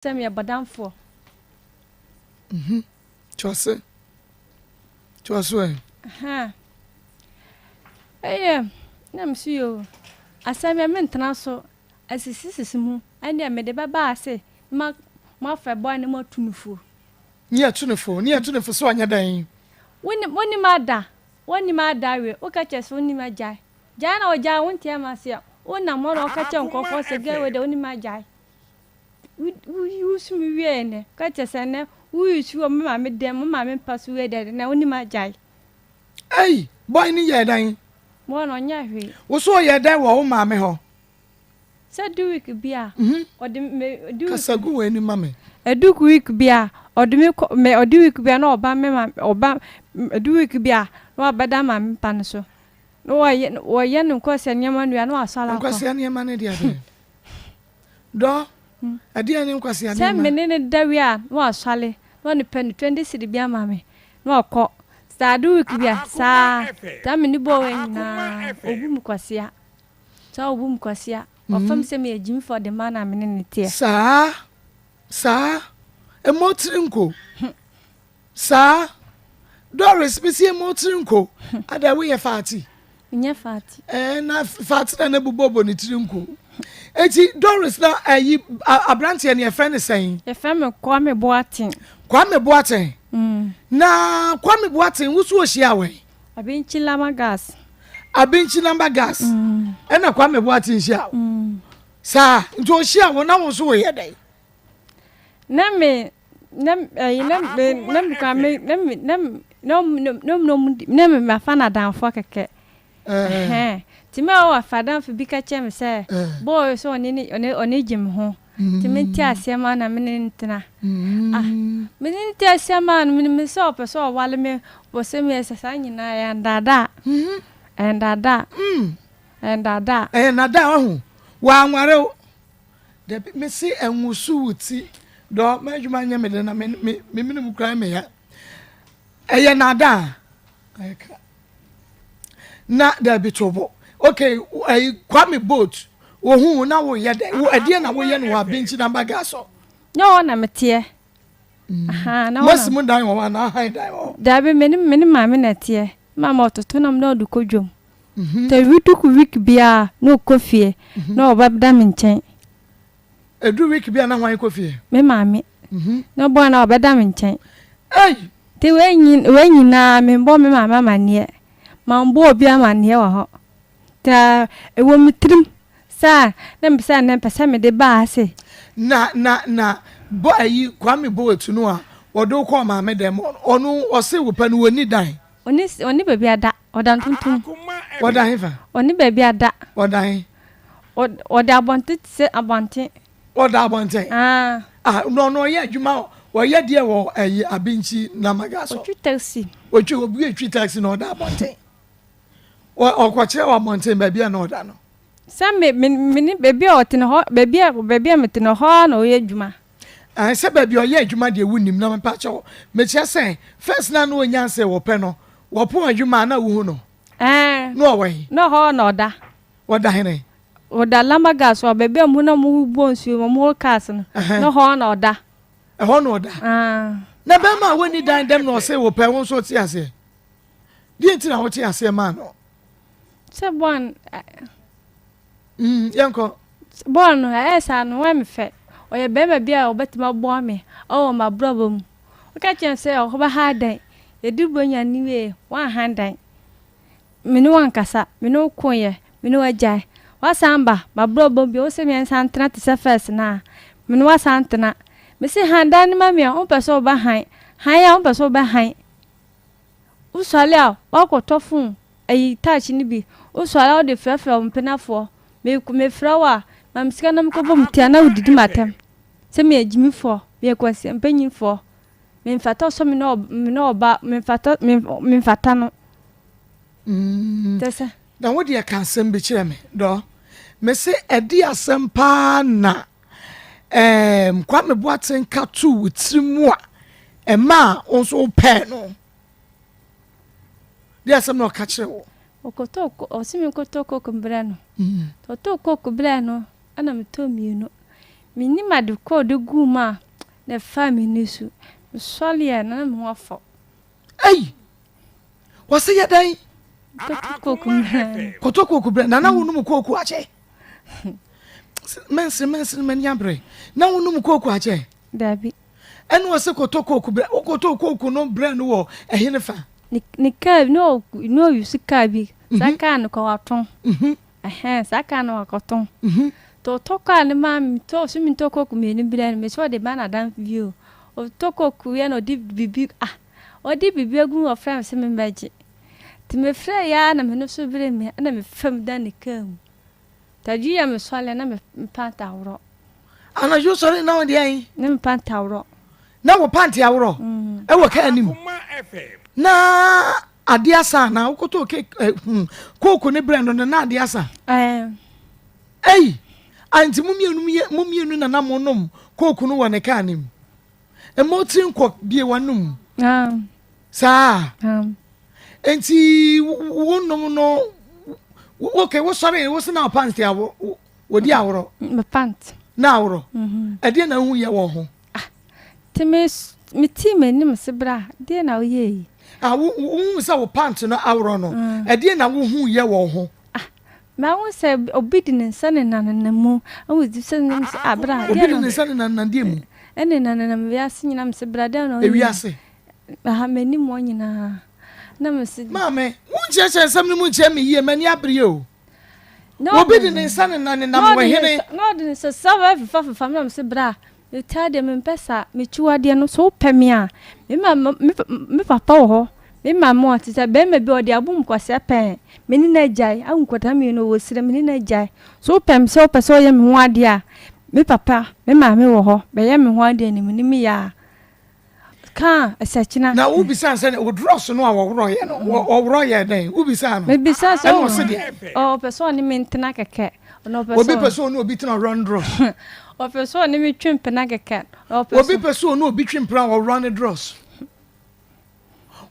Sɛ meyɛ bɔdamfoɔ. Mhm. Toa se. Toa so ɛ. Ahaa. Ɛyɛ, na me so yoo, asɛm yɛ mentena so asisisisi mu, ɛndeɛ mede bɛba ase na moafa bɔ ne moatu no fo. Ne yɛatu no fo, ne yɛatu no fo sɛ ɔnyɛ dɛn? Wonim, wonim ada, wonim ada we, woka kyerɛ sɛ wonim agyae. Gyae na ɔgyae, wonte ama aseɛ. Wonam hɔ na woka kyerɛ nkurɔfoɔ sɛ gɛɛ wei deɛ wonim agyae. Wo use me wiee nnɛ ka kyerɛ sɛ nnɛ wo use wɔ me maame dɛm me maame mpa so wiee dɛ nnɛ wo ne me agyae. Ei boy no yɛɛ dɛn? Boy no ɔnyɛɛ hwee. Wo so ɔyɛɛ dɛn wɔ wo maame hɔ? Sɛ du week bi a ɔde me du week. Kasa gu w'ani ma me. Ɛdu week bi a ɔde me kɔ me ɔde week bi a na ɔba me maame ɔba ɛdu week bi a na wabɛda maame mpa no so na wɔyɛ wɔyɛ no nkwasia nneɛma no wie a na wasɔre akɔ. Nkwasia nneɛma no deɛ bɛn? Dɔ, ɛdeɛn ne nkwasea Sɛ nneɛma? me ne no da wie a, na wasɔre, na ɔne pɛ no 20 cedi bi ama me, na wakɔ. Sɛ ade week bi a, saa, saa me ne bɔɔ wei nyinaa, ɔbu me kwasea. Saa ɔbu me kwasea. Ɔfa me sɛ meyɛ gyimifoɔ de ma na me ne no teɛ. Saa, saa, mmɔ tiri nko. Saa, Doris, mesi emu tiri nko. Ada woyɛ faati? Menyɛ faati. Ɛɛ na faati na na bobɔbɔ ne tiri nko. Eti Doris na ayi aberanteɛ no yɛfrɛ no sɛn? Yɛfrɛ me Kwame Boateng. Kwame Boateng. Mm. Na Kwame Boateng wosu ohyia wɛn? Abinkyi Lama Gas. Abinkyi Lama Gas. Mm. Ɛna Kwame Boateng hyia wo. Mm. Saa nti ohyia wo na wo nso woyɛ dɛn? Na me na ɛyi na me na me kura me na me na me na ɔmo na ɔmo na ɔmo di na me mafa no adamfoɔ kɛkɛ ɛhɛn nti me a ɔwɔ afa adamfo bi ka kyerɛ me sɛ bɔɔl sɛ ɔne ne ɔne ɔne gye me ho nti me nte aseɛ ma na me ne no tena ah me ne no te aseɛ ma no me sɛ ɔpɛ sɛ ɔwale me ɔpɛ sɛ me yɛ sɛ saa nyinaa ɛyɛ ndaadaa ɛyɛ ndaadaa ɛyɛ ndaadaa. Ɛyɛ ndaadaa wahu wanware wo. Dabi mese ɛnwoso wo ti dɔ m'adwuma nyɛ me de na me me me mene mu kura me ya ɛyɛ nada ɛka na dabi to bo okay ɛyi Kwame boat ohun na wo yɛ dɛ wo ɛdeɛ na woyɛ no wɔ abinkyi na baga so. Nyɛ hɔ na meteɛ. Mosi mu dan wɔ hɔ anaa han dan wɔ hɔ. Dabi me ne me ne maame na ɛteɛ. Maame ɔtoto nam na ɔde kɔ dwam. Sɛ week week biara na ɔkɔ fie na ɔbɛda me nkyɛn. Ɛduru week bi a na hwan kɔ fie? Me maame. Na ɔbɔ a na ɔbɛda me nkyɛn. Ei! Nti wei nyi wei nyinaa mebɔ me maame amaneɛ. Mambɔ obi amaneɛ wɔ hɔ. Nti ɛwɔ me tirim sɛ na mepɛ sɛ ɛnnɛ mepɛ sɛ mede ba ha sei. Na na na bɔ ayi Kwame Boatu no a wɔde wo kɔɔ maame dɛm hɔ no, ɔno ɔse wo pɛ no wɔnni dan. Ɔnni ɔnni baabi ada. Ɔda ntontom. Ɔda hefa? Ɔnni baabi ada. Ɔda he? Ɔda abɔnten te sɛ abɔnten. Ɔda abɔnten? Ah. Ah, na ɔno ɔyɛ adwuma, ɔyɛ deɛ wɔ ɛyi Abinkyi Namaga so. Ɔtwi taxi. Ɔtwi, obi etwi taxi na ɔda abɔnten. Ɔkɔkyerɛ wɔ abɔnten baabi a na ɔda no. Sɛ me, me, me ne baabi a ɔte no hɔ, baabi a, baabi a mete no hɔ ara na ɔyɛ adwuma. Ɛɛ sɛ baabi a ɔyɛ adwuma deɛ wonim na mepa kyɛw mekyerɛ sɛ first na na ɔnya sɛ wɔpɛ no wɔpɔn adwuma a na wohu no. Ɛɛ. Na ɔwɔ he? Na hɔ na ɔda. Ɔda hene? Ɔda Lamba gas hɔ baabi a wɔn na wɔn bɔ nsuo wɔn hɔ cars no. Na hɔ na ɔda. Ɛhɔ na ɔda. Aa. Na bɛrima a wɔnni dan dɛm na ɔse wɔpɛ wo nso ɔte aseɛ. Deɛ nti na wote aseɛ maa no? Sɛ bɔn. Mm, yɛnkɔ. Bɔɔl no, ɛyɛ saa no, wayɛ me fɛ. Ɔyɛ barima bi a ɔbɛtumi aboa me wɔ m'abrabɔ mu. Woka kyerɛ no sɛ ɔbɛha dan. Yɛdi Buronya no wie, woanha dan. Me ne wo ankasa, me ne wo koeɛ, me ne wo agyae. Woasan ba m'abrabɔ mu bio, wose yɛnsan ntena te sɛ first no a, me ne wo asan ntena. Mese han dan no ma me a, wompɛ sɛ wobɛhan. Han a, wompɛ sɛ wobɛhan. Wosuare a, woakɔtɔ phone, ayi touch no bi. Wosuare a wode frɛfrɛ wo mpenafoɔ. Me mefrɛ wo a, ma me sika na menkɔbɔ me ti a na wodidi m'atɛm sɛ meyɛ gyimifoɔ, meyɛ kwasia mpanyinfoɔ. Memfata sɛ me ne me ne ɔba memfata memfata no. Mm. Kyɛ sɛ. Na wo deɛ ka asɛm bi kyerɛ me dɔ. Mese ɛde asɛm paa na ɛɛm Kwame Boateng ka too wo tiri mu a ɛmaa wo nso wopɛɛ no. Deɛ asɛm na ɔka kyerɛ wo. Ɔkɔtɔɔ ko ɔse menkɔtɔ coke mbrɛ no. Ɔtɔɔ coke brɛɛ no ɛna metɔɔ mmienu. Mennim ade koro a ɔde guu mu a na ɛfaa m'ani so. Mesɔreeɛ no, na me ho afɔ. Ei! Wɔse yɛ dɛn? Kɔtɔ kooko brɛ no. Kɔtɔ kooko brɛ. Na na wonom kooko akyɛ? Mensere mensere m'ani abere. Na wonom kooko akyɛ? Dabi. Ɛna ɔse kɔtɔ kooko brɛ. Wokɔtɔ kooko no brɛ no wɔ ɛhe ne fa? Ne ne kaa bi na ɔyusu kaa bi. Saa kaa no kɔ watɔn. Ɛhɛn saa kaa no wakɔtɔn. Nti ɔtɔ kaa no maa me metɔ ɔse mentɔ kooko mmienu brɛ no mese ɔde ma n'adamfo bi o. Ɔtɔ kooko wie na ɔde biribi ah ɔde biribi agu mu ɔfrɛ me sɛ memmɛgye. Nti mefrɛeɛ ara na m'ani so bere me ɛna mefa mu dan ne kaa mu. Nti adwo yi a mesɔre na me pant aworɔ. Anadwo sɔre na wo deɛn? Na me pant aworɔ. Na wo pant aworɔ ɛwɔ kaa no mu. Na adeɛ asa anaa wokɔtɔɔ cake eh, hmm, kooko ne brɛ no no na adeɛ asa? Ɛɛ. Ei, anti mo mmienu mo mmienu na na monom kooko no wɔ ne kaa no mu. Mma wo tiri nkɔ bie w'anom. Ah. Saa. Ah. Nti wonom no okay wosɔre wo se na pant a wɔdi aworɔ. Me pant. Na aworɔ. Mhm. Ɛdeɛ na wohu yɛ wɔ ho. Ah. Nti me me tii m'anim se bra deɛ na woyɛ yi. Ah wo wohu sɛ wo pant no aworɔ no. Mm. Ɛdeɛ na wohu yɛ wɔ ho. Ah, mahu sɛ obi de ne nsa nenanenam mu. Ɛwɔ di sɛ ne sɛ abra. Obi de ne nsa nenanenam deɛ mu. Ɛnenanenam wiase nyinaa mesɛ bra dɛn na ɔyɛ. Ewiase. Aha m'anim hɔ nyinaa. Na mesɛ. Maame, wonkyerɛkyerɛ nsɛm no mu nkyerɛ me yie, m'ani abere o. Obi de ne nsa nenanenam wɔ hene. Na ɔde ne nsa sɛ fefa fefa me na mesɛ bra. Metaa deɛ mempɛ saa. M'akyiwadeɛ no, sɛ wopɛ me a, me maame, me me papa wɔ hɔ, me maame wɔ hɔ. Te sɛ barima bi a ɔde abom kwasea pɛn. Me ne no agyae. Awo nkwadaa mmienu wɔ serɛ, me ne no agyae. Sɛ wopɛ me sɛ wopɛ sɛ woyɛ me ho adeɛ a, me papa, me maame wɔ hɔ. Bɛyɛ me ho adeɛ animanim yɛ a, Ka a, ɛsɛkyena. Na wobisaa no sɛ, wo drɔs no a wɔworɔeɛ no, wɔworɔ yɛɛ dɛn? Wobisaa no. Mebisaa sɛ, Ɛna ɔse deɛn? Ɔpɛ sɛ ɔne me ntena kɛkɛ. Ɔno ɔpɛ sɛ. Obi pɛ sɛ ɔne obi tena ɔworɔ ne drɔs. Ɔpɛ sɛ ɔne me twe mpena kɛkɛ. Ɔpɛ Obi pɛ sɛ ɔne obi twe mpena a ɔworɔ ne drɔs.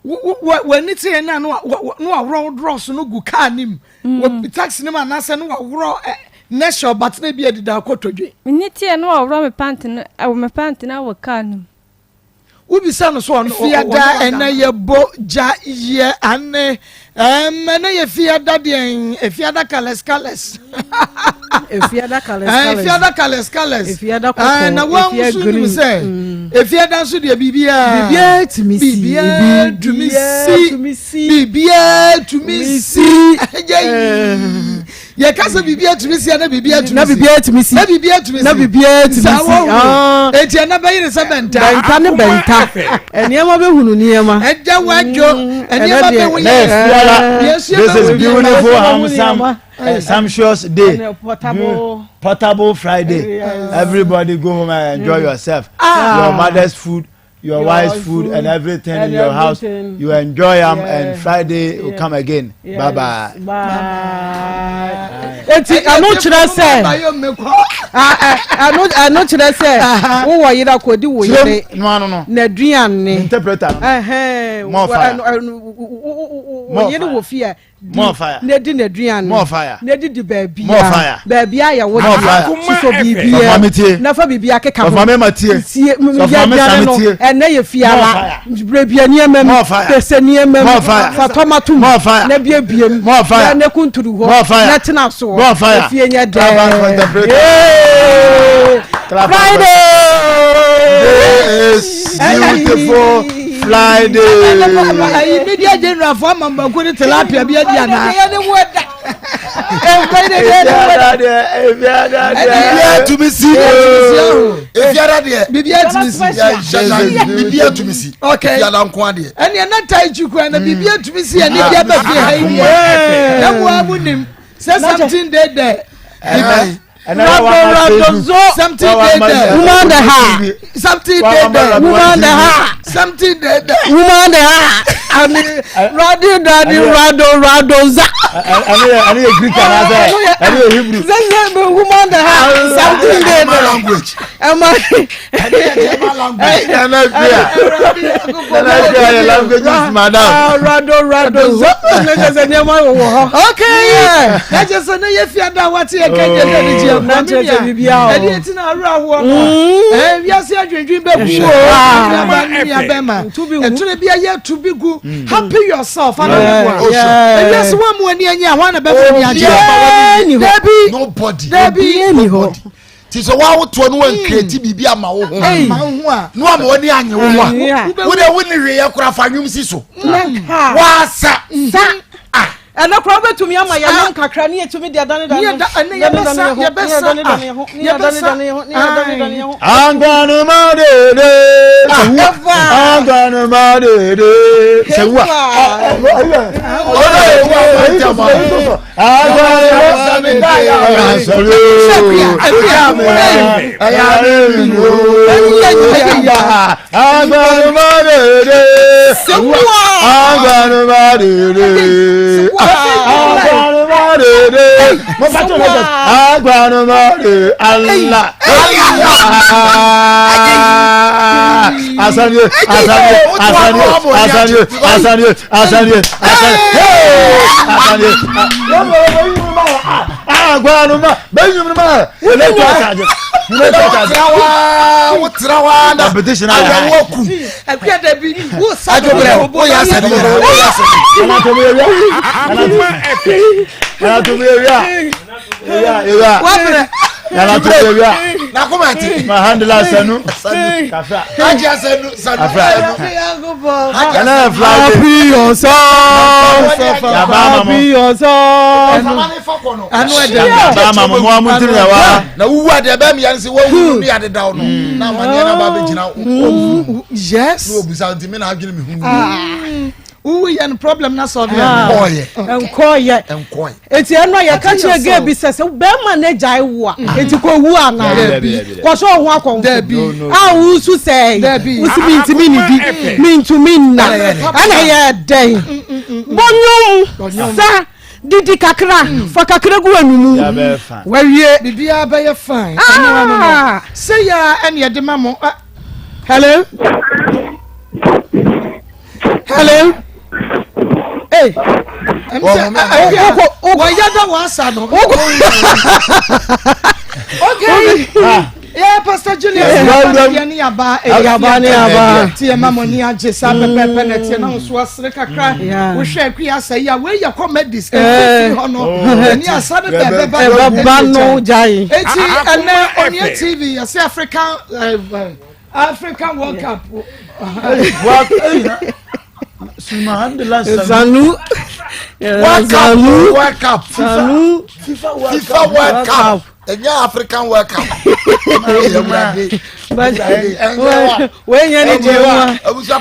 W'ani te yɛn na na waworɔ wo drɔs no gu kaa no mu. Wɔ taxi no mu anaasɛ na waworɔ nɛhyɛ ɔbatena bi adida akɔtɔdwe. M'ani te yɛn na waworɔ me pant no, me pant no wɔ kaa no mu. Wobisa no so ɔno Fiada ɛnɛ yɛ bɔ gya yɛ ane ɛm ɛnɛ yɛ fiada deɛn efiada colours colours. Efiada colours colours. Efiada colours colours. Efiada kɔkɔɔ. Na wɔn nso nim sɛ efiada nso deɛ biribiara. Biribiara tumi si. Biribiara tumi si. Biribiara tumi si. Ɛyɛ yi. Yɛ kasa biribiara tumi si na biribiara tumi si. Na biribiara tumi si. Na biribiara tumi si. Na biribiara tumi si. Saa wɔn ho. Eti ɛna bɛyere sɛ bɛnta. Bɛnta ne bɛnta. Nneɛma bɛhunu nneɛma. Ɛgya wadwo. Nneɛma bɛhu yɛ. This is beautiful handsome sumptuous day. Portable. Portable Friday. Everybody go home and enjoy yourself. Your mother's food. your, your wife's food, food and everything and in your house. You enjoy them, yeah. and Friday will yeah. come again. Yes. Bye bye. Bye. Eti ɛno kyerɛ sɛ ɛno ɛno kyerɛ sɛ wowɔ yere akɔdi wo yere n'aduane wo yere wɔ fie Di na di n'aduane. Na didi baabiara. Baabiara yɛ wo dea. Sosɔ biribiara na fa biribiara keka ho. Sie yɛ aduane no ɛnɛ yɛ fiara. Birebia nneɛma mu. Pese nneɛma mu. Fa tɔma to mu. Na biebie mu. Na ne kunturu hɔ. Na tena soɔ. Efie nyɛ dɛ. Friday. This beautiful Friday. Ayi media general fo ama mbanku ne tilapia bi adi ana. Biribiara tumi si. Efiada deɛ. Biribiara tumi si. Biribiara tumi si. Okay. Efiada nko adeɛ. Ɛnni ɛna ta ekyi kura na biribiara tumi si ɛni bi ɛbɛ fi ha yi deɛ. Na mu amu nim sɛ something dey there. Rado rado zo. Something dey there. Woman the ha. Something dey there. Woman the ha. Something dey there. Woman the ha. Ani radi radi rado rado za. Ɛne yɛ ɛne yɛ Greek anaasɛ ɛne yɛ Hebrew. Sɛ sɛ woman the ha. Something dey there. Language. Ɛma. Ɛne yɛ German. language. Nana Akua. Nana Akua yɛ languages madam. Rado rado zo. Ne kyɛ sɛ nneɛma wɔ wɔ hɔ. Okay. Na kyɛ sɛ ne yɛ fia da wate yɛ kɛnyɛ dɛ ne gye Na kyerɛ sɛ biribiara wɔ hɔ. Ɛdeɛ ti na awura ahoɔ no. Ɛɛ wiase adwendwen bɛ gu o. Nua ne nua bɛma. Ɛtwerɛ bi ayɛ tu bi gu. Happy yourself. Ana ne boa. Ewiase wɔn mu ani anyi a wɔn na bɛfɛ ni agye. Dabi. Nobody. Dabi. Nobody. Ti sɛ wɔn awotoɔ no wɔn nkreti biribi ama wo ho. Ama wo ho a. No ama wɔn ani anye wo ho a. Wo de wo ni hwee yɛ kora fa nwom si so. Wasa. Sa. Ah. Ɛnɛ koraa wobɛtumi ama yɛn nom kakra ne yɛtumi de adanedane yɛbɛsa yɛbɛsa yɛbɛsa Agbanuma dede sewua agbanuma dede sewua. Agbanuma dede sewua agbanuma dede agbanuma dede mo bá tó lọ́jọ́ agbanuma dede Allah asanye asanye asanye asanye asanye asanye asanye asanye agbanuma bẹ́ẹ̀ nyum ma wọlé tó ọ̀sàjẹ wọlé tó ọ̀sàjẹ. Wotira wa na competition ayɛ awɔ ku. Akuya dabi wo sa Adwobrɛ wo yɛ asɛm yɛ wo yɛ asɛm. Anatomi ewia anatomi ewia ewia ewia Wabrɛ. anatomi ewia N'akoma ti. ma handle asanu kafra Hajj asɛnu sanu. Afra. Hajj ɛnɛ asɛnu. Friday Happy yourself. yaba ama mo Happy yourself. Ɛfama ne fa kɔ no. Ano ɛdɛ. yaba ama mo mo amu ntiri na wa Na wuwu adeɛ bɛɛ mi yan se wɔwu ne yade daw no. Na amaneɛ na ba bɛ gyina wɔwu. Yes. Ne obusa nti mi na adwene mi hu. Uwu yɛ no problem na sɔrɔ yɛ. Nkɔɔyɛ. Nkɔɔyɛ. Nkɔɔyɛ. Eti ɛno a yɛka kyerɛ gay bi sɛ sɛ bɛrima no agyae wo a eti kɔ wu anaa Dabi. kɔsɔ ɔho akɔnfo Dabi. a wosu sɛ Dabi. wosi mintimi nidi mintumi nna ɛna yɛ dɛn bɔnyom sa didi kakra fa kakra gu anumu yabɛ fa wawie Biribiara bɛyɛ fine. Ɛno ano no. Sɛ yɛ a ɛna yɛde ma mo. Hello hello Ee. Wɔyɛ dɛ wɔasa no. Okay. Yeah, Pastor Julius. Yɛ ne yaba. Yaba ne yaba. Ti yɛ ma mo ni agye saa pɛpɛɛpɛ na ɛteɛ na nso asere kakra. Wohwɛ akui asa yi a wei yɛ comedies. Ɛfiri hɔ no. Ɛni asa no bɛɛ bɛba. Ɛbɛba no gyae. Eti ɛnɛ Onua TV yɛsɛ African African World Cup. Sanu. World Cup. World Cup. Sanu. FIFA World Cup. Ɛnyɛ African World Cup. Wenya ni die wa.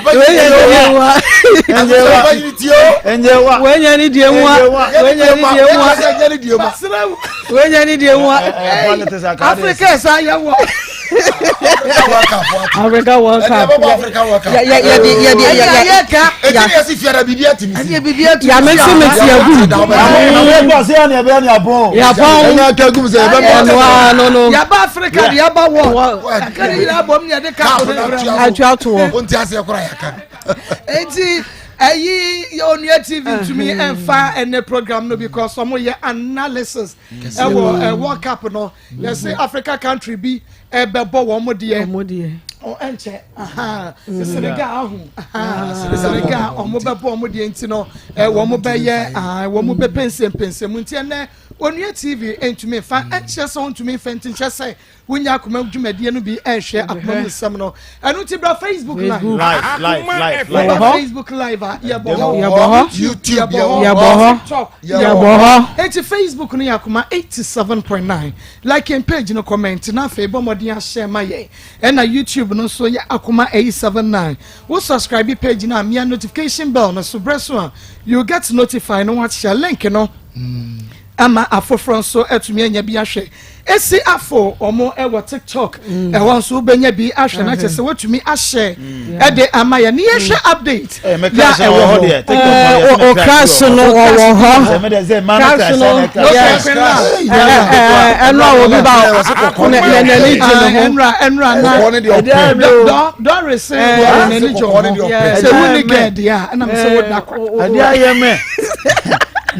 Wenya ni die wa. Wenya ni die wa. Wenya ni die wa. Wenya ni die wa. Africa ɛsɛ ayɛ wɔ. Africa World Cup. African World Cup. Yɛ yɛ yɛ yɛ yɛ yɛ yɛ ka. Eti ni yɛsi fiara bibi atimi si. Ɛni bibi atimi si. Yàmi nso mi ti egu. Yabɔn. Ɛnua no no. Yaba Africa de yaba wɔ. Akari yira abɔ mu yɛde cup no brɛ mu. Atu ato hɔ. O n ti ase kora yɛ kan. Eti ɛyi Onua TV ntumi ɛnfa ɛnɛ program no because ɔmo yɛ analysis ɛwɔ ɛ World Cup no yɛsi Africa country bi ɛbɛbɔ wɔn mo deɛ. Ɔmo deɛ. Ɔ ɛnkyɛ Senegal ahu Senegal ɔmo bɛbɔ ɔmo deɛ nti no ɛ wɔn bɛyɛ wɔn bɛ pɛnsɛmpɛnsɛm nti ɛnɛ Onua TV ntumi nfa ɛnkyerɛ sɛ ɔntumi nfa nti nkyerɛ sɛ wonya akoma dwumadie no bi ɛnhwɛ akoma mu nsɛm no ɛno nti bra Facebook live live live live live live Facebook live a yɛbɔ hɔ Yɛbɔ hɔ. YouTube yɛbɔ hɔ Yɛbɔ hɔ. TikTok Yɛbɔ hɔ. Eti Facebook no yɛ akoma 87.9 like yɛn page no comment na afei bɔ mmɔden ahyɛ ma yɛn ɛna YouTube no nso yɛ akoma 879 wo subscribe page no a mia notification bell no so brɛ so a you get notified no wahyɛ link no. Ama afoforɔ nso atumi anya bi ahwɛ. Esi afo wɔn wɔ TikTok. Mm. Ɛhɔ nso wobɛnya bi ahwɛ na kyerɛ sɛ woatumi ahyɛ mm. ɛde ama yɛ ne yɛhwɛ update. Ya ɛwɔ hɔ. Okra so no wɔwɔ hɔ. Crash no ɛno a obi ba n'ani gye ne ho. Ɛnura ɛnura na Doris n'ani gye ho. Sɛ wuni gɛɛdi a ɛna mi sɛ wo da kwa. Adeɛ ayɛ mɛ.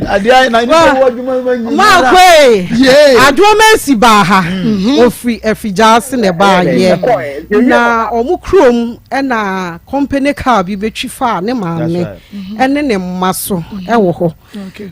Adeɛ na nipa wɔ adwuma ma nyina. Maakwe adoɔ mɛnsi baa ha mhm. ofiri afigya ase na ɛbaa yɛ na wɔn kurom ɛna company car bi bɛtwi faa ne maame ɛne ne mma so mhm. ɛwɔ hɔ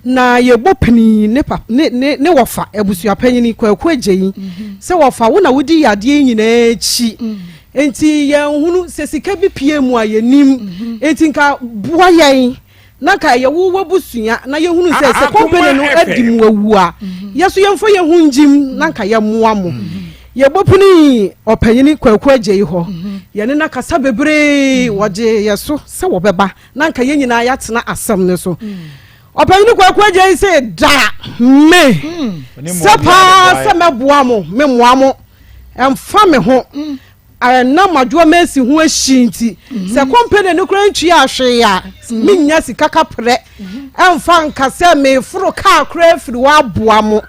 na yɛbɔ pini ne pa ne ne ne wɔfa abusuapanyini kwaku agye yi mhm. sɛ wɔfa wo na wodi yadeɛ nyinaa akyi. Mm. Nti yɛn hunu sɛ sika bi pie mu a yɛnim nti nka boa yɛn. Na nka ɛyɛ wo w'abusua na yɛhunu sɛ sɛ kɔmpani no adi mo awu a, yɛ so yɛmfa yɛn ho ngyim na nka yɛmmoa mo. Yɛbɔpunii ɔpanyini Kwaku Agyei hɔ, yɛne no akasa bebree, wɔgyee yɛ so sɛ wɔbɛba na nka yɛn nyinaa yɛatena asɛm no so. Ɔpanyini Kwaku Agyei se da me sɛ paa sɛ mɛboa mo, memmoa mo, ɛmfa me ho. Ɛnam Adwoa Mercy ho ahyi nti, sɛ kɔmpani no koraa ntua hwee a, mennya sika kaprɛ ɛmfa nka sɛ meforo kaa koraa afiri hɔ aboa mo.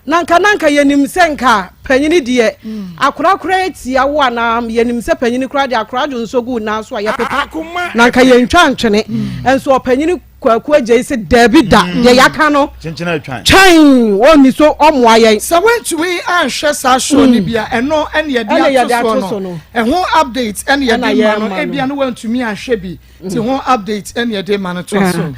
Na nka na nka yɛnim sɛ nka panyini deɛ akora koraa atia wo anaa yɛnim sɛ panyini koraa deɛ akora adwo nso gu nan so a yɛpepa na nka yɛntwa ntwene. Nso ɔpanyini Kwaku Agyei se daabi da, mm. deɛ yɛaka no twɛn ɔnni so ɔmmoa yɛn. Sɛ woantumi anhwɛ saa show no mm. bi a ɛno ɛne yɛde ato soɔ no ɛho update ɛne yɛde ma no ebia no woantumi anhwɛ bi nti mm. ho update ɛne yɛde ma no to so.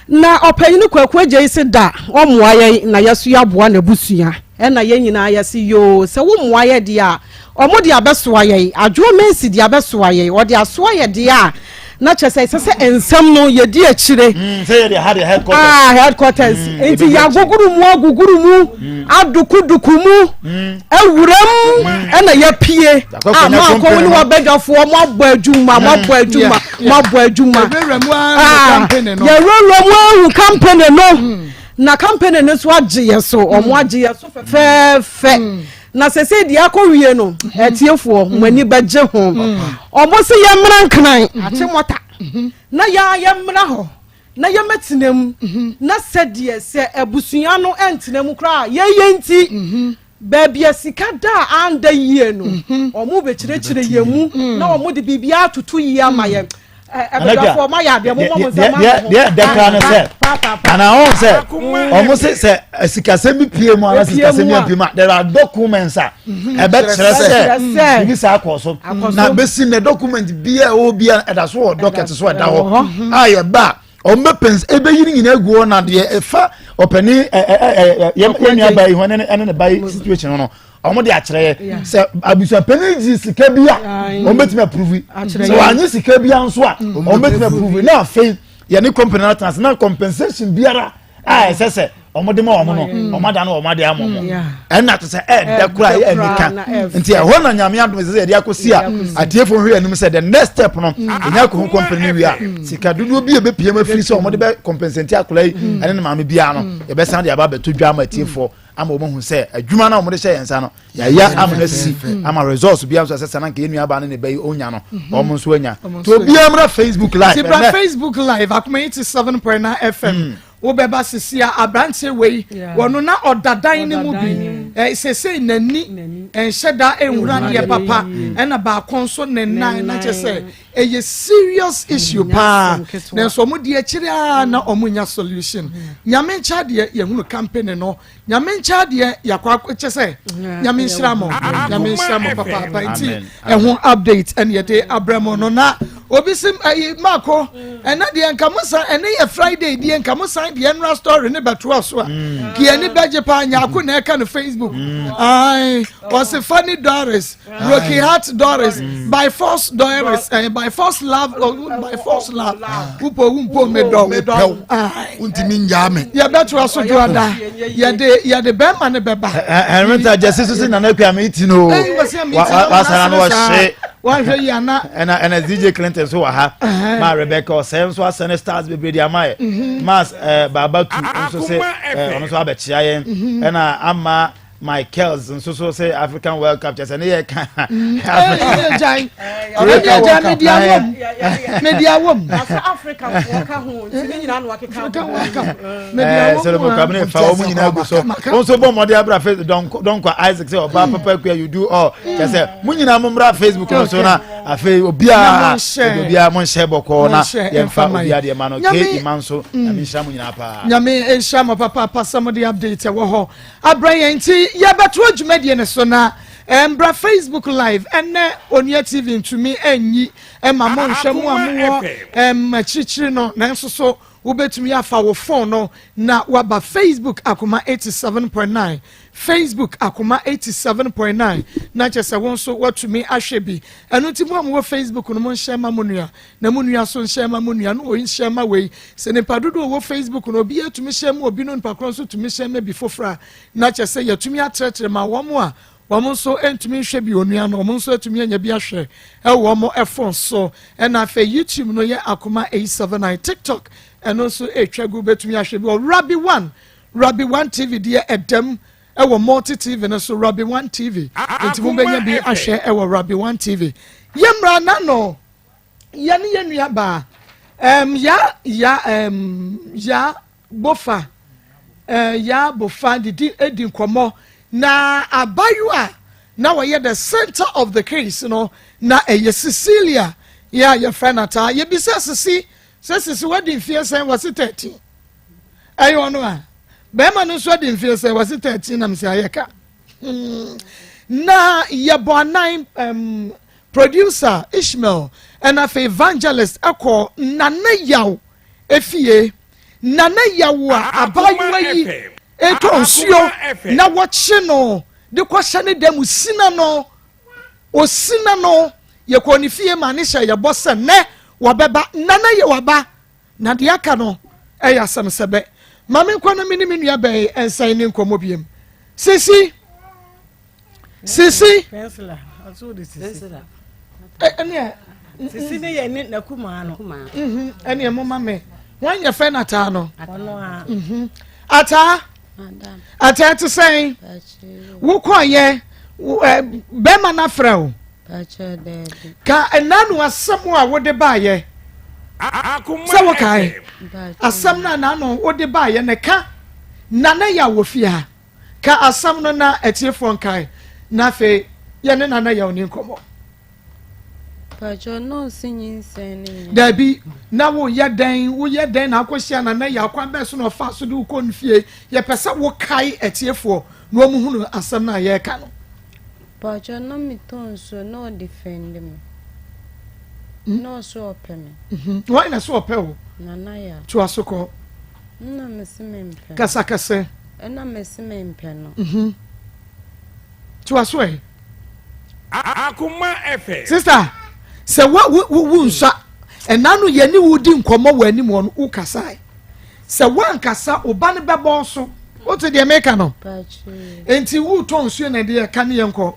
Na ɔpanyin Kwaku Agyei se da ɔmmoa yɛn na yɛso yɛaboa n'abusua ɛna yɛn nyinaa yɛse yoo sɛ wommoa yɛ deɛ a Ɔmo de abɛsoa yɛn, Adwoa Mercy de abɛsoa yɛn, ɔde asoa yɛ deɛ a, na kyerɛ sɛ ɛsɛ sɛ nsɛm no yɛdi akyire. Mm, sɛ yɛde ha deɛ headquarters. Ah, headquarters. Mm, Nti yɛagogoro mu agogoro mu, mm. adukuduku mu, mm. awuram, mm. ɛna yɛapue. Ah, mo akɔ wo ne wabadwafoɔ, mo abɔ adwuma, mo abɔ adwuma, mo abɔ adwuma. Yɛwurawura mu ahu company no. Yɛwurawura mu ahu company no. Na company no nso agye yɛ so, ɔmo agye yɛ so fɛfɛɛfɛ. Na sesei deɛ akɔ wie no, atiefoɔ, mo ani bɛgye ho. Ɔmo se yɛmmra Nkran, Achimota, na yɛa yɛmmra hɔ na yɛmmɛtena mu, na sɛdeɛ sɛ abusua no ɛntena mu koraa a, yɛyɛ nti, baabi a sika da a anda yie no, ɔmo bɛkyerɛkyerɛ yɛn mu na ɔmo de biribiara atoto yie ama yɛn. Deɛ ɛdɛ koraa ne sɛ ana ɔn sɛ ɔmo se sɛ sikasɛm bi pie mu ana sikasɛm bi apue mu a there are documents a mhm. ɛbɛkyerɛ sɛ biribi saa kɔ so na bɛsi nnɛ document bi a ɛwɔ bi a ɛda so wɔ docket so ɛda hɔ mhm. a yɛba a ɔmo bɛ pɛns ɛbɛyi ne nyinaa gu hɔ na deɛ ɛfa ɔpɛni ɛ ɛ ɛ yɛn nua ba yi ho ɛne ne ba yi situation no. wɔn de akyerɛ yɛ sɛ abusuapanyin gye sika bi a wɔn bɛtumi apuruvi sɛ wɔanye sika bi nso a wɔn bɛtumi apuruvi na afei yɛne company no atena ase na compensation biara a ɛsɛ sɛ wɔn de ma wɔn no wɔn ada no wɔn ade ama wɔn ɛna te sɛ ɛɛdɛ kora ɛyɛ ɛnika nti ɛhɔ na nyame adum sɛ yɛde akɔsi a atiefo hwɛ anim sɛ the next step no ɛnya akɔhu company no wie a sika dodoɔ bi a ɛbɛpie mu afiri sɛ wɔn de bɛ compensate akɔla yi ɛne ne maame biara no yɛbɛsan de aba abɛto dwa ama atiefoɔ ama wɔn ahu sɛ adwuma no a wɔde hyɛ yɛn nsa no yɛayɛ ama no asi ama results bi nso ɛsɛ sɛ na nka yɛn nuabaa ne ne ba yi ɔnya no mhm. wɔn nso anya nti obiara mmra facebook live ti bra facebook live akoma yi ti 7.9 fm mm. wobɛba sisi a aberanteɛ wei wɔno na ɔda dan no mu bi eh, sesei n'ani nhyɛ da nhura deɛ papa ɛna baako nso ne nan na kyɛ sɛ ɛyɛ serious issue paa nanso ɔmo di akyire a na ɔmo nya solution nyame nkyɛ adeɛ yɛhunu company no nyame nkyɛ adeɛ yɛakɔ akɔkyɛ sɛ nyame nhyira mo nyame nhyira mo papaapa nti ɛho update ɛne yɛde abrɛ mo no na obi si ɛyi maako ɛnɛ deɛ nka mo san ɛne yɛ friday deɛ nka mo san deɛ nnura story ne bɛtoa so a mm. kìí ɛni bɛgye paa nyaako na ɛka no facebook mm. ayi ɔsi funny doris Broken heart Doris mm. by force Doris eh, by force love oh, by force love wopɔ wu mpo medɔ wo wontumi ngyaa me yɛbɛtoa so dwoada yɛde yɛde bɛrima ne bɛba ɛrenta gyɛse so sɛ nana akua me ti no wasara no ɔhye. Wahwɛ yi ana. Ɛna ɛna DJ Clinton nso wɔ ha. Maa Rebecca ɔsɛe nso asɛne stars bebree de ama yɛ. Mhm. Mass ɛɛ Baaba Tu nso sɛ ɛɛ ɔno nso abɛkyia yɛn. Mhm. Ɛna ama Michaels nso so sɛ African World Cup kyɛ sɛ ne yɛ ka. Ɛyɛ gyae. Ɛyɛ gyae medi awom. Medi awom. Asa Africa foɔ ka ho nti ne nyinaa na wakeka African World Cup. Ɛɛ Solomon Kwabena fa wɔn nyinaa gu so. Wɔn nso bɔ mmɔden abira Facebook Dɔnkwa Isaac sɛ ɔbaa papa kuya you do all. Kyɛ sɛ mo nyinaa mo mmra Facebook no so na afei obiara obiara mo nhyɛ bɔkɔɔ na yɛmfa obiara deɛ ma no ke ima nso nyame nhyira mo nyinaa paa. Nyame nhyira mo papaapa sɛ mo de update ɛwɔ hɔ abrɛ yɛn nti yɛbɛtoa dwumadie no so na mbra Facebook live ɛnɛ Onua TV ntumi nyi ɛma mo nhwɛ mo a mowɔ ɛm akyirikyiri no nanso so wobɛtumi afa wo phone no na waba Facebook Akoma 87.9 Facebook Akoma 87.9 na kyɛ sɛ wo nso woatumi ahwɛ bi ɛno nti mo a mowɔ Facebook no mo nhyɛ ma mo nua Na mo nua so nhyɛ ma mo nua no oyi nhyɛ ma wei. Sɛ nipa dodoɔ wɔ Facebook no obiara tumi hyɛ ma obi no nipa korɔ nso tumi hyɛ ma bi foforɔ a na kyɛ sɛ yɛtumi atrɛtrɛ ma wɔn a wɔn nso ntumi nhwɛ bi onua no wɔn nso atumi anya bi ahwɛ ɛwɔ wɔn phone so. Ɛna afei YouTube no yɛ Akoma 879 TikTok ɛno nso ɛtwa gu bɛtumi ahwɛ bi wɔ Rabbi One Rabbi One TV deɛ ɛdam ɛwɔ Multi TV no so Rabbi One TV nti mo bɛnya bi ahwɛ ɛwɔ Rabbi One TV. Yɛmmra n'ano. Yɛne yɛn nua baa um, ya ya um, ya bofa uh, ya bofa didi edi nkɔmɔ na abayewa na wɔyɛ the center of the case no na ɛyɛ Cecilia yɛ a yɛfrɛ no ataa yɛbisa sisi sɛ sisi wadi mfeɛ sɛn wɔse 13 ɛyɛ ɔno a bɛrima no nso adi mfeɛ sɛn wɔse 13 nam sɛ ayɛ ka hmm. na yɛbɔ anan um, Producer Ishmael ɛna afei Evangelist kɔɔ Nana Yaw efie. Nana Yaw a abaayewa yi retɔ nsuo na wɔkye no de kɔhyɛ ne dan mu sina no, osina no, yɛkɔɔ ne fie ma ne hyɛ yɛbɔ sɛ nnɛ wɔbɛba. Nana Yaw aba na deɛ aka no ɛyɛ asɛm sɛbɛ. Ma menkɔ na me ne me nua bɛn nsan ne nkɔmmɔ biem. Sisi! Sisi. Ɛneɛ. Sisi ne yɛ ne n'akumaa no. Mhm, ɛneɛ mo ma me. Wɔn yɛ fɛ n'ataa no. Mhm. Ataa. Ataa te sɛn. Wokɔ yɛ bɛrima n'afrɛ o. Ka ɛnanu asɛm a wode baayɛ. Sɛ wokae asɛm no a n'ano wode baayɛ ne ka nana yɛ a wɔ fie ha. Ka asɛm no na atiefoɔ nkae, na afei yɛne Nana Yaw ni nkɔmmɔ. Pacho nɔɔse nyinsɛn no nyɛ. Dabi, na woyɛ dɛn, woyɛ dɛn na akɔhyia Nana Yaw, kwan bɛn so na ɔfaa so de wo kɔɔ ne fie? Yɛpɛ sɛ wokae atiefoɔ na wɔn hunu asɛm no a yɛreka no. Pacho na metɔ nsuo na ɔdefend me. Hmm? Na ɔso ɔpɛ me. Mhm. Wɔn na so ɔpɛ wo? Nana Yaw. Toa so kɔ. Nna mese mempɛ no. Kasa kɛse. Nna mese mempɛ no. Mhm. Toa so ɛ. Akoma FM. Sister, sɛ wo wo wo wo nsua ɛna no yɛne wo di nkɔmmɔ wɔ anim hɔ no wo kasae. Sɛ woankasa wo ba no bɛbɔ so. Wote deɛ meka no? Enti wotɔ nsuo na ɛde ɛka ne yɛnkɔ.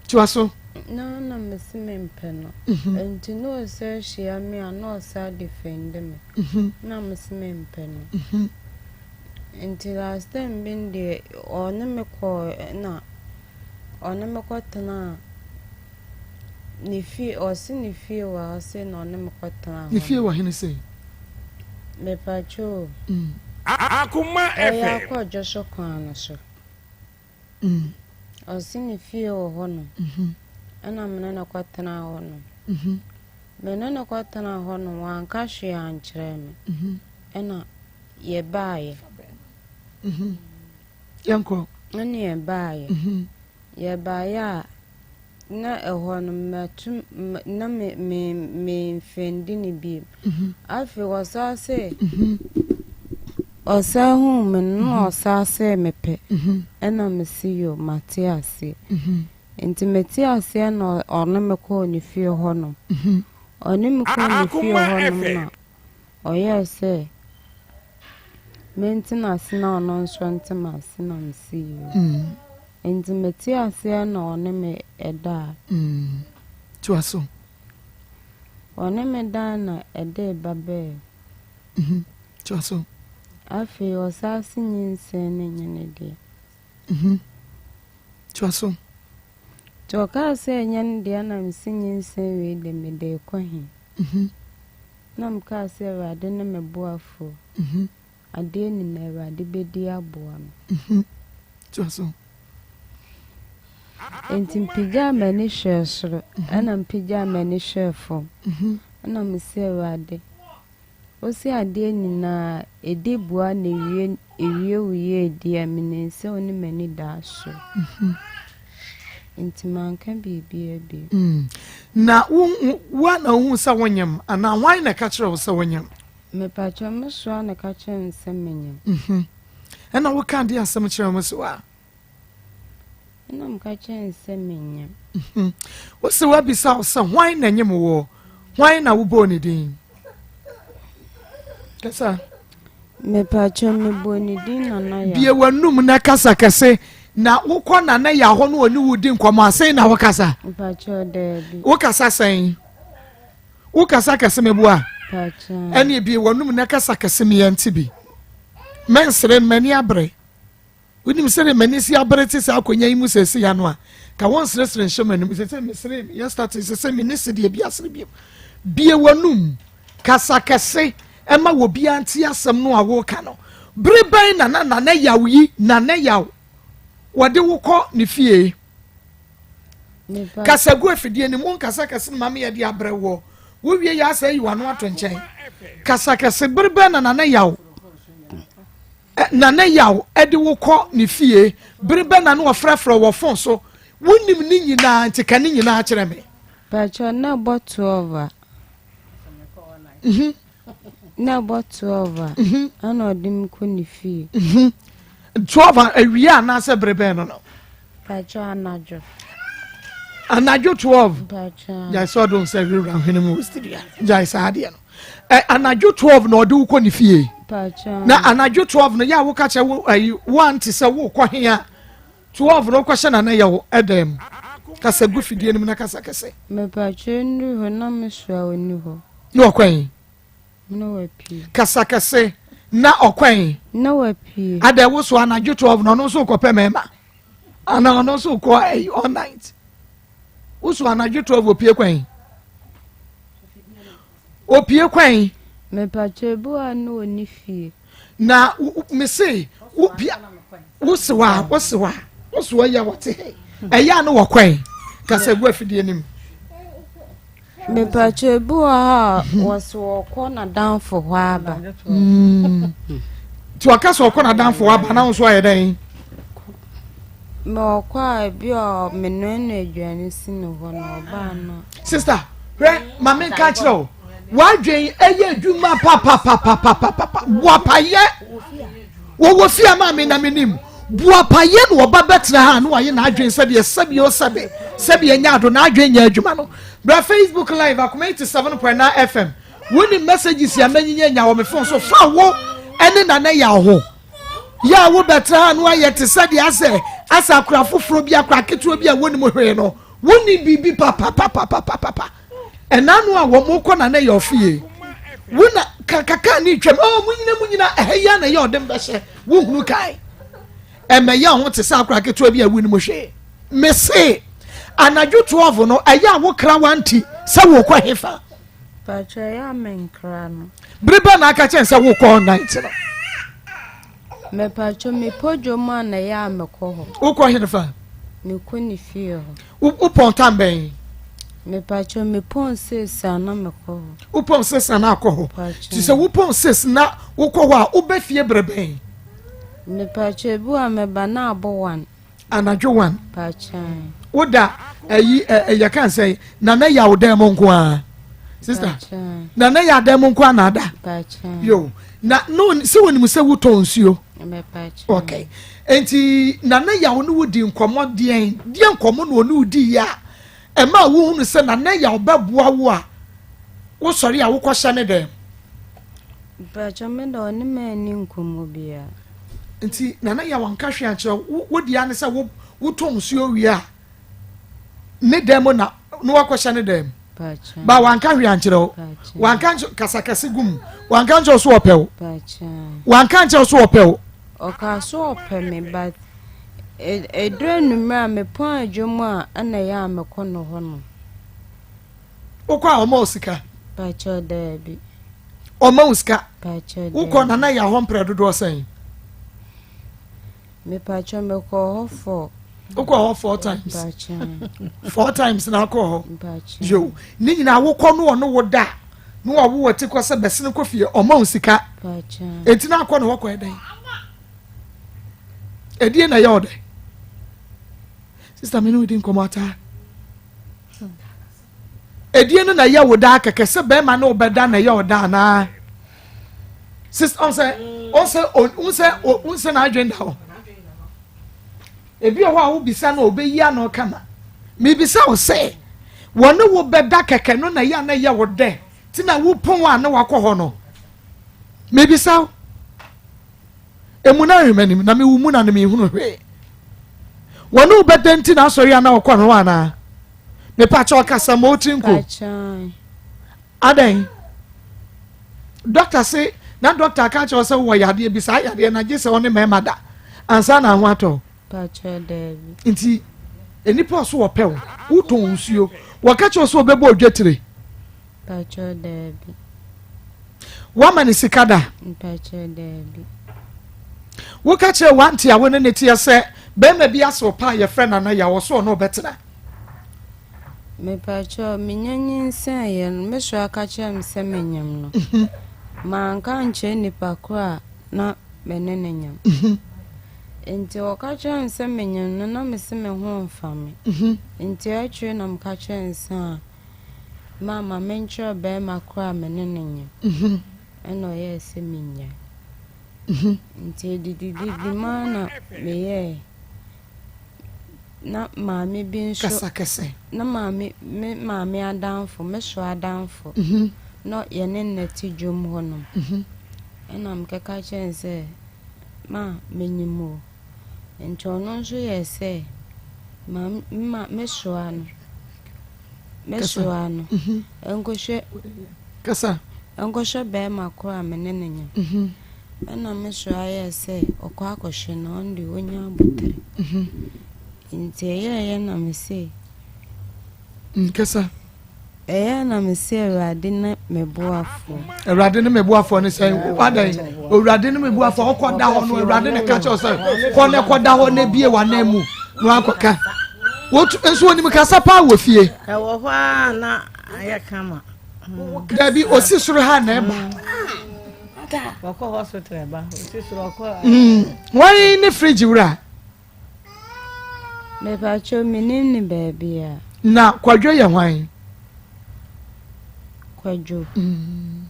Toa so. Na na mese mempɛ no. Nti na ɔsan hyia me a na ɔsan defend me. Na mese mempɛ no. Nti last time bi no deɛ ɔne me kɔɔ na ɔne me kɔtenaa ne fie ɔse ne fie wɔ ha sei na ɔne me kɔtenaa hɔ. Ne fie wɔ hene sei? Mepakyɛ o. Akoma Ɛyɛ FM. akɔ Dwoso kwan no so. Ɔse ne fie wɔ hɔ nom. Ɛna me ne no kɔtenaa hɔ nom. Me ne no kɔtenaa hɔ nom, wanka hwee ankyerɛ me. Ɛna yɛbaeɛ. Yɛnkɔ. Ɛna yɛbaeɛ. Yɛbaeɛ a, Na ɛhɔ no, matu na me me memfɛndi no bio. Afei ɔsan sɛ ɔsan huu me no na ɔsan sɛ mepɛ. Ɛna mese yo mate aseɛ. Nti mete aseɛ na ɔne me kɔɔ ne fie hɔnom. Ɔne me kɔɔ ne fie hɔnom na ɔyɛɛ sɛ mentena ase na ɔno nso nte m'ase na mese yo. Nti mete aseɛ na ɔne me daa. Mm. Toa so. Ɔne me daa na ɛde ba bɛɛ. Mhm. Toa so. Afei ɔsan se nyinsɛn no nyɛ ne dea. Mhm. Toa so. Nti ɔkaa sɛ ɛnyɛ ne dea na mese nyinsɛn wei de mede rekɔ he? Mhm. Na mekaa sɛ Awurade ne me boafoɔ. Mhm. Adeɛ nyinaa Awurade bɛdi aboa me. Mhm. Toa so. Enti mepagyaa m'ani hwɛɛ soro, ɛna mepagyaa m'ani hwɛɛ fam. Ɛna mese Awurade, wose adeɛ nyinaa ɛdi boa na ɛwie ɛwie wo yie deɛ a, menim sɛ wo ne m'ani daa soro. Enti manka biribiara bio. Na wo wo a na wohu sɛ wonyem anaa hwan na ɛka kyerɛ wo sɛ wonyem? Mepakyɛ me soa na ɛka kyerɛ me sɛ menyem. Ɛna woka de asɛm kyerɛ wo so a? Ɛna meka kyerɛ no sɛ menyem. Wose woabisa wo sɛ hwan na nyem woɔ? Hwan na wobɔɔ ne din? Kasa. Mepakyɛ mebɔɔ ne din Nana Yaw. Bie w'anum na kasa kɛse. Na wokɔ Nana Yaw hɔ no ɔne wo di nkɔmmɔ a sɛn na wokasa? Mepakyɛ daabi. Wokasa sɛn? Wokasa kɛse meboa? Ɛne bie w'anum na kasa kɛse meyɛ nte bi. Mɛnsere m'ani abere. Wonim sɛdeɛ m'ani si abere te saa akonnwa yi mu seesei ano a, ka wɔnseresere nhyɛ m'anim. Sɛ sɛ mesere, meyɛ start, sɛ sɛ menni sedeɛ bi asere bio. Bie w'anum, kasa kɛse, ɛma obiara nte asɛm no a woreka no. Bere bɛn na na Nana Yaw yi Nana Yaw wɔde wo kɔ ne fie? Kasa gu afidie no mu, wonkasa kɛse no ma meyɛ de abrɛ woɔ. Wowie yɛ asɛ ayi w'ano ato nkyɛn. Kasa kɛse, bere bɛn na Nana Yaw Nana Yaw de wo kɔ ne fie? Bere bɛn na na ɔfrɛfrɛ wɔ fon so? Wonim ne nyinaa nti ka ne nyinaa kyerɛ me. Pakyɛ na ɛbɔ 12 a. Na ɛbɔ 12 a. Ɛna ɔde me kɔ ne fie. 12 a awia anaasɛ bere bɛn no no? Pakyɛ anadwo. Anadwo 12. Pakyɛ. Gyae sɛ ɔde wo nsa wurawura hwene mu wɔ studio. Gyae saa adeɛ no. Ɛ anadwo 12 na ɔde wo kɔ ne fie. Pakyɛ. Na anadwo 12 no yɛ a woka kyerɛ wo ayi wo ante sɛ wokɔ he a 12 no wokɔhyɛ nana yɛ wo ɛdan mu. Kasa gu fidie no mu na kasa kɛse. Mepakyɛ nnuru hɔ na me soa ɔni hɔ. Na ɔkɔ he? Na wapue. Kasa kɛse na ɔkɔ he? Na wapue. Adɛ wo so anadwo 12 na ɔno nso kɔpɛ mɛɛma. Ana ɔno nso kɔ ayi all night. Wo so anadwo 12 opie kwan? Opie kwan? Mepakyɛ ebi wɔ a na ɔni fie. Na me se wo bia wo se wa wo se wa wo se wa yɛ wɔte he ɛyɛ a na wɔkwan kasa gu afidie no mu. Mepakyɛ ebi wɔ hɔ a wɔse wɔkɔ n'adamfo hɔ aba. Nti ɔka sɛ ɔkɔ n'adamfo hɔ aba na wo nso ayɛ dɛn? Ma ɔkɔ a ebi a menoanoa aduane si ne hɔ na ɔbaa no. Sista, hwɛ ma menka kyerɛ wo w'adwen ɛyɛ adwuma papapapapapa boapayɛ wɔwɔ fie ama me na menim boapayɛ na ɔba bɛtena ha na wayɛ n'adwen sɛdeɛ sɛbi o sɛbi sɛbi ɛnyɛ ado n'adwen nyɛ adwuma no bra facebook live akoma 87.9 fm wonim messages a manyinya nya wɔ me phone so fa wo ɛne nana yɛ ho yɛ a wobɛtena ha no ayɛ te sɛdeɛ asɛ asɛ akora foforɔ bi akora ketewa bi a wonim hwee no wonim biribi papapapapapa Ɛna no a wɔn kɔ na na ɛyɛ ɔfie. Wo na kakaka ne twam. Oh, mo nyina mo nyina ɛha yi na ɛyɛ ɔde mbɛhyɛ. Wo hunu kae. Ɛmɛyɛ ho te sɛ akora ketewa bi a wonim hwee. Mese anadwo 12 no ɛyɛ a wokra wanti sɛ wokɔ hefa. Pakyɛ ɛyɛ a menkra no. Bere bɛn na aka kyɛn sɛ wokɔ night no? Mepakyɛ mepɔ dwom a na ɛyɛ a mekɔ hɔ. Wokɔ hefa? Mekɔ ne fie hɔ. Wopɔn tam bɛn? Mepakyɛ mepɔn six a na mekɔ hɔ. Wopɔn six a na akɔ hɔ. Ti sɛ wopɔn six na wokɔ hɔ a wobɛ fie bere bɛn? Mepakyɛ ebi wɔ meba na abɔ one. Anadwo one. Pakyɛ. Woda ɛyi ɛ yɛ kan sɛ nana yɛ awo dan mu nko ara. Sista nana yɛ adan mu nko ara na ada. Pakyɛ. Yo na no sɛ wɔnim sɛ wotɔn nsuo. Okay. Enti Nana Yaw ne wo di nkɔmmɔ deɛn? Deɛ nkɔmmɔ na ɔne wo diiɛ a ɛma wohunu sɛ Nana Yaw bɛboa wo a wosɔre a wokɔhyɛ ne dɛm? Mpakyɛ me deɛ ɔne me anni nkɔmmɔ biara. Nti Nana Yaw anka hwee ankyerɛ wo, wo deɛ ne sɛ wo Wotɔ nsuo wie a, ne dan mu na na wakɔhyɛ ne dan mu. Ba wanka hwee ankyerɛ wo. Wanka nkyerɛ kasa kɛse gu mu. Wanka nkyerɛ wo so ɔpɛ wo. Wanka nkyerɛ wo so ɔpɛ wo. Ɔkaa so ɔpɛ me but ɛduru anwummerɛ a mepɔn adwuma a ɛna ɛyɛ a mekɔ no hɔ no. Wokɔ a ɔma wo sika? Pakyɛ daabi. Ɔma wo sika? Pakyɛ daabi. Wokɔ nana yɛ hɔ mprɛ dodoɔ sɛn? Mepakyɛ mekɔ hɔ four. Wokɔ hɔ four times? Pakyɛ. Four times na akɔ hɔ? Pakyɛ. Yo, ne nyinaa wokɔ no ɔno wo da na wawo wɔ ti kɔ sɛ bɛsene kɔ fie ɔma wo sika. Pakyɛ. Enti na akɔ ne hɔ kɔ ɛdɛn? Ɛdeɛ na ɛyɛ ɔdɛ? Sista me ne wo di nkɔmmɔ ataa. Edie no na ɛyɛ wo daa kɛkɛ sɛ bɛrima ne wobɛda na ɛyɛ ɔda anaa? Sista ɔn sɛ ɔn sɛ ɔn sɛ ɔn sɛ n'adwene da hɔ. Ebi wɔ hɔ a wobisa no ɔbɛyi ano kama. Mebisa wo sɛ wɔne wo bɛda kɛkɛ no na ɛyɛ a na ɛyɛ wo dɛ ti na wopɔn a na wakɔ hɔ no. Mebisa wo. Emu na nhwɛ m'anim, na mewo mu na ne menhunu hwee. Wɔne wo bɛda nti na asɔre a na wɔkɔ no anaa? Mepa kyɛw kasa ma wotiri nko. Adɛn? Dɔkta se na dɔkta aka kyerɛ sɛ wɔ yadeɛ bi saa yadeɛ na gye sɛ ɔne mmarima da ansa na ho atɔ. Nti nnipa ɔso wɔpɛ wo wotɔn nsuo wɔka kyerɛ sɛ wɔbɛbɔ odwatire. Mpakyɛw daabi. Woama no sika da? Mpakyɛw daabi. Woka kyerɛ w'ante a wo ne ne teɛ sɛ bɛrima bi ase ɔpa a yɛfrɛ Nana Yaw ɔso ɔne ɔbɛtena? Mepakyɛw menya nyinsɛn yɛ no me so aka kyerɛ me sɛ menyem no mhm. manka ankyerɛ nipa koro a na me ne no nyem mhm. nti ɔka kyerɛ me sɛ menyem no na mese me ho mfa me mhm. nti akyire na meka kyerɛ no sɛ a Ma ma menkyerɛ barima koro a me ne no nyem. Ɛna ɔyɛɛ sɛ mennyae. Nti edidididi mu ara na meyɛɛ. Na maame bi nso. Kasa kɛse. Na maame me maame adamfo, me so adamfo. Na yɛne no te dwom hɔnom. Ɛna mekɛka kyerɛɛ no sɛ, ma menyim o. Nti ɔno nso yɛɛ sɛ ma ma mesoa no. Mɛsoa no nkɔhwɛ Kasa. nkɔhwɛ bɛrima koro a me ne no nyem. Ɛna me soa yɛɛ sɛ ɔkɔ akɔhwɛ no ɔno deɛ ɔnya abotere. Nti ɛyɛɛyɛ na me se. Kasa. Ɛyɛ na me se Awurade ne me boafoɔ. Awurade ne me boafoɔ ne sɛn wadan Awurade ne me boafoɔ ɔkɔ da hɔ no Awurade ne ka kyerɛ sɛ kɔ ne kɔ da hɔ na ebie w'anan mu na wakɔka wotu nso onim kasa paa wɔ fie. Ɛwɔ hɔ a na ayɛ kama. Dabi osi soro ha na ɛba. Ɔkɔ hospital ɛba osi soro ɔkɔ. Wɔn ne fridge wura. Mepakyɛw minnim ne baabi a. Na Kwadwo yɛ hwan? Kwadwo. Mm.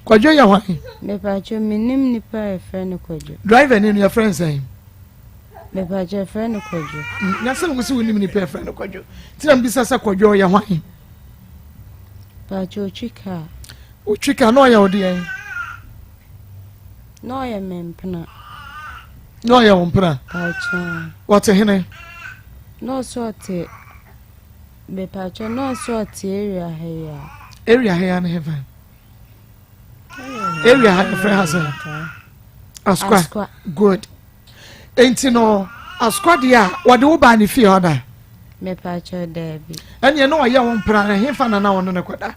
Kwadwo yɛ hwan? Mepakyɛw minnim nipa a yɛfrɛ no Kwadwo. Driver ni no yɛfrɛ no sɛn? Mepakyɛw yɛfrɛ no Kwadwo. Mm, na sɛ wo sɛ wonim nipa yɛfrɛ no Kwadwo. Nti na mbisa sɛ Kwadwo yɛ hwan? Pakyɛw otwi kaa. Otwi kaa na ɔyɛ wo deɛn? Na ɔyɛ me mpena. Na ɔyɛ wo mpena? Pakyɛ. Wɔte hene? Na ɔsɛ ɔte mepakyɛ na ɔsɛ ɔte area ha yi a. Area ha yi a ne hefa? Area ha yɛfrɛ ha sɛ? Asukwa. Asukwa. Good. Enti no asukwa deɛ a wɔde wo baa ne fie hɔ da? Mepakyɛ daabi. Ɛneɛ na ɔyɛ wo mpena na hefa na na ɔno ne kɔda?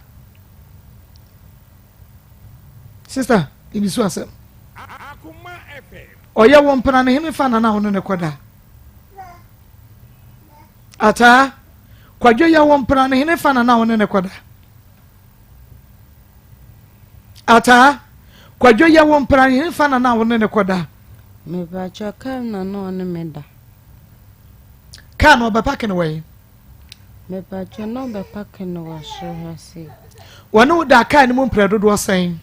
Sister, ebi so asɛm. Ɔyɛ wo mpena ne hene fa na na wo ne ne kɔda. Ataa, kwadwo yɛ wo mpena ne hene fa na na wo ne ne kɔda. Ataa, kwadwo yɛ wo mpena ne hene fa na na wo ne ne kɔda. Mepakyɛ kaa na na ɔne me da. Kaa na ɔbɛpa kene wɔ yi. Mepakyɛ na ɔbɛpake no wɔ soro ha sei. Wɔne wo daa kaa no mu mprɛ dodoɔ sɛn?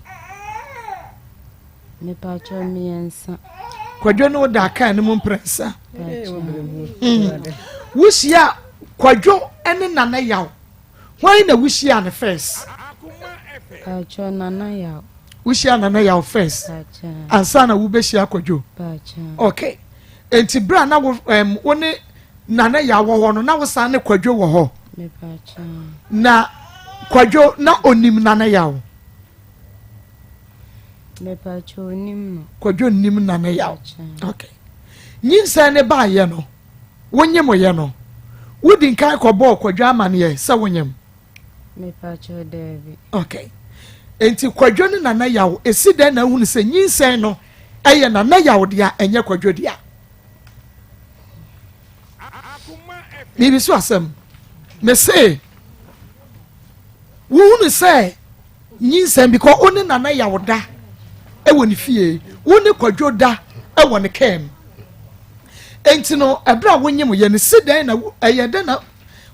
Mepakyɛ mmiɛnsa. Kwadwo ne wo daa kaa no mu mprɛ nsa. Hmm. Wohyia Kwadwo ne Nana Yaw. Hwan na wohyia no first? Pakyɛ Nana Yaw. Wohyia Nana Yaw first. Ansa na wobɛhyia Kwadwo. Pakyɛ. Okay. Enti berɛ a na wo ɛm wo ne Nana Yaw wɔ hɔ no, na wo san ne Kwadwo wɔ hɔ? Na Kwadwo na onim Nana Yaw? Onim no. Kwadwo nnim Nana Yaw. Okay. Nyinsɛn ne baayɛ no, wonyemyɛ no, wodi nkan kɔbɔɔ Kwadwo amaneɛ sɛ wonyem? Mepakyɛw daabi. Okay. Enti Kwadwo ne Nana Yaw, esi dɛn na ahunu sɛ nyinsɛn no ɛyɛ Nana Yaw dea, ɛnyɛ Kwadwo dea? Biribi so asɛm. Mese, wohunu sɛ nyinsɛn because wo ne Nana Yaw da ɛwɔ ne fie, wo ne Kwadwo da ɛwɔ ne kaa mu. Enti no, ɛberɛ a wonyem yɛ no, si dɛn na ɛyɛ dɛn na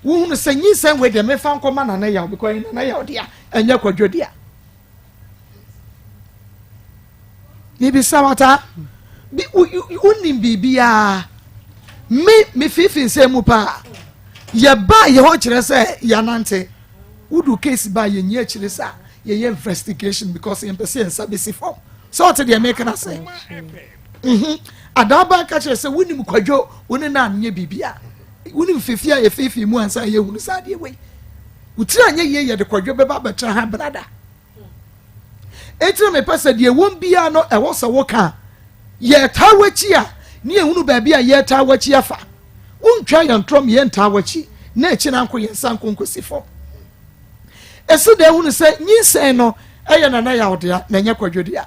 wohunu sɛ nyinsɛn wei deɛ mefa nkɔma Nana Yaw because ɛyɛ Nana Yaw dea, ɛnyɛ Kwadwo dea. Mebisa wata bi wonim biribiara me mefiifi nsɛm mu paa yɛba yɛ hɔ kyerɛ sɛ yɛanante wodu case ba yɛnyi akyire sa yɛyɛ investigation because yɛmpɛ sɛ yɛn nsa bɛsi fam sɛ ɔte deɛ meka no sɛ mhm. adaaba ka kyerɛ sɛ wonim kwadwo wo ne no anyɛ biribia wonim fifi a yɛfiifi mu ansa yɛhunu saa adeɛ wei wo tiri anyɛ yie yɛde kwadwo bɛba bɛtra ha brada enti na mepɛ sɛ deɛ ɛwom biara no ɛwɔ sɛ woka yɛtaa w'akyi a ne yɛhunu baabi a yɛtaa w'akyi afa wontwa yɛn torɔ me yɛntaa w'akyi na akyi no anko yɛn nsa nko nkɔsi fam ɛsi dɛ hunu sɛ nyinsɛn no ɛyɛ nana yawdea na ɛnyɛ kwadwo dea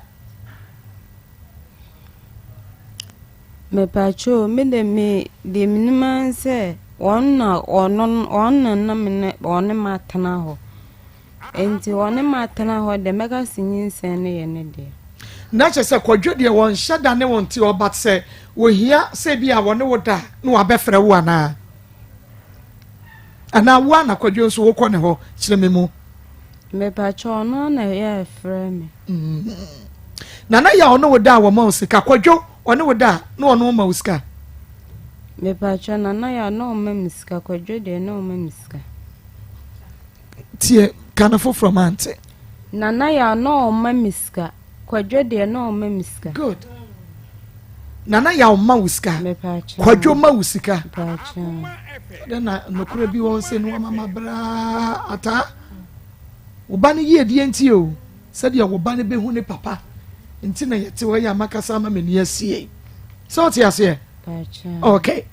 Mepakyɛw, me de me deɛ menim ara ne sɛ wɔn na ɔno wɔn na na me ne wɔne me atena hɔ. Nti wɔne me atena hɔ deɛ mɛka sɛ nyinsɛn no yɛ ne deɛ. Na kyerɛ sɛ Kwadwo deɛ wɔnhyɛ da ne wo nte hɔ but sɛ wɔhia sɛ bi a wɔne wo da a na wabɛfrɛ wo anaa? Anaa wo a na Kwadwo nso wokɔ ne hɔ kyerɛ me mu. Mepakyɛw ɔno ara na ɛyɛ a ɛfrɛ me. Mm. Nana yɛ ɔne wo da a wɔma wo sika. Kwadwo ɔne wo da a na ɔno ɔma wo sika. Mepakyɛw Nana yɛ a na ɔma me sika. Kwadwo deɛ na ɔma me sika. Tie ka no foforɔ mante. Nana yɛ a na ɔma me sika. Kwadwo deɛ na ɔma me sika. Good. Nana yɛ ɔma wo sika. Kwadwo ma wo sika. Dɛ na nokorɛ bi wɔn sɛ no wama ma braa ataa. Wo ba no yiedie nti o, sɛdeɛ wo ba no bɛhu ne papa nti na yɛte hɔ yi a makasa ama m'ani asie. Sɛ ɔte aseɛ? Okay.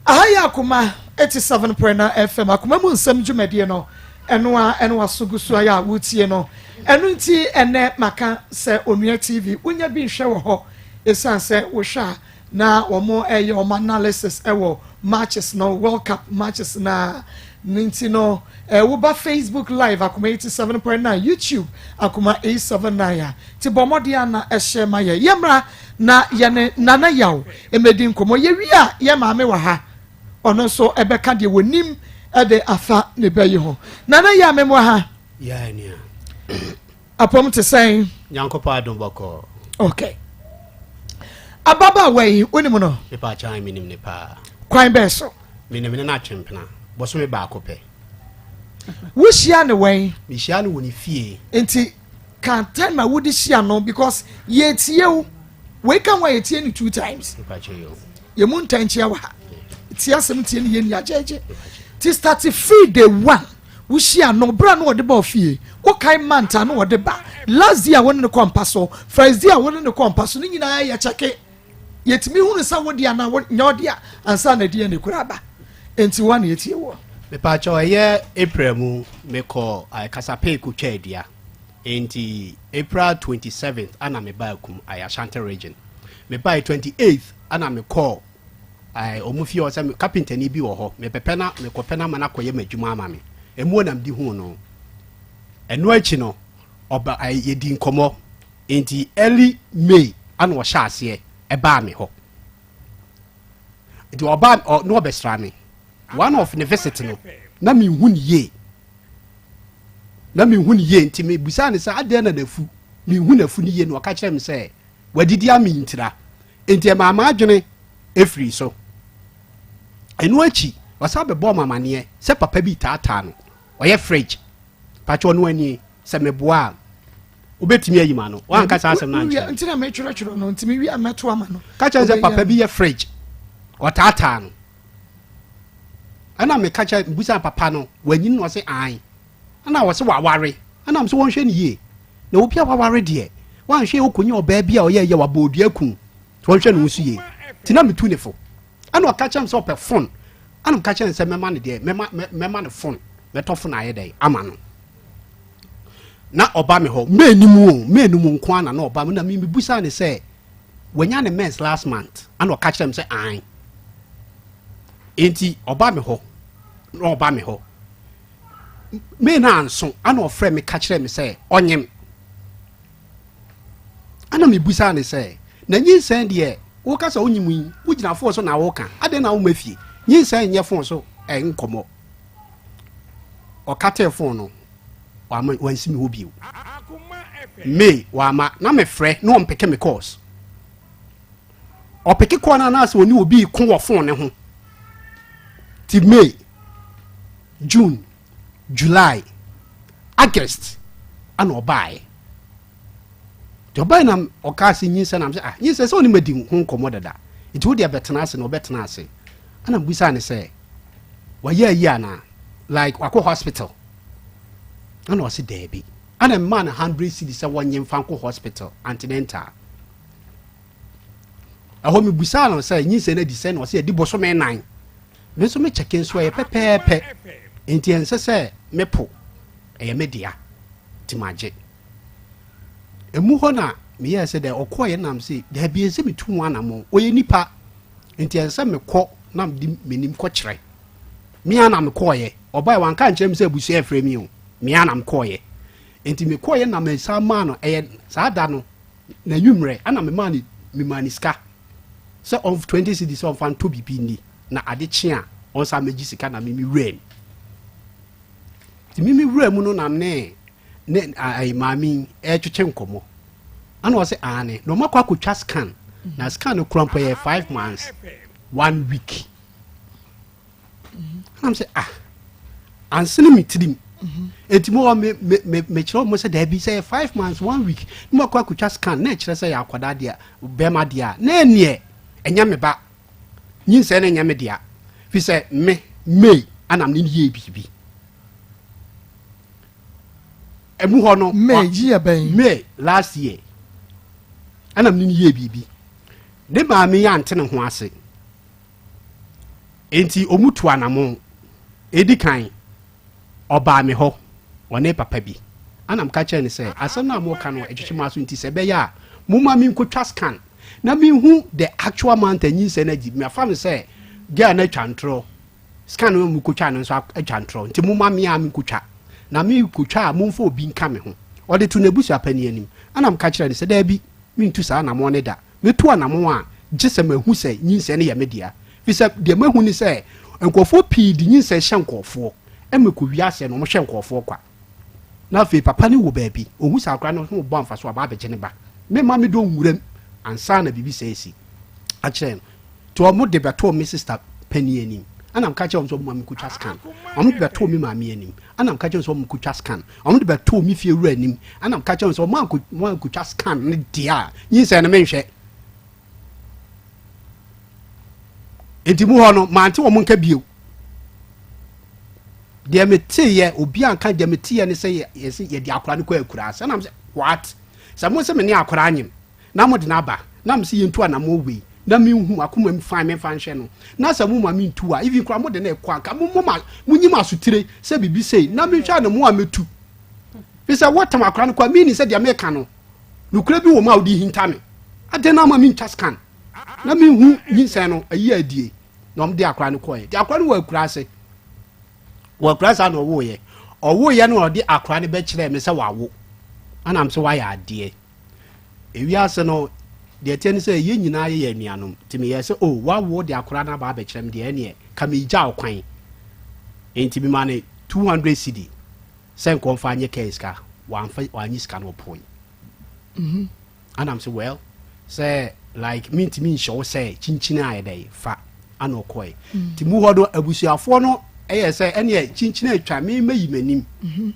Aha yɛ Akoma 87.9 FM, Akoma mu nsɛm dwumadie no, ɛno a ɛno aso gu so ayɛ a wotie no. Ɛno nti ɛnɛ maka sɛ Onua TV, wonya bi nhwɛ wɔ hɔ, ɛsiane sɛ wohwɛ a Na wɔn ɛyɛ wɔn analysis ɛwɔ matches no world cup matches na ne nti no ɛɛ woba facebook live akoma 87.9 youtube akoma 879 a ti bɔ mmɔden a na ɛhyɛ ma yɛ yɛmmra na yɛne nana yaw mmɛdi nkɔmmɔ yɛwie a yɛ maame wɔ ha ɔno nso ɛbɛka deɛ wɔnim ɛde afa ne bɛ yi ho nana yaw memmoa ha Yeah, nua. Apɔm te sɛn? Nyankopɔn adom bɔkɔɔ. Okay. Ababaawa yi, wonim no? Mepa kyɛw, menim ne paa. Kwan bɛn so? Menim ne no atwempena, bosome baako pɛ. Wohyia ne wɛn? Mehyia no wɔ ne fie. Nti, ka time a wode hyia no because yɛtie wo. Wei ka ho a yɛtie no two times. Yɛn mu ntɛnkyea wɔ ha. Tie asɛm tie ne yɛn ni agyɛgye. Ti start free day one. Wohyia no berɛ a na ɔde ba ofie, wokae month a na ɔde ba, last day a wo ne no kɔ mpa so, first day a wo ne no kɔ mpa so, ne nyinaa yɛ kyɛke. Yɛtumi hunu sɛ wo dea anaa nyɛ wo dea ansa na DNA kura aba. Enti wo a na yɛtie woɔ. Mepaakyɛw ɛyɛ April mu mekɔ Kasapei kotwaa dua nti April 27th ana mebaa Kum ayɛ Ashanti region mebae 28th ana mekɔɔ Ae, wɔn fie hɔ sɛ kapentani bi wɔ hɔ, mepɛpɛ na mekɔpɛ no ama no akɔyɛ m'adwuma ama me. Emu na mede huu no. Ɛno akyi no, ɔba ae, yɛdi nkɔmmɔ. Enti early May ana ɔhyɛ aseɛ ɛbaa me hɔ. Nti ɔbaa ɔ, na ɔbɛsra me. One of ne visit no, na menhu ne yie. Na menhu ne yie nti mebusaa no sɛ adɛn na n'afu, menhu n'afu no yie na ɔka kyerɛ me sɛ wadidi ame ntira. Enti ɛmaa m'adwene firii so. Ɛno akyi, ɔsan bɛbɔɔ me amaneɛ sɛ papa bi retaataa no. Ɔyɛ fridge. Pakyɛ ɔno anie, sɛ meboa a. Wobɛtumi ayi ma no. Woanka saa asɛm no ankyerɛ me. Nti na metwerɛtwerɛ no nti mewie a mɛto ama no. Ka kyerɛ sɛ papa bi yɛ fridge. Ɔtaataa no. Ɛna meka kyerɛ mbusa papa no wanyini na ɔse ae. Ɛna ɔse waware. Ɛna mese wɔnhwɛ no yie. Na obi a waware deɛ wanhwɛ ɔkɔnya ɔbaa bi a ɔyɛ yɛ wabɔ odua ku. Wɔnhwɛ ne ho so yie. Nti na metu ne fo. Ɛna ɔka kyerɛ me sɛ ɔpɛ phone. Ɛna meka kyerɛ no sɛ mɛma no deɛ mɛma mɛma no phone. Mɛtɔ phone ayɛ dɛn ama no. Na ɔba me hɔ. Mɛni mu o, mɛni mu nko ara na na ɔba me na mebusa ne sɛ wanya ne mens last month. Ɛna ɔka kyerɛ me sɛ ae. Enti ɔba me hɔ. Na ɔba me hɔ. May no anso ɛna ɔfrɛ me ka kyerɛ me sɛ ɔnyem. Ɛna mebusaa no sɛ, na nyinsɛn deɛ woka sɛ wonyim yi, wogyina fon so na woka, adɛn na woma fie? Nyinsɛn nyɛ fon so eh, nkɔmmɔ. Ɔkatee fon no, wama wansi me hɔ bio. May wama na mefrɛ na ɔmpeke me calls. Ɔpeke kɔɔ no anaasɛ ɔne obi ko wɔ fon ne ho. Ti May, June, July, August ana ɔbaeɛ. Nti ɔbaeɛ na ɔkaa sɛ nyinsɛn na sɛ ah nyinsɛn sɛ ɔne madi ho nkɔmmɔ dada nti wo deɛ bɛtena ase na ɔbɛtena ase. Ana mbusaa ne sɛ wayɛ ayi anaa like wakɔ hospital ana ɔse daabi. Ana mmaa no 100 cedis sɛ wɔnye mfa nkɔ hospital antenatal. Ɛhɔ mebusaa no sɛ nyinsɛn no adi sɛ na ɔse adi bosome nan. Me nso me kyɛke nso ɛyɛ pɛpɛɛpɛ, enti ɛnsɛ sɛ mepo, ɛyɛ me dea, nti magye. Emu hɔ na meyɛɛ sɛ dɛ ɔkɔeɛ nam se daabi ɛnsɛ metu ho anammɔn, ɔyɛ nipa, nti ɛnsɛ sɛ mekɔ na mede m'anim kɔkyerɛ. Me ara na mekɔeɛ, ɔbaeɛ wanka ankyerɛ me sɛ abusua ɛfrɛ me o, me ara na mekɔeɛ. Nti mekɔeɛ na mesan maa no, ɛyɛ saa da no, n'anwummerɛ, ɛna memaa no, memaa no sika sɛ ɔmf 20 cedis sɛ ɔmfa ntɔ biribi nni. na ade kye a ɔnsan mmɛgye sika na mimi wura mu nti mimi wura mu no na ne ne ayi maame yi ɛretwetwe nkɔmɔ ɛna ɔsɛ aane na ɔmo akɔ akɔtwa scan na scan no kura mpo yɛ 5 months 1 week. Ɛna mo sɛ ah, ansene mi tirim eti mo wɔ me me me mekyerɛ ɔmo sɛ daabi sɛ yɛ 5 months 1 week na mo akɔ akɔtwa scan na ɛkyerɛ sɛ yɛ akwadaa deɛ bɛrima deɛ a na ɛneɛ ɛnyɛ me ba. Nyinsɛn no nyɛ me dea, fisɛ me, May, ana me ne no yɛɛ biribi. Emu hɔ no. May year bɛn? May last year. Ana me ne no yɛɛ biribi. Ne maame yi ante ne ho ase. Enti ɔmu tu anamon. Edi kan, Ɔbaa me hɔ, ɔne papa bi. Ɛna meka kyerɛɛ no sɛ, asɛm no a moreka no, ɛtwetwe m'aso nti sɛ ɛbɛyɛ a, momma menkɔtwa scan na menhu the actual month a nyinsɛn no adi. Mafa no sɛ girl no atwa ntorɔ, scan no a mokɔtwa no nso atwa ntorɔ, nti momma me ara menkɔtwa. Na mekɔtwa a, momfa obi nka me ho. Ɔde too n'abusuapanin anim. Ɛna meka kyerɛɛ no sɛ, daabi, mentu saa anammɔn no da. Metu anammɔn a, gye sɛ mahu sɛ nyinsɛn no yɛ me dea. Efisɛ deɛ mahu ne sɛ, nkurɔfoɔ pii de nyinsɛn hyɛ nkurɔfoɔ ma ɛkɔ wiase na wɔhwɛ nkurɔfoɔ kwa. Na afei papa no wɔ baabi, ɔhu sɛ akwadaa no ho rebɔ mfasoɔ a, ɔba abɛgye ne ba. Memma me dɔ nwuram ansa na biribi sɛɛ asi akyerɛ no. Nti wɔde bɛtoo me sista panin anim. Ɛna meka kyerɛɛ wɔn sɛ wɔmma menkɔtwa scan. Wɔde bɛtoo me maame anim. Ɛna meka kyerɛɛ wɔn sɛ wɔnkɔtwa scan. Wɔde bɛtoo me fie wura anim. Ɛna meka kyerɛɛ wɔn sɛ wɔankɔtwa scan no deɛ a, nyinsɛn no menhwɛ. Enti mu hɔ no, mante wɔn nka bio. Deɛ meteeɛ, obi anka deɛ meteeɛ ne sɛ yɛse yɛde akora no kɔ akura ase. Ɛna sɛ, what? Sɛ mo sɛ me ne akora anyem, na mode no aba, na me sɛ yɛntu anammɔn wei, na menhu akoma mu fine memfa nhwɛ no, na sɛ mo ma mentu a, even koraa mode no ɛkɔ anka, mo mo ma, monyim asotire sɛ biribi sei, na menhwɛ anammɔn a mɛtu. Fi sɛ wɔtam akora no kɔ a, meaning sɛ deɛ meka no, Nokorɛ bi wɔ mu a wode hinta me. Adɛn na ama mentwa scan na menhu nyinsɛn no ayi adie? Na wɔde akora no kɔɛ. Nti akora no wɔ akura ase. Wɔ akura saa na ɔwoeɛ. Ɔwoeɛ no ɔde akora no bɛkyerɛɛ me sɛ wawo. Ɛna m sɛ wayɛ adeɛ. Ewiase no deɛ ɛteɛ ne sɛ yɛn nyinaa yɛyɛ anuanom. Nti meyɛɛ sɛ oh wawo de akora no aba abɛkyerɛ me deɛ ɛneɛ ka megya wo kwan. Nti mema no 200 cedi. Sɛ nka ɔmfa nyɛ kaa sika, wamfa wannye sika no ɔpoe. Mm-hmm. Ana m sɛ well sɛ like mentumi nhyɛ wo sɛ kyinkyini ayɛ dɛ fa ana ɔkɔe. Mm. Nti mu hɔ no abusuafoɔ no ɛyɛ sɛ ɛneɛ kyinkyini atwa me mɛyi m'anim. Mm-hmm.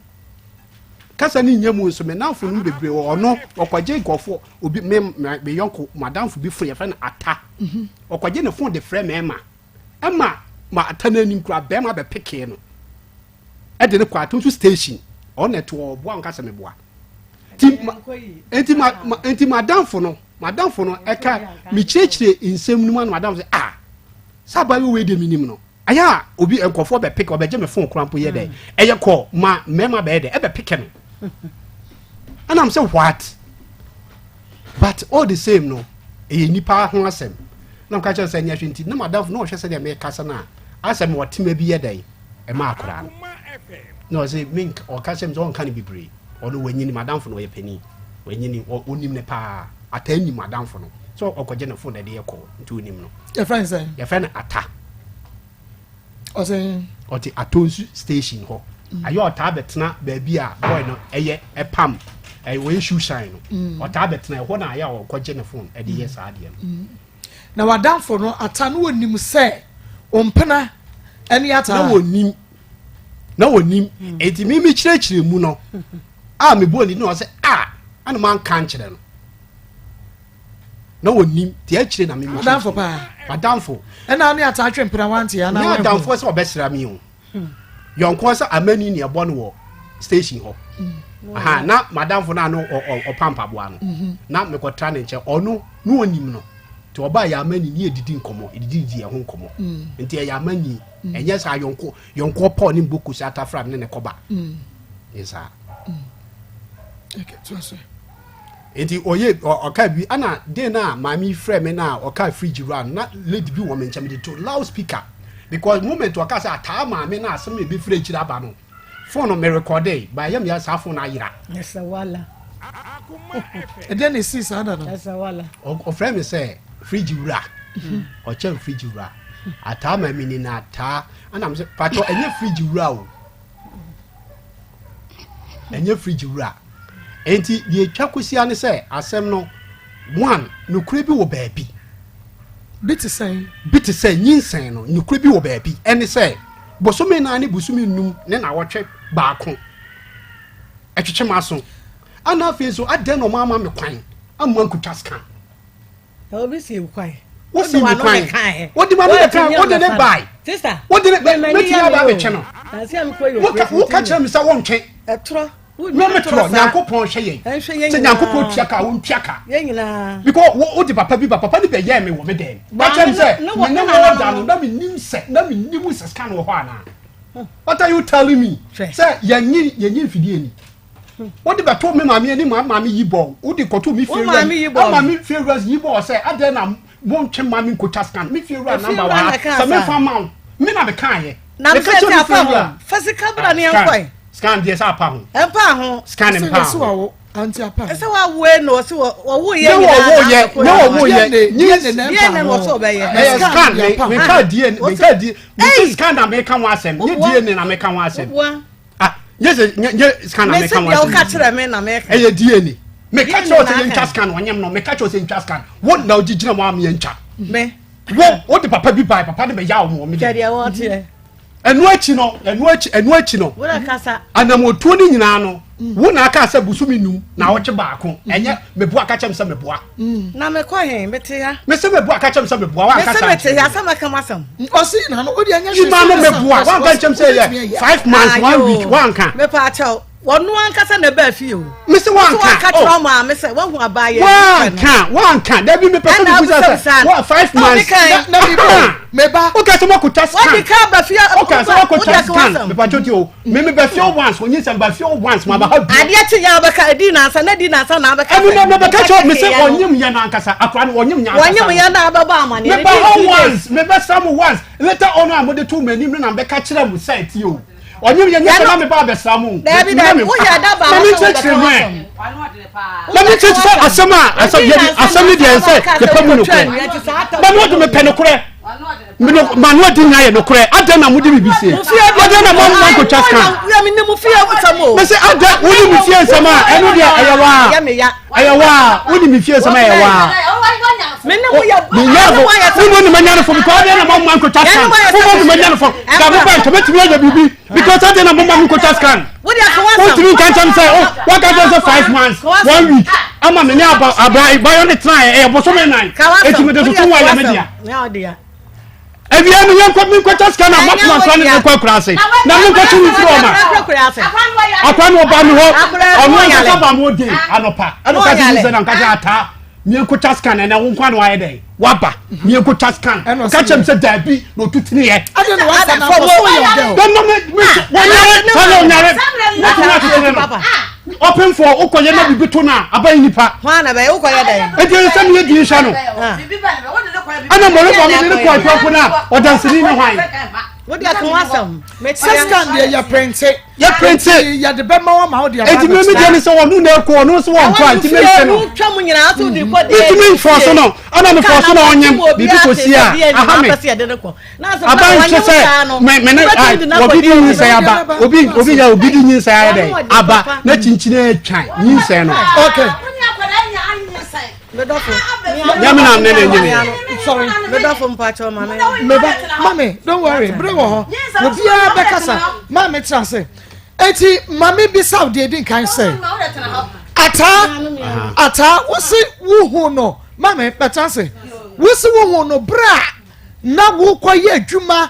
Kasa no nnya mu nso, me nnamfonom bebree wɔ ɔno ɔkɔgye nkurɔfoɔ obi me me yɔnko madamfo bi fon yɛfrɛ no Ata. Mhm. Ɔkɔgye ne fon de frɛ mɛɛma. Ɛma ma Ata no anim koraa bɛɛma bɛpekee no. Ɛde no kɔ Ato nso station. Ɔno na ɛto ɔboa nka sɛ meboa. Ti ma enti ma enti madamfo no madamfo no ɛka mekyerɛkyerɛ nsɛm no mu ana madamfo sɛ ah saa abayewa wei deɛ menim no. Ayɛ a obi nkurɔfoɔ bɛ pick ɔbɛgye me phone koraa mpo yɛ dɛ ɛyɛ kɔ ma mmarima bɛyɛ dɛ ɛbɛ pick no ɛna m sɛ what but all the same no ɛyɛ nipa ho asɛm na mka kyerɛ sɛ nyɛ hwɛ nti na madamfo na ɔhwɛ sɛdeɛ mekasa no a asɛ me ɔtema bi yɛ dɛn ɛma akoraa no na ɔsɛ menka ɔka kyerɛ me sɛ ɔnka no bebree ɔno wanyini madamfo no ɔyɛ panin wanyini ɔnim ne paa ataa nim madamfo no sɛ ɔkɔgye ne phone ɛde yɛ kɔ nti onim no yɛfrɛ no sɛn yɛfrɛ no ata ɔsɛ ɔte atonsu station hɔ mm. ayɛ ɔtaa bɛtena baabi a boy no ɛyɛ ɛpam ɛyɛ wɔyɛ shoe shine no mm. ɔtaa bɛtena ɛhɔ na ayɛ a ɔkɔgye ne phone ɛde yɛ saa adeɛ no mm. na wadamfo no ata no wɔnim sɛ ɔmpena ɛne ata na wɔnim na wɔnim eti mi mi kyerɛkyerɛ mu no a mebɔ ne din ɔsɛ a ɛna manka nkyerɛ no na wɔnim deɛ akyire na mimi adamfo paa adamfo ɛna ne ataa twe mpena wante ana wɔn adamfo sɛ ɔbɛsra mi o hmm. yɔnko sɛ amani ne ɛbɔ no wɔ station hɔ hmm. aha na madamfo no ano ɔpa mpaboa no mhm. na mekɔtra ne nkyɛn ɔno ne ɔnim no nti ɔbaa yɛ amani ne yɛdidi nkɔmmɔ yɛdidi di ɛho nkɔmmɔ hmm. nti ɛyɛ amani ɛnyɛ sɛ ayɔnko yɔnko pɔl ne mboko sɛ atafra ne ne kɔba ne saa Nti ɔyɛ ɔka bi ɛna den na maame yi frɛ me na ɔka fridge wura no na lady bi wɔ me nkyɛn mede to loud speaker because moment ɔka sɛ ataa maame na asɛm ebi firi akyiri aba no phone no me recorde ba ɛyɛ me saa phone no ayera. Ɛsɛ Ɛdeɛ na esi saa da no. Ɛsɛ Ɔfrɛ me sɛ fridge wura ɔkyɛn fridge wura ataa maame ni na ataa ɛna me sɛ patɔ ɛnyɛ fridge wura o. ɛnyɛ fridge wura nti deɛ etwa kosia ne sɛ asɛm no one nokorɛ bi wɔ baabi bi te sɛn bi te sɛ nyinsɛn no nokorɛ bi wɔ baabi ɛne sɛ bosome nan ne bosome num ne na wɔtwe baako ɛtwetwe ma so ɛna afei nso adɛn na ɔmo ama me kwan amma nkutwa scan Na obi si wo kwan. Wo si mi kwan. Wo di ma mi kan wo de ne bae. Sister. Wo de ne meti aba abɛtwe no. Wo ka kyerɛ mi sɛ wo ntwe. Ɛtorɔ. No me torɔ Nyankopɔn hwɛ yɛn. Sɛ Nyankopɔn tua ka wo ntua ka. Yɛn nyinaa. Because wo de papa bi ba papa ni bɛ yɛ me wɔ me dɛm. Ka kyerɛ mi sɛ me ne wo da no na mi nim sɛ na mi nim sɛ scan wɔ hɔ anaa. What are you telling me? Sɛ yɛn nyi yɛn nyi mfidie ni. Wode bɛto me maame anim ama me yi bɔɔ. Wode kɔto me fie wura ama me fie wura yi bɔɔ sɛ adɛn na montwe ma me nkotwa scan. Me fie wura namba wɔ ha sɛ memfa ma wo. Me na mekaeɛ. Na meka kyerɛ me fie wura. Fa sika bra ne yɛnkɔe. Scan deɛ sɛ apa ho. Ɛmpa ho. Scan mpa ho. Anti apa. Ɛsɛ wawoe na ɔse wɔwo yɛ nyinaa. Ne wɔwo yɛ. Ne wɔwo yɛ. Ne wɔwo yɛ. Ɛyɛ scan meka DNA meka DNA scan na meka ho asɛm. Nye DNA na meka ho asɛm. Ah, nye sɛ nye nye scan na meka wɔn asɛm. Mesi deɛ ɔka kyerɛ me na meka. Ɛyɛ DNA. Meka kyerɛ sɛ yɛntwa scan ɔnyem no. Meka kyerɛ sɛ yɛntwa scan. Wo na ɔgye gyina mu a yɛntwa. Me. Wo wo de papa bi bae papa de bɛ yaw mu ɔmo de. Kyɛ deɛ wɔteɛ. Ɛno akyi no ɛno akyi ɛno akyi no. Wo na kasa. Anamotuo ne nyinaa no. Wo na aka sɛ busumi num na ɔtwe baako. Ɛnyɛ meboa ka kyerɛ me sɛ meboa. Na mekɔ he? Mete ha. Mese meboa ka kyerɛ me sɛ meboa wanka Mese saa mete nkyerɛ ha me. sɛ mɛka m'asɛm. Ɔse na no wode ɛnyɛ hwee Ima no sɛ meboa ɔse wanka nkyɛm sɛ wobɛtumi yɛ ayɛ. five months one Ayo. week wanka. Mepa akyɛw. Wɔno ankasa na ɛbaa fie o. Mese Ɔse wanka. wanka kyerɛ Oh. ɔmaame sɛ wahu abaayewa bi fɛ no. Wanka wanka dabi mepɛ sɛ Ɛna mebusa sɛ abusabisa no. wa five Na ɔde months. kan. Na na meba meba. Woka sɛ moakɔtwa scan. Wadi kan ba fie. Woka sɛ Wode woakɔtwa aka scan. w'asɛm. Mepatwo tie o. Me meba fie once onyi sɛ meba fie once maba ha bio. Adeɛ kye yɛ abɛka edi nansa na di nansa na abɛka Ɛno na mebɛka kyerɛ me sɛ Wokeka ɔnyem yɛ no ankasa akora no ɔnyem nyɛ ankasa. Wɔnyem yɛ na abɛbɔ amaneɛ. Meba hɔ once mebɛsra mo once later on a mode to m'anim no na mebɛka kyerɛ mo sɛ tie o. Ɔnyem yɛ nyɛ sɛ na meba abɛsra mo. Dabi dabi woyɛ da ba Na hɔ sɛ menkyerɛkyerɛ wobɛka mu ɛ. w'asɛm. Na menkyerɛkyerɛ sɛ asɛm a asɛm yɛde asɛm no deɛ sɛ yɛpɛ mu nokorɛ. Na me ɔde mepɛ nokorɛ. Mano adi nyinaa yɛ nokorɛ. Adɛn na mode biribi sie? Adɛn na mo mo nkotwa scan? Mese adɛn wone me fie nsɛm a ɛno deɛ ɛyɛ waa. Ɛyɛ waa wone me fie nsɛm a ɛyɛ waa. Menyɛ fo wone ne manya no fo because adɛn na mo mo nkotwa scan? Mo mo ne manya no fo. Ka mo ba nka mɛtumi ayɛ biribi because adɛn na mo mo nkotwa scan? Wontumi nka. nka nkyɛn sɛ o waka kyɛn sɛ 5 months 1 week ama me ne aba abra bayɔ ne tena yɛ ɛyɛ bosome nan eti me de soso wa yɛ me dea. Awia no yɛnkɔ menkɔkyɛ sika na matoma nsa ne mekɔ akura ase na menkɔkye wo mfiri ɔma akwa no ɔba me hɔ ɔno ankasa ba me ɔde anɔpa ɛna ɔka sɛ sɛ na nka sɛ ataa meɛnkɔtwa scan ɛnɛ wo nkwa na wayɛ dɛn waba meɛnkɔtwa scan ɔka kyerɛ me sɛ daabi na ɔtu teneɛ wɔnyare ɔnyare mɛtumi akyekyere no ɔpemfoɔ wokɔyɛ na biribi to no a aban nipa ɛnti ɛsɛ sɛ meyɛ din hwɛ no ɛna mmɔreba mede ne kɔ adwampo no a ɔdanseni ne hwan sɛ scan deɛ yɛ prente yɛ prente yɛde bɛma wa ma wo deɛ ɛnti meme deɛ ne sɛ ɔno na ɛkɔ ɔno nso wɔnkɔ a nti menhwɛ no mentumi mfɔɔ so no ɛna mefɔɔ so na ɔnyem biribi kɔsi a aha me Aba nkyɛ sɛ me me ne obi di nyinsɛn aba obi obi yɛ obi di nyinsɛn ayɛ dɛ aba na kyinkyini atwan nyinsɛn no. Okay. Nyame na ne na nyini. Sorry, medɔfo mpakyɛw maame. Meba, mame, don't worry, bere wɔ hɔ. Obiara bɛkasa. Maame tena ase. Eti maame bisa wo deɛ edi nkan sɛ. Ataa, ataa, wosi wuhu no. Maame bɛtena ase. Wosi wuhu no bere a na wokɔyɛ adwuma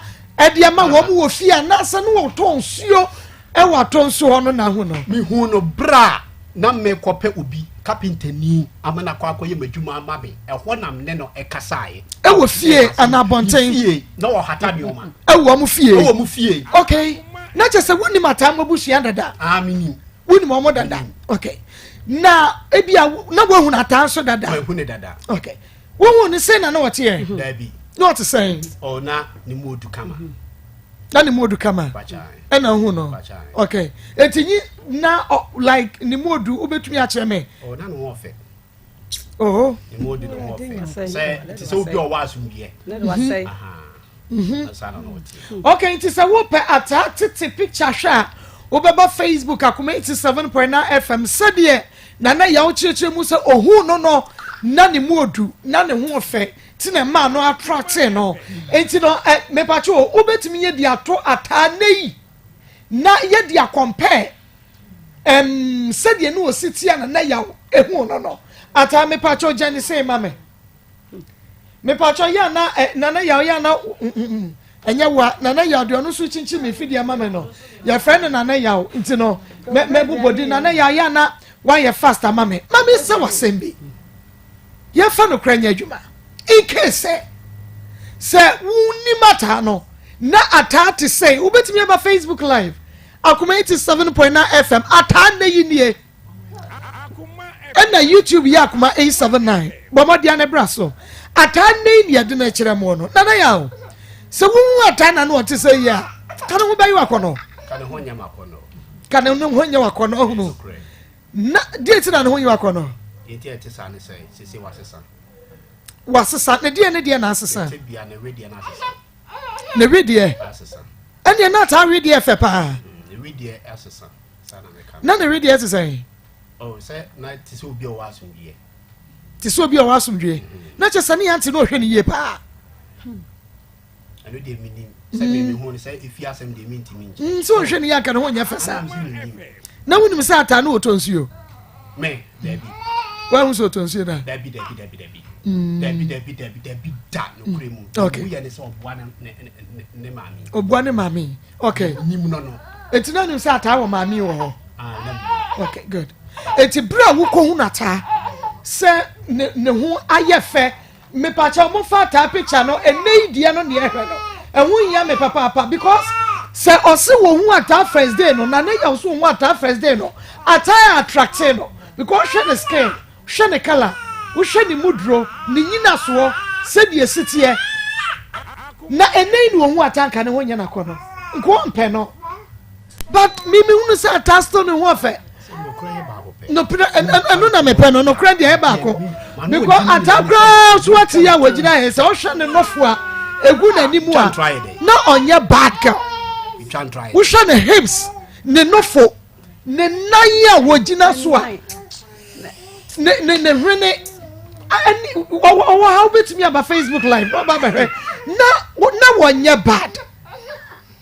de ama wɔn wɔ fie anaasɛ ne wɔtɔ nsuo wɔ atɔ nsuo hɔ no na ahu no. Mehuu no berɛ a na merekɔpɛ obi kapentani ama no akɔ akɔyɛ m'adwuma ama me. Ɛhɔ na me ne no kasaeɛ. Ɛwɔ fie anaa abɔnten? Ne fie, na ɔhata nneɛma. Ɛwɔ wɔn fie? Ɛwɔ wɔn fie. Okay, na kyerɛ sɛ wonim ataa mo abusua dada? Ah, menim. Wonim wɔn dada? Okay. Na ebia na woahunu ataa nso dada? Mahu ne dada. Okay. Wohu no sɛn na na ɔte ɛ? Mhm. Dabi. Na ɔte sɛn? Oh, na ne mu odu kama. Mhm. Na ne mu odu kama. Ɛna ohu no. Okay. Eti nyi na like ne mu odu wobɛtumi akyerɛ me. Oh, na ne ho ɔfɛ. Oh. Ne mu odu ne ho ɔfɛ. Sɛ te sɛ obi a ɔwɔ asomdwoeɛ. Mhm. Mhm. Okay, nti sɛ wopɛ ataa tete picture hwɛ a wobɛba Facebook Akoma 87.9 FM sɛdeɛ Nana Yaw kyerɛkyerɛ mu sɛ ohuu no no na ne mu odu na ne ho ɔfɛ ti na ɛmaa no attracte no nti no ɛ mepatwe o wobɛtumi yɛ de ato ataa nɛ yi na yɛ de akɔmpɛɛ ɛm sɛdeɛ ne osi tia Nana Yaw ehuu no no ataa mepatwe o gyɛne sei ma me. Mepatwɔ yɛ ana eh, nana yaw yɛ ana mm, mm, mm, ɛnyɛ wa nana yaw deɛ ɔno nso kyinkyin mi fidie ama mi no yɛfrɛ no nana yaw nti no mɛ mɛbobɔ di nana yaw yɛ ana wayɛ fast ama mi ma mi sɛ wasɛm bi yɛfa no kora nyɛ adwuma in case sɛ sɛ wonim ataa no na ataa te sɛ wobɛtumi aba facebook live akoma 87.9 fm ataa nnɛ yi nie Ɛna YouTube yɛ akoma 879 bɔ mmɔden ne bra so. Ataa nnɛ yi ne yɛde no kyerɛ mo no. Nana yɛ o. Sɛ wohu ataa na no ɔte sɛ yi a, ka ne ho bɛyɛ wakɔnɔ. Ka ne ho nyɛ makɔnɔ. Ka ne ho nyɛ wakɔnɔ ɔhunu. Na deɛ ti na ne ho nyɛ wakɔnɔ. Deɛ ti a ɛte saa ne sɛ sese wasesa. Wasesa ne deɛ ne deɛ na asesa. Ne tebea ne wedeɛ na asesa. Ne wedeɛ. Ɛneɛ na ataa wedeɛ fɛ paa. Ne wedeɛ asesa. Na ne wedeɛ te sɛn? Oh, sɛ na te sɛ obi a ɔwɔ asomdwoeɛ. Te sɛ obi a ɔwɔ asomdwoeɛ. Mm-hmm. Na kyɛ sɛ ne yɛnte na ɔhwɛ ne yie paa. Hmm. Ɛno deɛ menim sɛ mm. mehu no sɛ ɛfi asɛm deɛ mentumi nkyɛ. Mm, sɛ ɔhwɛ ne yie anka ne ho nyɛ fɛ saa. Na wonim sɛ ataa ne wɔtɔ nsuo? Me, dabi. Woahu sɛ ɔtɔ nsuo da? Dabi, dabi, dabi, dabi. Mm. Dabi, dabi, dabi, dabi da nokorɛ mu. Okay. Woyɛ ne sɛ ɔboa ne maame. Ɔboa ne maame. Okay. Nim no no. Eti na nim sɛ ataa wɔ maame wɔ hɔ. Ah, okay, good. Eti bere a wokɔhu no ataa sɛ ne ne ho ayɛ fɛ mepakyɛ wɔn fa ataa picture no ɛnɛ yi deɛ no neɛ ɛhwɛ no ɛho hia me papaapa because sɛ ɔse wɔ hu ataa first day no na ne yɛ ɔso hu ataa first day no ataa attracte no because hwɛ ne skin Hwɛ ne colour, wohwɛ ne mu duro, ne nyinasoɔ, sɛdeɛ ɛsi teɛ. Na ɛnɛ yi na ɔhu ata nka ne ho nyɛ n'akɔnɔ. Nka ɔmpɛ no. But me mehunu sɛ ata still ne ho ɔfɛ. Nokorɛ ɛno na mepɛ no, nokorɛ deɛ ɛyɛ baako. Because ata koraa so ate yi a wɔgyina yɛ sɛ ɔhwɛ ne nɔfo a ɛgu n'anim a na ɔnyɛ bad girl. Wohwɛ ne hips, ne nofo. Ne nan a wɔgyina so a ne ne ne hwene ɛne ɔwɔ ha wobɛtumi aba facebook live na ɔba abɛhwɛ na na wɔnyɛ bad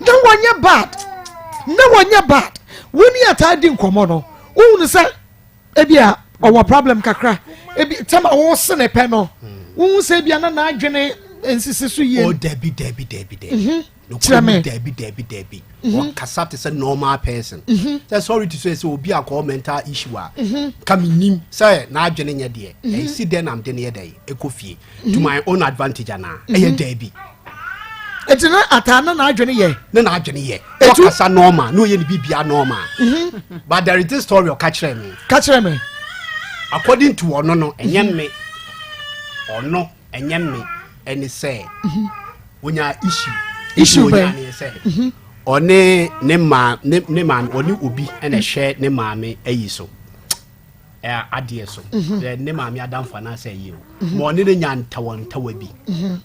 na wɔnyɛ bad na wɔnyɛ bad. Wo ne ataa di nkɔmmɔ no, wohunu sɛ ebi a ɔwɔ problem kakra. Ebi tɛm a wɔse ne pɛ no, wohu sɛ ebi a na n'adwene nsisi so yie. Oh, dabi dabi dabi dabi. Mhm. Kyerɛ me. Dabi dabi dabi. Mhm. Ɔkasa te sɛ normal person. Mhm. Sɛ sorry to say sɛ obi akɔ mental issue a, ka me nim sɛ n'adwene nyɛ deɛ. Ɛsi dɛn na mede no yɛ dɛn ɛkɔ fie to my own advantage anaa? Ɛyɛ dabi. Eti na ataa na n'adwene yɛ. Na n'adwene yɛ. Ɔkasa normal na ɔyɛ ne bibia normal. But there is this story ɔka kyerɛ me. Ka kyerɛ me. According to ɔno no ɛnyɛ me. Ɔno ɛnyɛ me ɛne sɛ onya issue. Issue bɛn? Ɔnya ne sɛ ɔne ne maa ne ne maame ɔne obi ɛna ɛhwɛ ne maame ayi so. Adeɛ so. Ne maame adamfo anaasɛ ɛyɛ o. Ma ɔne ne nya ntawantawa bi.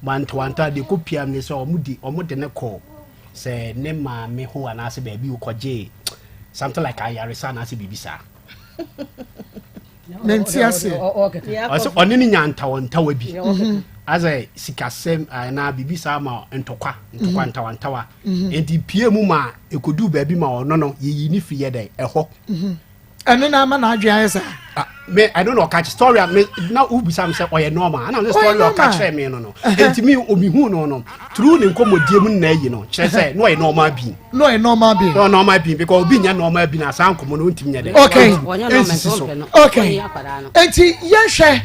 Ma ntawantawa deɛ kɔ pia ne sɛ ɔmo di ɔmo de ne kɔ sɛ ne maame ho anaasɛ baabi ɔkɔgye something like ayaresa anaasɛ biribi saa. Mente aseɛ. Ɔsɛ ɔne ne nya ntawantawa bi. Asɛ sikasɛm anaa biribi saa ma ntɔkwa ntɔkwa ntawantawa. Nti pie mu ma ekodu baabi ma ɔno no yɛyi ne firi yɛ dɛ ɛhɔ. Ɛno na ama n'adwene ayɛ saa. Ah, me I don't know ɔka story a me na wobisa me sɛ ɔyɛ normal ɛna sɛ story ɔka kyerɛ me no no nti me omihu no no through ne nkɔmmɔdie mu nna ayi no kyerɛ sɛ na ɔyɛ normal being. Na ɔyɛ normal being. Na ɔyɛ normal being because obi nyɛ normal being na saa nkɔmmɔ no ntumi nyɛ dɛ. Okay. Nsisi so. Okay. Nti yɛhwɛ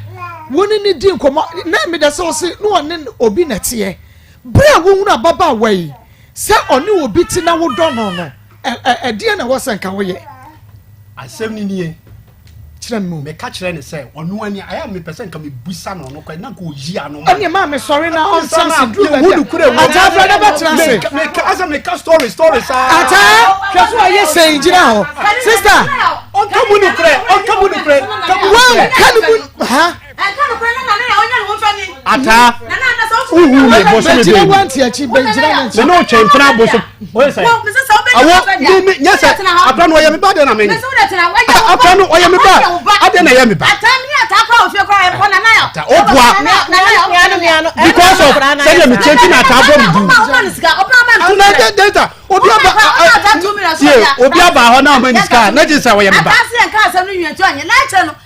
wo ne ne di nkɔmmɔ na meda sɛ ɔse na ɔne obi na ɛteɛ bere a wohunu ababaawa yi sɛ ɔne obi te na wodɔ no no ɛdeɛ na ɛwɔ sɛ nka woyɛ. Asɛm no nie. Kyerɛ me mu. Meka kyerɛ no sɛ ɔno ani ayɛ a mepɛ sɛ nka mebusa no ɔno kɔ na nka ɔyi ano ma. Ɛne maa mesɔre na ɔnsa ase duru baabi a ataa frɛ no bɛtena ase. Meka asɛ meka story story saa. Ataa hwɛ so ayɛ sɛn gyina hɔ sister. Ɔnka mu nokorɛ ɔnka mu nokorɛ ka mu nokorɛ. Wɔnka ne mu ha. Ataa wohu me bosome bɛgyina wanti akyi bɛgyina ne nkyɛn. Me ne wotwɛn mpena bosom. Wɔyɛ sɛ awo mi mi nyɛ sɛ akora no ɔyɛ mi ba deɛ na mi ni akora no ɔyɛ mi ba adeɛ na ɛyɛ mi ba. O bua because of sɛdeɛ mi tiɛ ti na ataa bɔ mi dun. Na de de obi aba tie obi aba hɔ na ɔma ni sika na gye sɛ ɔyɛ mi ba.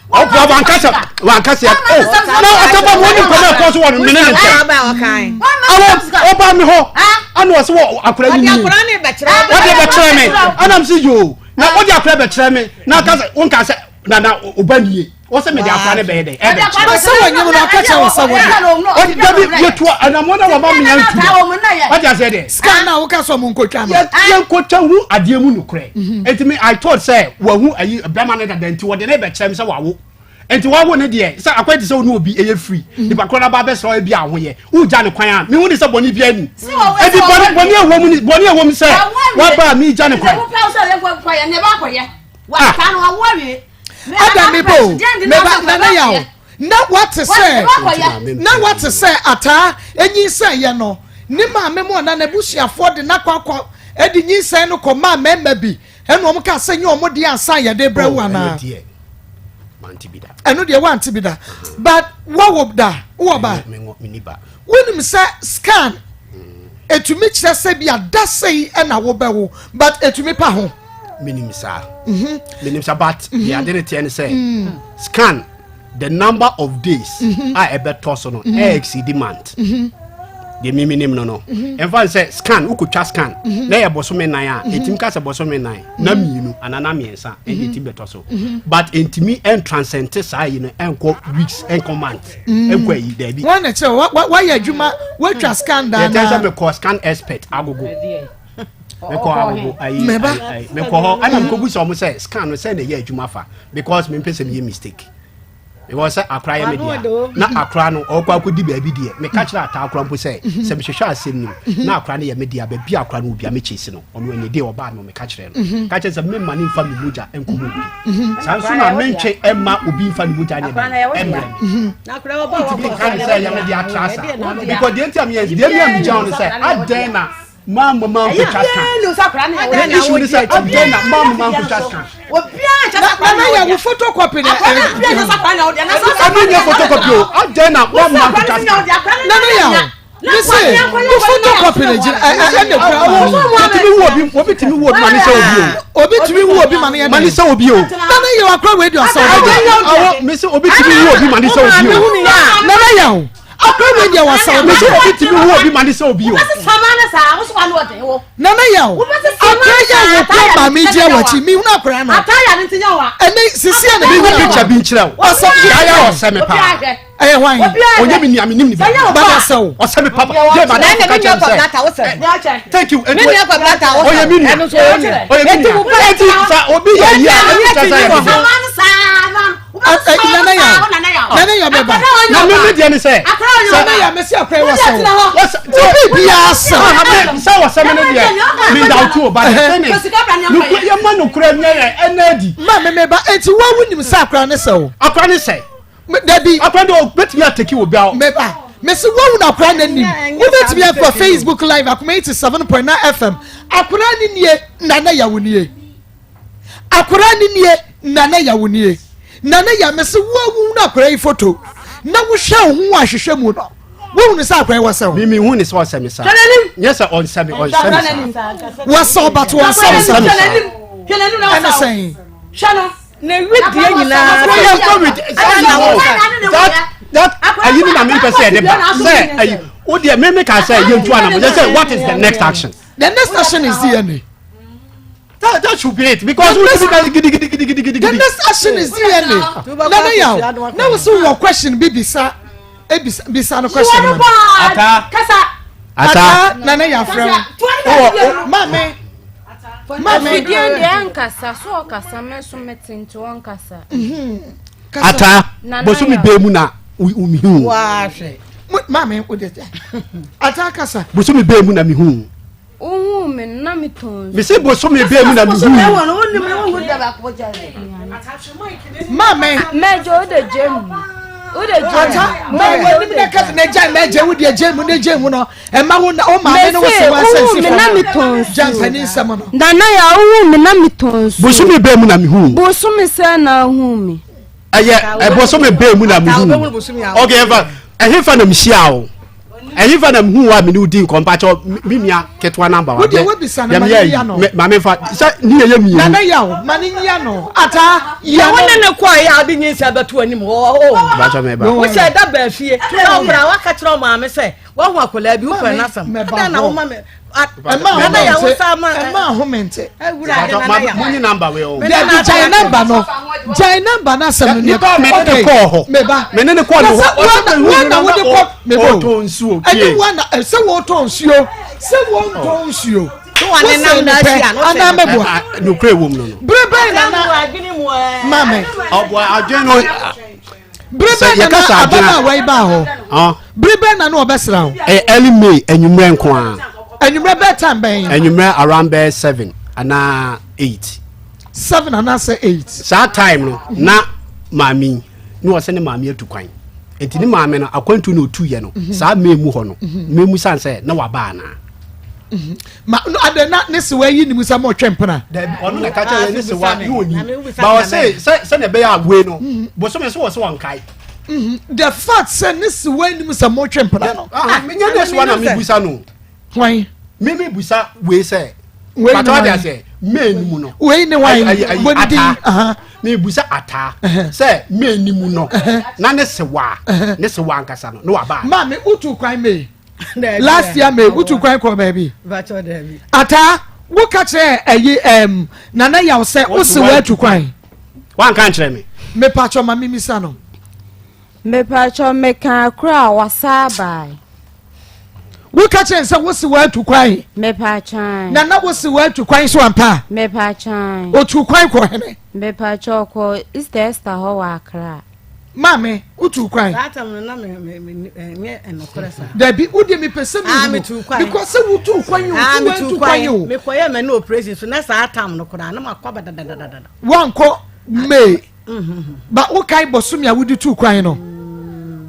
Ɔboa wankasa wankasa o na ɔtɔba mu ɔni nkɔmɔ ɛkɔ so wɔ no mene ne ntɛm. Awɔ ɔba mi hɔ ɛna ɔsɛ wɔ akora yi ni ɔde bɛkyerɛ mi ɛna mi sɛ yoo na ɔde akora bɛkyerɛ mi na aka sɛ ɔnka sɛ na na ɔba nie ɔsɛ mi de akora ne bɛyɛ dɛ ɛbɛkyerɛ. Sɛ wɔnyɛ mu na ɔka kyerɛ wɔ sɛ wɔde. Ɔde dabi yɛtu anamɔ na wɔma mi yɛn tu ɔde aseɛ deɛ. Sika na woka sɛ ɔmo nkotwa no. Yɛn nkotwa hu adeɛ mu nukurɛ. Nti mi I thought sɛ wahu ayi bɛrima ne dada nti wɔde ne bɛkyerɛ mi sɛ wawo. Nti wawo ne deɛ sɛ akɔyɛ te sɛ ɔne obi ɛyɛ free. Nipa korɔ n'aba abɛsrɛ ebi ahoyɛ. Wogya ne kwan a mehu ne sɛ bɔne bi ani. Eti bɔne bɔne ɛwɔ mu ni bɔne ɛwɔ mu sɛ waba a mi gya ne kwan. Ah. Ada mi bo meba nana yaw. Na wate sɛ na wate sɛ ataa nyinsɛn yɛ no ne maame mu anaa n'abusuafoɔ de n'akɔ akɔ de nyinsɛn no kɔ maa mmarima bi ɛna wɔn kaa sɛ nyɛ wɔn deɛ ansa yɛde brɛ wo oh, anaa ɛno deɛ wante bi da but wɔwɔ da wɔ ba wonim sɛ scan etumi kyerɛ sɛ bi adasɛyi ɛna wobɛwo but etumi pa ho. menim saa mhm. menim saa but mhm. deɛ ade ne teɛ ne sɛ mm. scan the number of days mhm. a ɛbɛtɔ so no ɛ exceed month deɛ mimi nim no no ɛmfa n sɛ scan wokɔtwa scan na ɛyɛ bɔsome nan a ɛtumi ka sɛ bɔsome nan na mmienu anaa na mmiɛnsa ɛne ɛtumi bɛtɔ so but ɛntumi ɛntranscend saa yi no ɛnkɔ weeks ɛnkɔ month ɛnkɔ ayi daabi wɔn na kyerɛ wayɛ adwuma watwa scan daa na yɛtɛ sɛ mekɔ scan expert agogo mekɔ agogo ayi ayi mekɔ hɔ ɛna mekɔ bu sɛ ɔmo sɛ scan no sɛ na ɛyɛ adwuma fa because mempɛ sɛ meyɛ mistake because sɛ akora yɛ me dea na akora no ɔkɔ akɔdi baabi deɛ meka kyerɛ ataa akora mpo sɛ sɛ mehwehwɛ asɛm no mu na akora no yɛ me dea baabi akora no obia mekyɛ si no ɔno ɛne deɛ ɔbaa no meka kyerɛ no ka kyerɛ sɛ memma ne mfa me mogya nkɔmɔ obi saa nso na mentwe ɛma obi mfa ne mogya nyɛ dɛn ɛmmerɛ me ntumi nka ne sɛ ɛyɛ me de atra saa because deɛ nti a meyɛ deɛ mi a megya wo no sɛ adɛn na maa mo maa nkotwa scan ne issue ne sɛ adɛn na maa mo maa nkotwa scan. Nana yɛ wo photocopy na ɛnu nyɛ photocopy o adɛn na maa mo maa nkotwa scan. Nana yɛ o. Mese wo photocopy na gyina ɛna kura wo. Otumi wu obi obi tumi wu obi ma ne sɛ obi o. Obi tumi wu obi ma ne yɛ ma ne sɛ obi o. Nana yɛ wakora wei di ɔsɛ obi. Awɔ mese obi tumi wu obi ma ne sɛ obi o. Nana yɛ o akora wei deɛ wɔsɛ obi. Mese obi tumi wu obi ma ne sɛ obi o. Nana yɛ o akora yɛ wɔ kura maame gyina wɔkyi mi hunu akora no. Ɛnɛ sisi a na mi hu picture bi nkyerɛ o. Ɔsɛ yaya ɔsɛ mi paa. Ɛyɛ hwan? Ɔnyɛ mi nua mi nim ni baabi. Baba sɛ o. Ɔsɛ mi papa. Yɛ ma dɔfo ka kyɛn sɛ. Thank you. Mi nua kɔ blata awɔ. Ɔyɛ mi nua. Ɔyɛ mi nua. Eti sa obi yɛ yi a ɛni kyɛ sɛ yɛ mi nua. Nana yà Nana yà bɛ ba. Na mi mi diɛ ni sɛ. Nana yà mɛ si akɔrɔ wa sɛ o. Obi bi yà sɛ. Sɛ wɔ sɛ mi ni diɛ mi da tu o ba de sɛni. Yɛ ma nukura nyɛ yɛ ɛnɛ di. Maa mi mi ba eti wo awu nim sɛ akɔrɔ ne sɛ o. Akɔrɔ ne sɛ. Dabi. Akora de obetumi ateki obi a. Meba. Mesi wohu na akora n'anim. Wobetumi akɔ Facebook live akoma 87.9 FM. Akora ne nie nana yawo nie. Akora ne nie nana yawo nie. Nana ya mesi wohu na akora yi photo. Na wohwɛ wo ho wɔ ahwehwɛ mu no. Wohu ne sɛ akora yi wɔsɛ wo. Mimi hu ne sɛ ɔsɛ me saa. Nyɛ sɛ ɔnsɛ me ɔnsɛ me saa. Wɔsɛ ɔbato ɔnsɛ wo saa. Ɛne sɛn. Hwɛ no. Ne wedeɛ nyinaa. That that ayi ni na mi mpɛ sɛ yɛde ba sɛ ayi o deɛ mi mi ka sɛ yɛn tu anam yɛ sɛ what is the next action. The next action is DNA. That that should be it because we be gidi gidi gidi gidi gidi. The next action is DNA. Nana yaw na wosi wɔ question bi bisa ebisa bisa no question ma. Ata kasa. Ata nana yaw frɛ wo. Maame. Maame. Afidie deɛ ɛnkasa so ɔkasa me nso mete nti ɔnkasa. Mhm. Ata bosomi bɛɛ mu na mihu. Maame o de ata kasa. Bosomi bɛɛ mu na mihu. Wohuu me no na metɔn nsu. Mese bosome bɛɛ mu na mehuu. Maame. Mɛgye wo de gye mu. Wo de gye mu. Ata mɛ wɔ anim na kasa na gya mɛgye wo deɛ gye mu ne gye mu no ɛma wo na wo maame ne wo se wa sɛ si fam gya mpanin nsɛm no. Nana ya wohuu me na metɔn nsu. Bosome bɛɛ mu na mehuu. Bosome sɛ na ahuu me. Ɛyɛ ɛbosome bɛɛ mu na mehuu. Okay, ɛfa ɛhefa na mehyia wo. ɛhefa na mehu wo a mene wo di nkɔm mpakyɛ me nua ketewa namba wa deɛ wabisa no ma ne yia no ma me fa sɛ ne yɛyɛ mmienu nana yaw ma ne yia no ata yia no wo ne ne kɔ yɛ a wode nyinsɛ bɛto anim hɔ mpakyɛ meba wohyɛ da baa fie sɛ wokora waka kyerɛ maame sɛ woahu akwadaa bi wopɛ n'asɛm adɛn na woma me ɛma ahome nte munyi namba wei o dabi gyae namba no gyae namba no asɛm no nipa mene ne kɔɔ hɔ meba mene ne kɔɔ ne hɔ wɔn na wode kɔ meba o ɔtɔ nsuo ɛne wɔn na sɛ wɔtɔ nsuo sɛ wɔntɔ nsuo wosɛ ne pɛ anaa mɛboa nokura ɛwɔ mu no no bere bɛn na na maame ɔboa adwene no Bere bɛn na na ababaawa yi baa hɔ? Bere bɛn na na ɔbɛsra wo? Ɛyɛ early May anwummerɛ nko ara. Anwummerɛ bɛɛ time bɛn? Anwummerɛ around bɛɛ 7 anaa 8. 7 anaasɛ 8. Saa time no na maame yi na ɔsɛ ne maame atu kwan. Nti ne maame no akwantu na ɔtuiɛ no mhm. saa May mu hɔ no mhm. May mu san sɛ na waba anaa. Mhm. Ma no adɛ na ne sewa yi nim sɛ mɔtwɛ mpena. Dabi ɔno na ɛka kyerɛ ne sewa ne ɔni. Ba ɔse sɛ sɛnea ɛbɛyɛ a wei no mhm. bosome so wɔ sɛ wɔnkae. Mhm. The fact sɛ ne sewa nim sɛ mɔtwɛ mpena no. Ah, menyɛ ne sewa na mebusa no. Hwan? Me mebusa wei sɛ. Wei ne wan? Ase May ni mu no. Wei ne wan? Bɔ ne din. Ataa. Mebusa ataa sɛ May ni mu no na ne sewa ne sewa ankasa no na waba. Maame utu kwan May. last year may wotu kwan kɔ baabi ataa woka kyerɛ ɛyi ɛm nana yaw sɛ wose woatu kwan wanka nkyerɛ me mepatwɔ ma memisa no mepatwɔ meka koro a wasa bae woka kyerɛ sɛ wose woatu kwan mepatwɔ nana wose woatu kwan so ampa mepatwɔ otu kwan kɔ hene mepatwɔ kɔ easter esther hɔ wɔ akra Maame, wotu kwan. Saa tam no na me me me nyɛ ɛnokorɛ saa. Dabi, wo deɛ mepɛ sɛ Ah, mehu metu kwan. because sɛ wotu kwan yi o, Ah, so metu woantu kwan yi kwan. o. Mekɔyɛ m'ani operation so na saa tam no koraa na makɔ aba dadadadada. Woankɔ May. Ba wokae bɔsome a wode tu kwan no.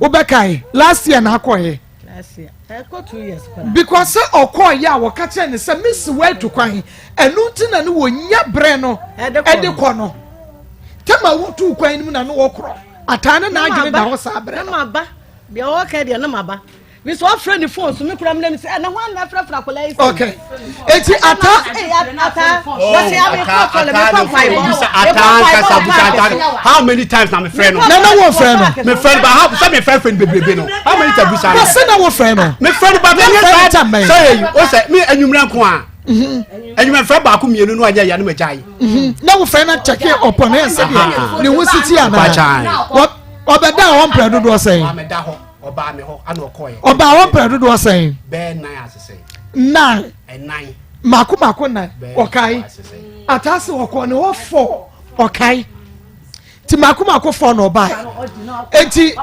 Wobɛkae last year na akɔɛ. Last year. Ɛkɔ 2 years koraa. Because sɛ ɔkɔɔyɛ a wɔka kyerɛ ne sɛ mesi woatu kwan ɛno nti na ne wɔnya berɛ no Ɛde kɔ ɛde no. kɔ no. Tɛma wotuu kwan no mu na ne wɔkorɔ ataa ne Na n'adwene da maba. hɔ saa berɛ Na no. maba. Deɛ ɔka deɛ na maba. Mi sɛ ɔfrɛ ne phone so mi kura mi na mi sɛ ɛna hɔn na frɛfrɛ akɔla yi sɛ. Okay. Eti ata. Ata wɔsi abi kɔ tɔlɛ mi kɔ nfa ibɔ. Ata ankasa busa ata how many times na mi frɛ no. Nana wo frɛ no. Mi frɛ no ba how sɛ mi frɛ frɛ no bebrebe no how many times busa no. Wɔsi na wo frɛ no. Mi frɛ no ba mi nye saa sɛ eyi o sɛ mi enyimrɛ nko a. Enyimrɛ fɛ baako mienu no anyɛ ya no ma gya yi. Na wo frɛ no kyɛke ɔpɔ ne ɛsɛ deɛ ne ho siti ana. Ɔbɛda hɔ mprɛ dodoɔ sɛn. Ɔbaa me hɔ ana ɔkɔɛ. Ɔbaa hɔ mpɛn dodoɔ sɛn? Bɛɛ nan asesɛn. Nan. Ɛnan. Mako mako nan. Ɔkae. Ataase ɔkɔɔ ne hɔ fɔ ɔkae. Ti mako mako fɔ na ɔbae. Eti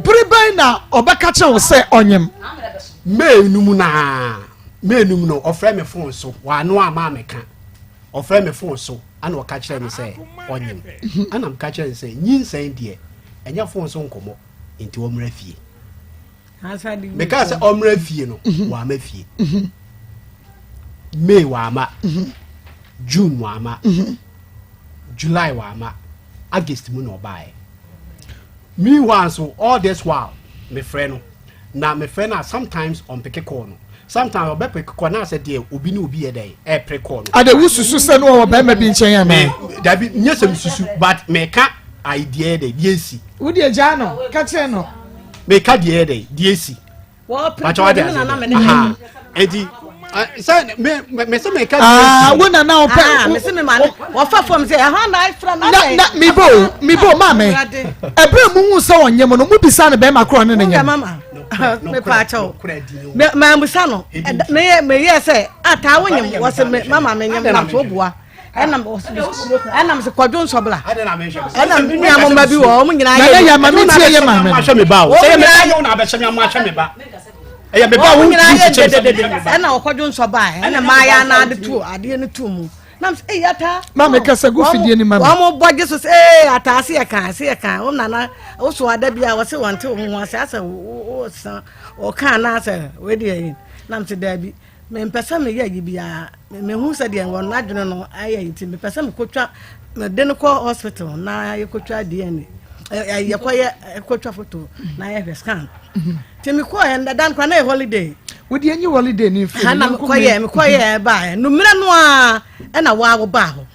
bere bɛn na ɔbɛka kyerɛ wo sɛ ɔnyem? May no mu naa. May no mu no ɔfrɛ me phone so wano ama meka. Ɔfrɛ me phone so ana ɔka kyerɛ me sɛ ɔnyem. Ana meka kyerɛ no sɛ nyinsɛn deɛ ɛnyɛ phone so nkɔmmɔ. nti ɔmmra fie mekaa sɛ ɔmmra fie no mhm. wama fie mhm. may wama mhm. june wama july wama august mu na ɔbaeɛ meanwhile nso all this while mefrɛ no na mefrɛ no a sometimes ɔmpeke call no sometimes ɔbɛpeke call na asɛ deɛ obi ne obi yɛ dɛ ɛpere call no. ade wo susu sɛ no ɔwɔ bɛrima bi nkyɛn anaa. dabi nyɛ sɛ mesusu but meka idea dɛ deɛ esi. Wo deɛ gyaa no, ka kyerɛ no. Meka deɛ yɛ dɛ, deɛ esi. Pakyɛ wate ase. Eti sɛ me me sɛ meka deɛ esi. Ah, wo nana ɔpɛ. Ah, me sɛ me ma no. Wɔfa fam sɛ ɛhɔ na afra na. Na na mi bo mi bo maame. Ɛbrɛ mu hu sɛ ɔnyɛ mu no, mu bisa ne bɛrima korɔ ne ne nyɛ. Mama, me pa akyɛw. Me ma musa no. Me me yɛ sɛ ataa wo nyem wɔ sɛ mama me nyem na so boa. ɛnam ɛnam sɛ kwadwo nsɔbla ɛnam me nua mo mma bi wɔ wɔn nyinaa yɛ yɛ ma mi tie yɛ maame no me ba o sɛ yɛ me ba yɛ na abɛhyɛ mi ama ahyɛ me ba ɛyɛ me ba wo nyinaa yɛ dededede ɛna ɔkwadwo nsɔba ɛna maa yɛ anaade tu adeɛ no tu mu nam sɛ eyi ata maame kasa gu fidie ni ma mi wɔn mo bɔ gye so sɛ ee ata ase yɛ kan ase yɛ kan wɔn nana woso ada bi a wɔsɛ wɔn te wɔn ho ase asɛ wɔ ɔka anaasɛ wɔadi ayi nam sɛ daabi. Mempɛ sɛ meyɛ ayi biara. Mehu sɛ deɛ wɔn adwene no ayɛ nti mepɛ sɛ mekɔtwa mede no kɔ hospital na yɛkɔtwa DNA yɛkɔyɛ kɔtwa photo na yɛhwɛ scan nti mekɔɛ dada no koraa na yɛ holiday wode anyi holiday ne mfiri na mekɔyɛ mekɔyɛ baeɛ nummerɛ no a ɛna woa wobaa hɔ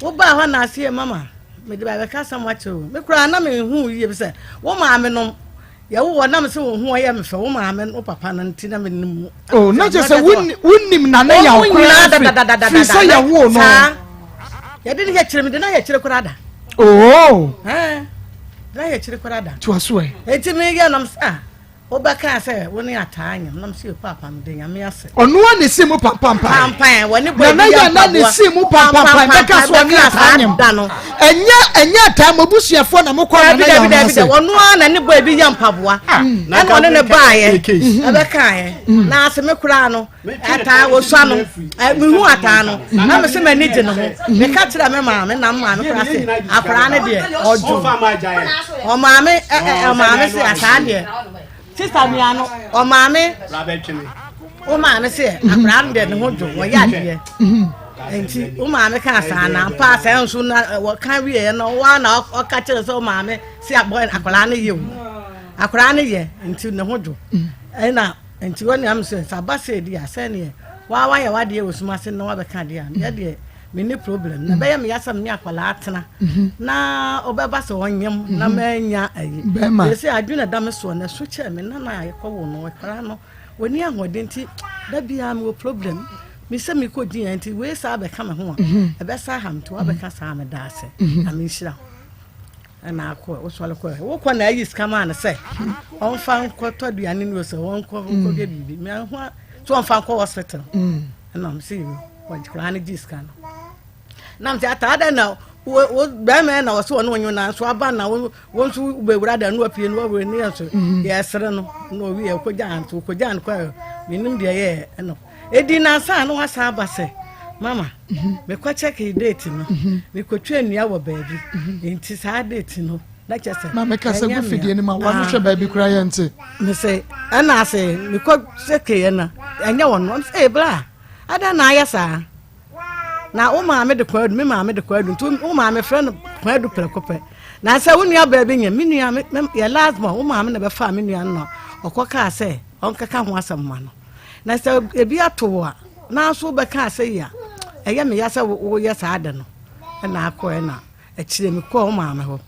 wobaa hɔ na aseɛ mama mede bɛka asɛm akyerɛ wo me koraa na mehu yie bi sɛ wo maame nom Yɛwo wɔ nam sɛ wo ho yɛ me fɛ wo maame wo papa no nti na menim wo. Oh, na kyerɛ sɛ wonim na ne yaw koraa firi firi sɛ yɛwoo no. Saa yɛde ne yɛkyerɛ me de na yɛkyerɛ koraa da. Oh. Ɛɛ de na yɛkyerɛ koraa da. Toa so ɛ. Eti me yɛ nam sɛ ah wobɛkaa sɛ wo ne ataa nyam nam sɛ yɛ paapa me de nyame ase. Ɔno a ne si mu pampampan. Pampan wɔ ne bɔ ebi yɛ mpaboa. Nana yɛ na ne si mu pampampan bɛka so ɔne ataa nyam. Ɛnyɛ ɛnyɛ ataa mo abusuafoɔ na mo kɔ nana yɛ ɔno ase. Ɔno ara na ne bɔ ebi yɛ mpaboa. Ah. Ɛna ɔne ne baayɛ ɛbɛkaeɛ. Mm. Na ase me koraa no ataa osua no mehu ataa no na me se m'ani gye ne ho. Meka kyerɛ me maame na maame koraa se akwaraa ne deɛ ɔdwo. Ɔmaame ɔmaame se ataa deɛ. Sista nua no ɔmaame wo maame sɛ akwaraa no deɛ ne ho dwo wɔyɛ adeɛ nti wo maame kaa saa na mpa sɛ nso na wɔka wieɛ no woa na ɔka kyerɛ sɛ wo maame sɛ abɔ akwaraa no yɛ o akwaraa no yɛ nti ne ho dwo ɛna nti wɔn nea sɛ sɛ aba sɛ di a sɛneɛ waa wayɛ wadeɛ wɔ suma ase na wabɛka adeɛ a yɛ deɛ menni problem na ɛbɛyɛ me ya sɛ me akwadaa atena mhm. na ɔbɛba sɛ ɔnyem na mhm. manya ayi ɛsɛ adwene da me soɔ na ɛso kyɛ me nana a yɛkɔwo no akwadaa no wɔni ahoɔden nti da biara mewɔ problem mesɛ mekɔ din nti wei saa bɛka me ho a mhm. ɛbɛsa ha nti wabɛka saa meda ase na menhyira ho ɛna akɔ wosɔre kɔ wokɔ na ayi sika maa no sɛ ɔmfa nkɔtɔ aduane no sɛ ɔnkɔ nkɔhwɛ biribi meho sɛ ɔmfa nkɔ hospital ɛna ɔm sɛ wɔde no gye sika no nam sɛ ataa dɛ na wo wo bɛrima na wɔsɛ wɔne wɔnye na nso aba na wo wo nso wobɛwura da no wapie no wawura ne yɛ nso mhm. yɛsere no na owi yɛ kɔgya nso kɔgya no kɔ menim deɛ yɛ ɛno ɛdi nansa na wasan aba sɛ mama mhm. mekɔ kyɛke date no mhm. mekɔtwa nnua wɔ baabi nti saa date no na kyɛ sɛ na meka sɛ gu fidie no ma wɔno hwɛ baabi koraa yɛ nte mesɛ ɛna ase mekɔ kyɛkeɛ no ɛnyɛ wɔn no sɛ ɛbla Adɛn na ayɛ saa? Na wo maame de kwaadu, me maame de kwaadu, nti wo maame frɛ no kwaadu prɛko pɛ. Na sɛ wo nua baa bi nyɛ, me nua, me, yɛ last born, wo maame na bɛfaa me nua no na ɔkɔkaa sɛ ɔnkɛka ho asɛm ma no. Na sɛ ebi ato wo a, nanso wobɛka asɛ yi a, ɛyɛ me ya sɛ woyɛ saa ade no. Ɛna akɔɛ na akyire mekɔɔ wo maame hɔ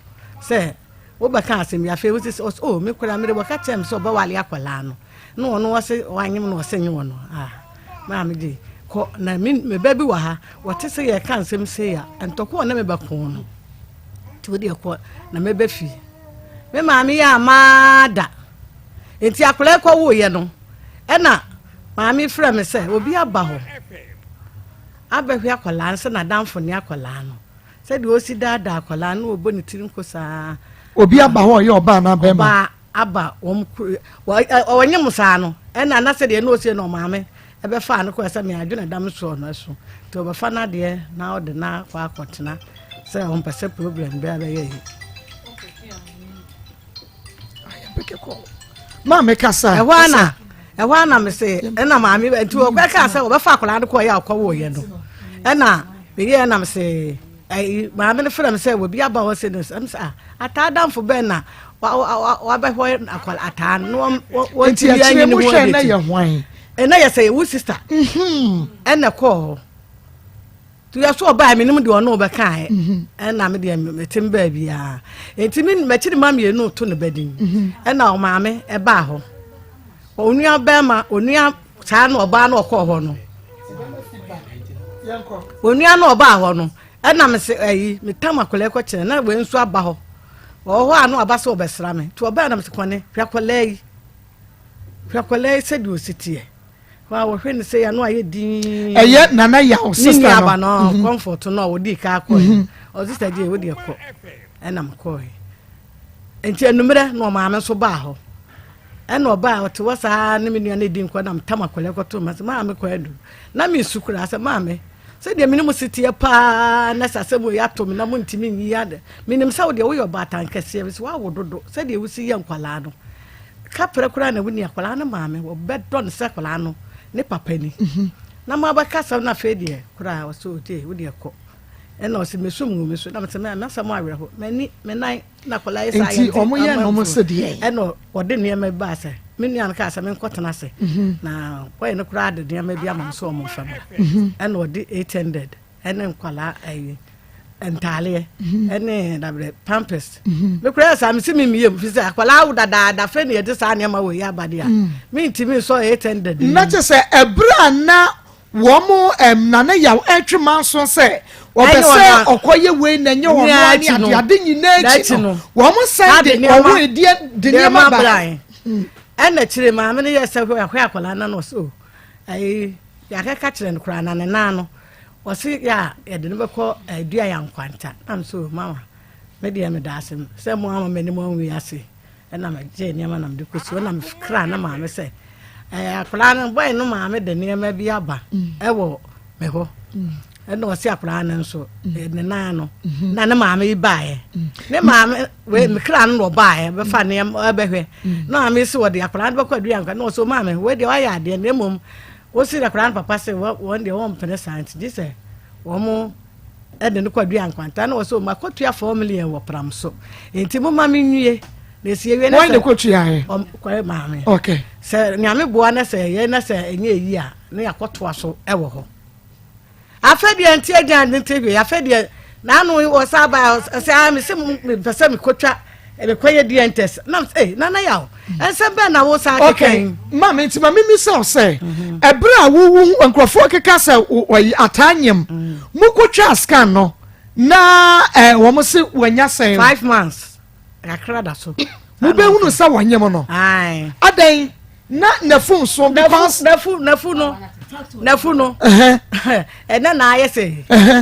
sɛ wobɛka asɛm yi afei wosi sɛ ɔsɛ oh me koraa mede wɔka kyerɛ me sɛ ɔbɛwale akwadaa no na ɔno ɔse wanyem no ɔse nye wɔ no ah maame de kɔ na me me ba bi wɔ ha wɔte sɛ yɛka nsɛm sei a ntɔkwa ɔne me bɛko no nti wo deɛ kɔ na mɛbɛ fie me maame yɛ amaa da nti akwadaa kɔ woyɛ no ɛna maame frɛ me sɛ obi aba hɔ abɛhwɛ akwadaa no sɛ n'adamfo ne akwadaa no Sɛdeɛ ɔsi daadaa akwadaa no ɔbɔ ne tiri nko saa. Obi aba hɔ ɔyɛ ɔbaa anaa bɛrima? Ɔbaa aba wɔn kuro ɔnye mo saa no ɛna na sɛdeɛ na ɔsie no ɔmaame ɛbɛfa no kɔ sɛ me adwene dam soɔ no ɛso nti ɔbɛfa no adeɛ na ɔde no akɔ akɔtena sɛ ɔmpɛ sɛ problem biara bɛyɛ yi. Maame kasa. Ɛhɔ ana ɛhɔ ana me se ɛna maame nti ɔkɔ kaa sɛ ɔbɛfa akwadaa no kɔ yɛ akɔwɔ yɛ no ɛna meyɛ ɛna me se ɛyi maame no frɛ me sɛ obi aba hɔ sɛ no sɛ ah ataa danfo bɛn na wabɛhɔ akwadaa ataa no wɔn nti akyire mu hwɛ na yɛ hwan ɛna yɛ sɛ yɛ wo sista ɛna kɔɔ hɔ. Nti yɛ so ɔbaa menim deɛ ɔne ɔbɛkaeɛ mhm. ɛna me deɛ mete me baabiaa nti me m'akyiri ma mmienu to ne badin mhm. ɛna ɔmaame ɛbaa hɔ onua bɛrima onua saa na ɔbaa na ɔkɔɔ hɔ no onua na ɔbaa hɔ no ɛna me se ɛyi metam akwadaa kɔkyerɛ na wei nso aba hɔ ɔwɔ hɔ a na ɔba sɛ ɔbɛsra me nti ɔbaa na me se kɔne hwɛ akwadaa yi hwɛ akwadaa yi sɛdeɛ ɔsi teɛ Hɔ a wɔhwɛ no sɛ ano ayɛ dinn. Ɛyɛ Nana Yaw sista no. Ne nuaba no mhm. comfort no a wɔdii kaa kɔɛ. Mhm. Ɔ sista gye wo deɛ kɔ ɛna mekɔɛ. Nti anummerɛ na ɔmaame nso baa hɔ. Ɛna ɔbaa ɔte hɔ saa ne me nua no di nkɔ na metam akwadaa kɔto ma sɛ maame kɔ adu. Na mesu koraa sɛ maame sɛdeɛ mene mo seteɛ paa na sɛ asɛm wei ato me na montumi nyi ade. Menim sɛ wo deɛ woyɛ ɔbaatan kɛseɛ sɛ woawo dodo sɛdeɛ wosi yɛ nkwalaa no. Kaprɛ koraa na wonni akwadaa no maame wɔbɛdɔ no sɛ akwadaa no ne papa ni mhm. na mo abɛka asɛm no afei deɛ koraa ɔsɛ ɔgye wo deɛ kɔ ɛna ɔsɛ mesom ngu me so na mesɛ mɛsɛ mo awerɛho m'ani me nan na akwadaa yi saa yɛ nti ɔmo yɛ nom sɛ deɛ ɛna ɔde nneɛma bi baa sɛ me nua no kaa sɛ menkɔtena ase mhm. na wɔyɛ no koraa de nneɛma bi ama me sɛ ɔmo mfa mmra mhm. ɛna ɔde 800 ɛne nkwadaa ɛyi ntaaleɛ mhm. ɛne dabrɛ pampers mhm. me koraa saa mesi mi mie mu fi sɛ akwadaa awo dadaada fɛ ne yɛde saa nneɛma wɔ yi aba deɛ mm. mi ntumi nsɔ 800. na kyerɛ sɛ ɛberɛ a na wɔn ɛm nana yaw ɛtwe manso sɛ wɔpɛ sɛ ɔkɔyɛ wei na ɛnyɛ wɔn ane ade ade nyinaa akyi no wɔn san de ɔho ediɛ de nneɛma ba ɛna akyire maame no yɛ sɛ hwɛ akwadaa no na ɔsɛ o ayi yɛakɛka kyerɛ no koraa na ne nan no Ɔse yɛ a yɛde no bɛkɔ dua yɛ nkwanta na me so mama me deɛ meda ase sɛ mo ama m'anim anwi ase ɛna megye nneɛma na mede kɔsi hɔ na mekra ne maame sɛ akwadaa no bɔe no maame de nneɛma bi aba mm. ɛwɔ me hɔ mm. ɛna ɔse akwadaa no nso mm. ne nan no na ne maame yi baeɛ ne maame wei mekra no na ɔbaeɛ bɛfa nneɛma ɛbɛhwɛ na maame si wɔde akwadaa no bɛkɔ adua nkwa na ɔsɛ maame wei deɛ wayɛ adeɛ na mmom Wosi na akwadaa no papa se wɔn deɛ wɔmpene saa nti gye sɛ wɔn de no kɔ adua nkwanta na wɔsɛ wɔn akɔtua 4 million wɔ pram so nti mo ma me nwie na esi ewie na sɛ wɔn de kɔtua yɛ kɔɛ maame okay sɛ nyame boa na sɛ yɛ na sɛ ɛnyɛ eyi a na yɛakɔtoa so ɛwɔ hɔ. Afei deɛ nti agya ne nti hwee afei deɛ n'ano ɔsa aba ɔsɛ ah mese mepɛ sɛ mekɔtwa mekɔyɛ DNA test na mesɛ eh nana yaw ɛnsɛm bɛn na wo saa keka okay maame nti ma mimi sɛ sɛ mhm. ɛberɛ a wowu nkurɔfoɔ keka sɛ wɔyi ataa nyem mhm. mokɔtwa scan no na eh, wɔn se wɔanya sɛn 5 months kakra da so mobɛhunu sɛ wɔnyem no adɛn na nafu nso because nafu nafu no nafu no ɛnɛ na ayɛ sɛ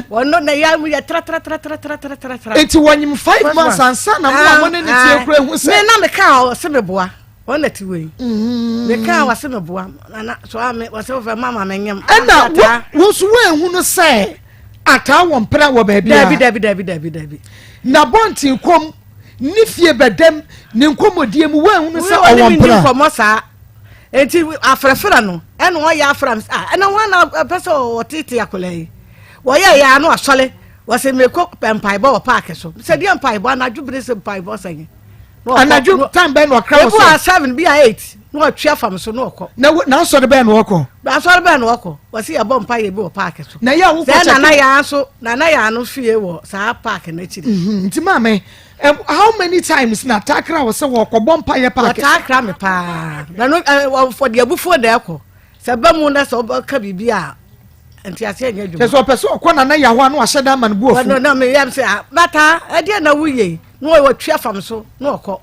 wɔn na yɛ yɛ tra tra tra tra tra tra tra tra. Eti wɔnyim 5 months ansa na mo a mo ne ne tie kura ehu sɛ. Mi na mi kaa ɔsi mi boa wɔn na ti wei mi kaa ɔsi mi boa nana so a mi ɔsi fɛ mama mi nyim. Ɛna wo nso wo ehu no sɛ ataa wɔ mpena wɔ baabi a. Dabi dabi dabi dabi dabi. Na bɔnten kɔm. Ne fie bɛdɛm ne nkɔmmɔdie mu woanhunu sɛ ɔwɔ mpena. Nkɔmmɔ saa nti afrɛfrɛ no ɛna ɔyɛ afrɛ m ah ɛna wɔn na ɛpɛ sɛ ɔtete akwadaa yi wɔyɛ yɛ ano asɔle wɔsɛ meko mpaebɔ wɔ paaki so sɛ deɛ mpaebɔ anadwo bere sɛ mpaebɔ sɛn. Anadwo time bɛn na ɔkra wɔ so. Ebu a 7 bi a 8. Na watwi afa me so na ɔkɔ. Na wo n'asɔre bɛn na ɔkɔ? Asɔre bɛn na ɔkɔ? Wɔsi yɛbɔ mpa yɛ bi wɔ paaki so. Na yɛ a wokɔ kyɛ. Sɛ nana yaa nso nana yaa no fie wɔ saa paaki n'akyiri. Mhm, nti maame how many times na takra wɔ sɛ wɔkɔbɔ mpa yɛ paaki? Wɔtakra me paa. Na no wɔde abufuo na ɛkɔ. Sɛ ba mu na sɛ ɔbɛka biribi a nteaseɛ nyɛ adwuma. Kyɛ sɛ ɔpɛ sɛ ɔkɔ nana yaa hɔ a na wahyɛ da ama no bu afu. Na meyam sɛ ah, bata ɛdeɛ na woyɛ yi na wɔtwi afam so na ɔkɔ.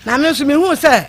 Na me nso mehuu sɛ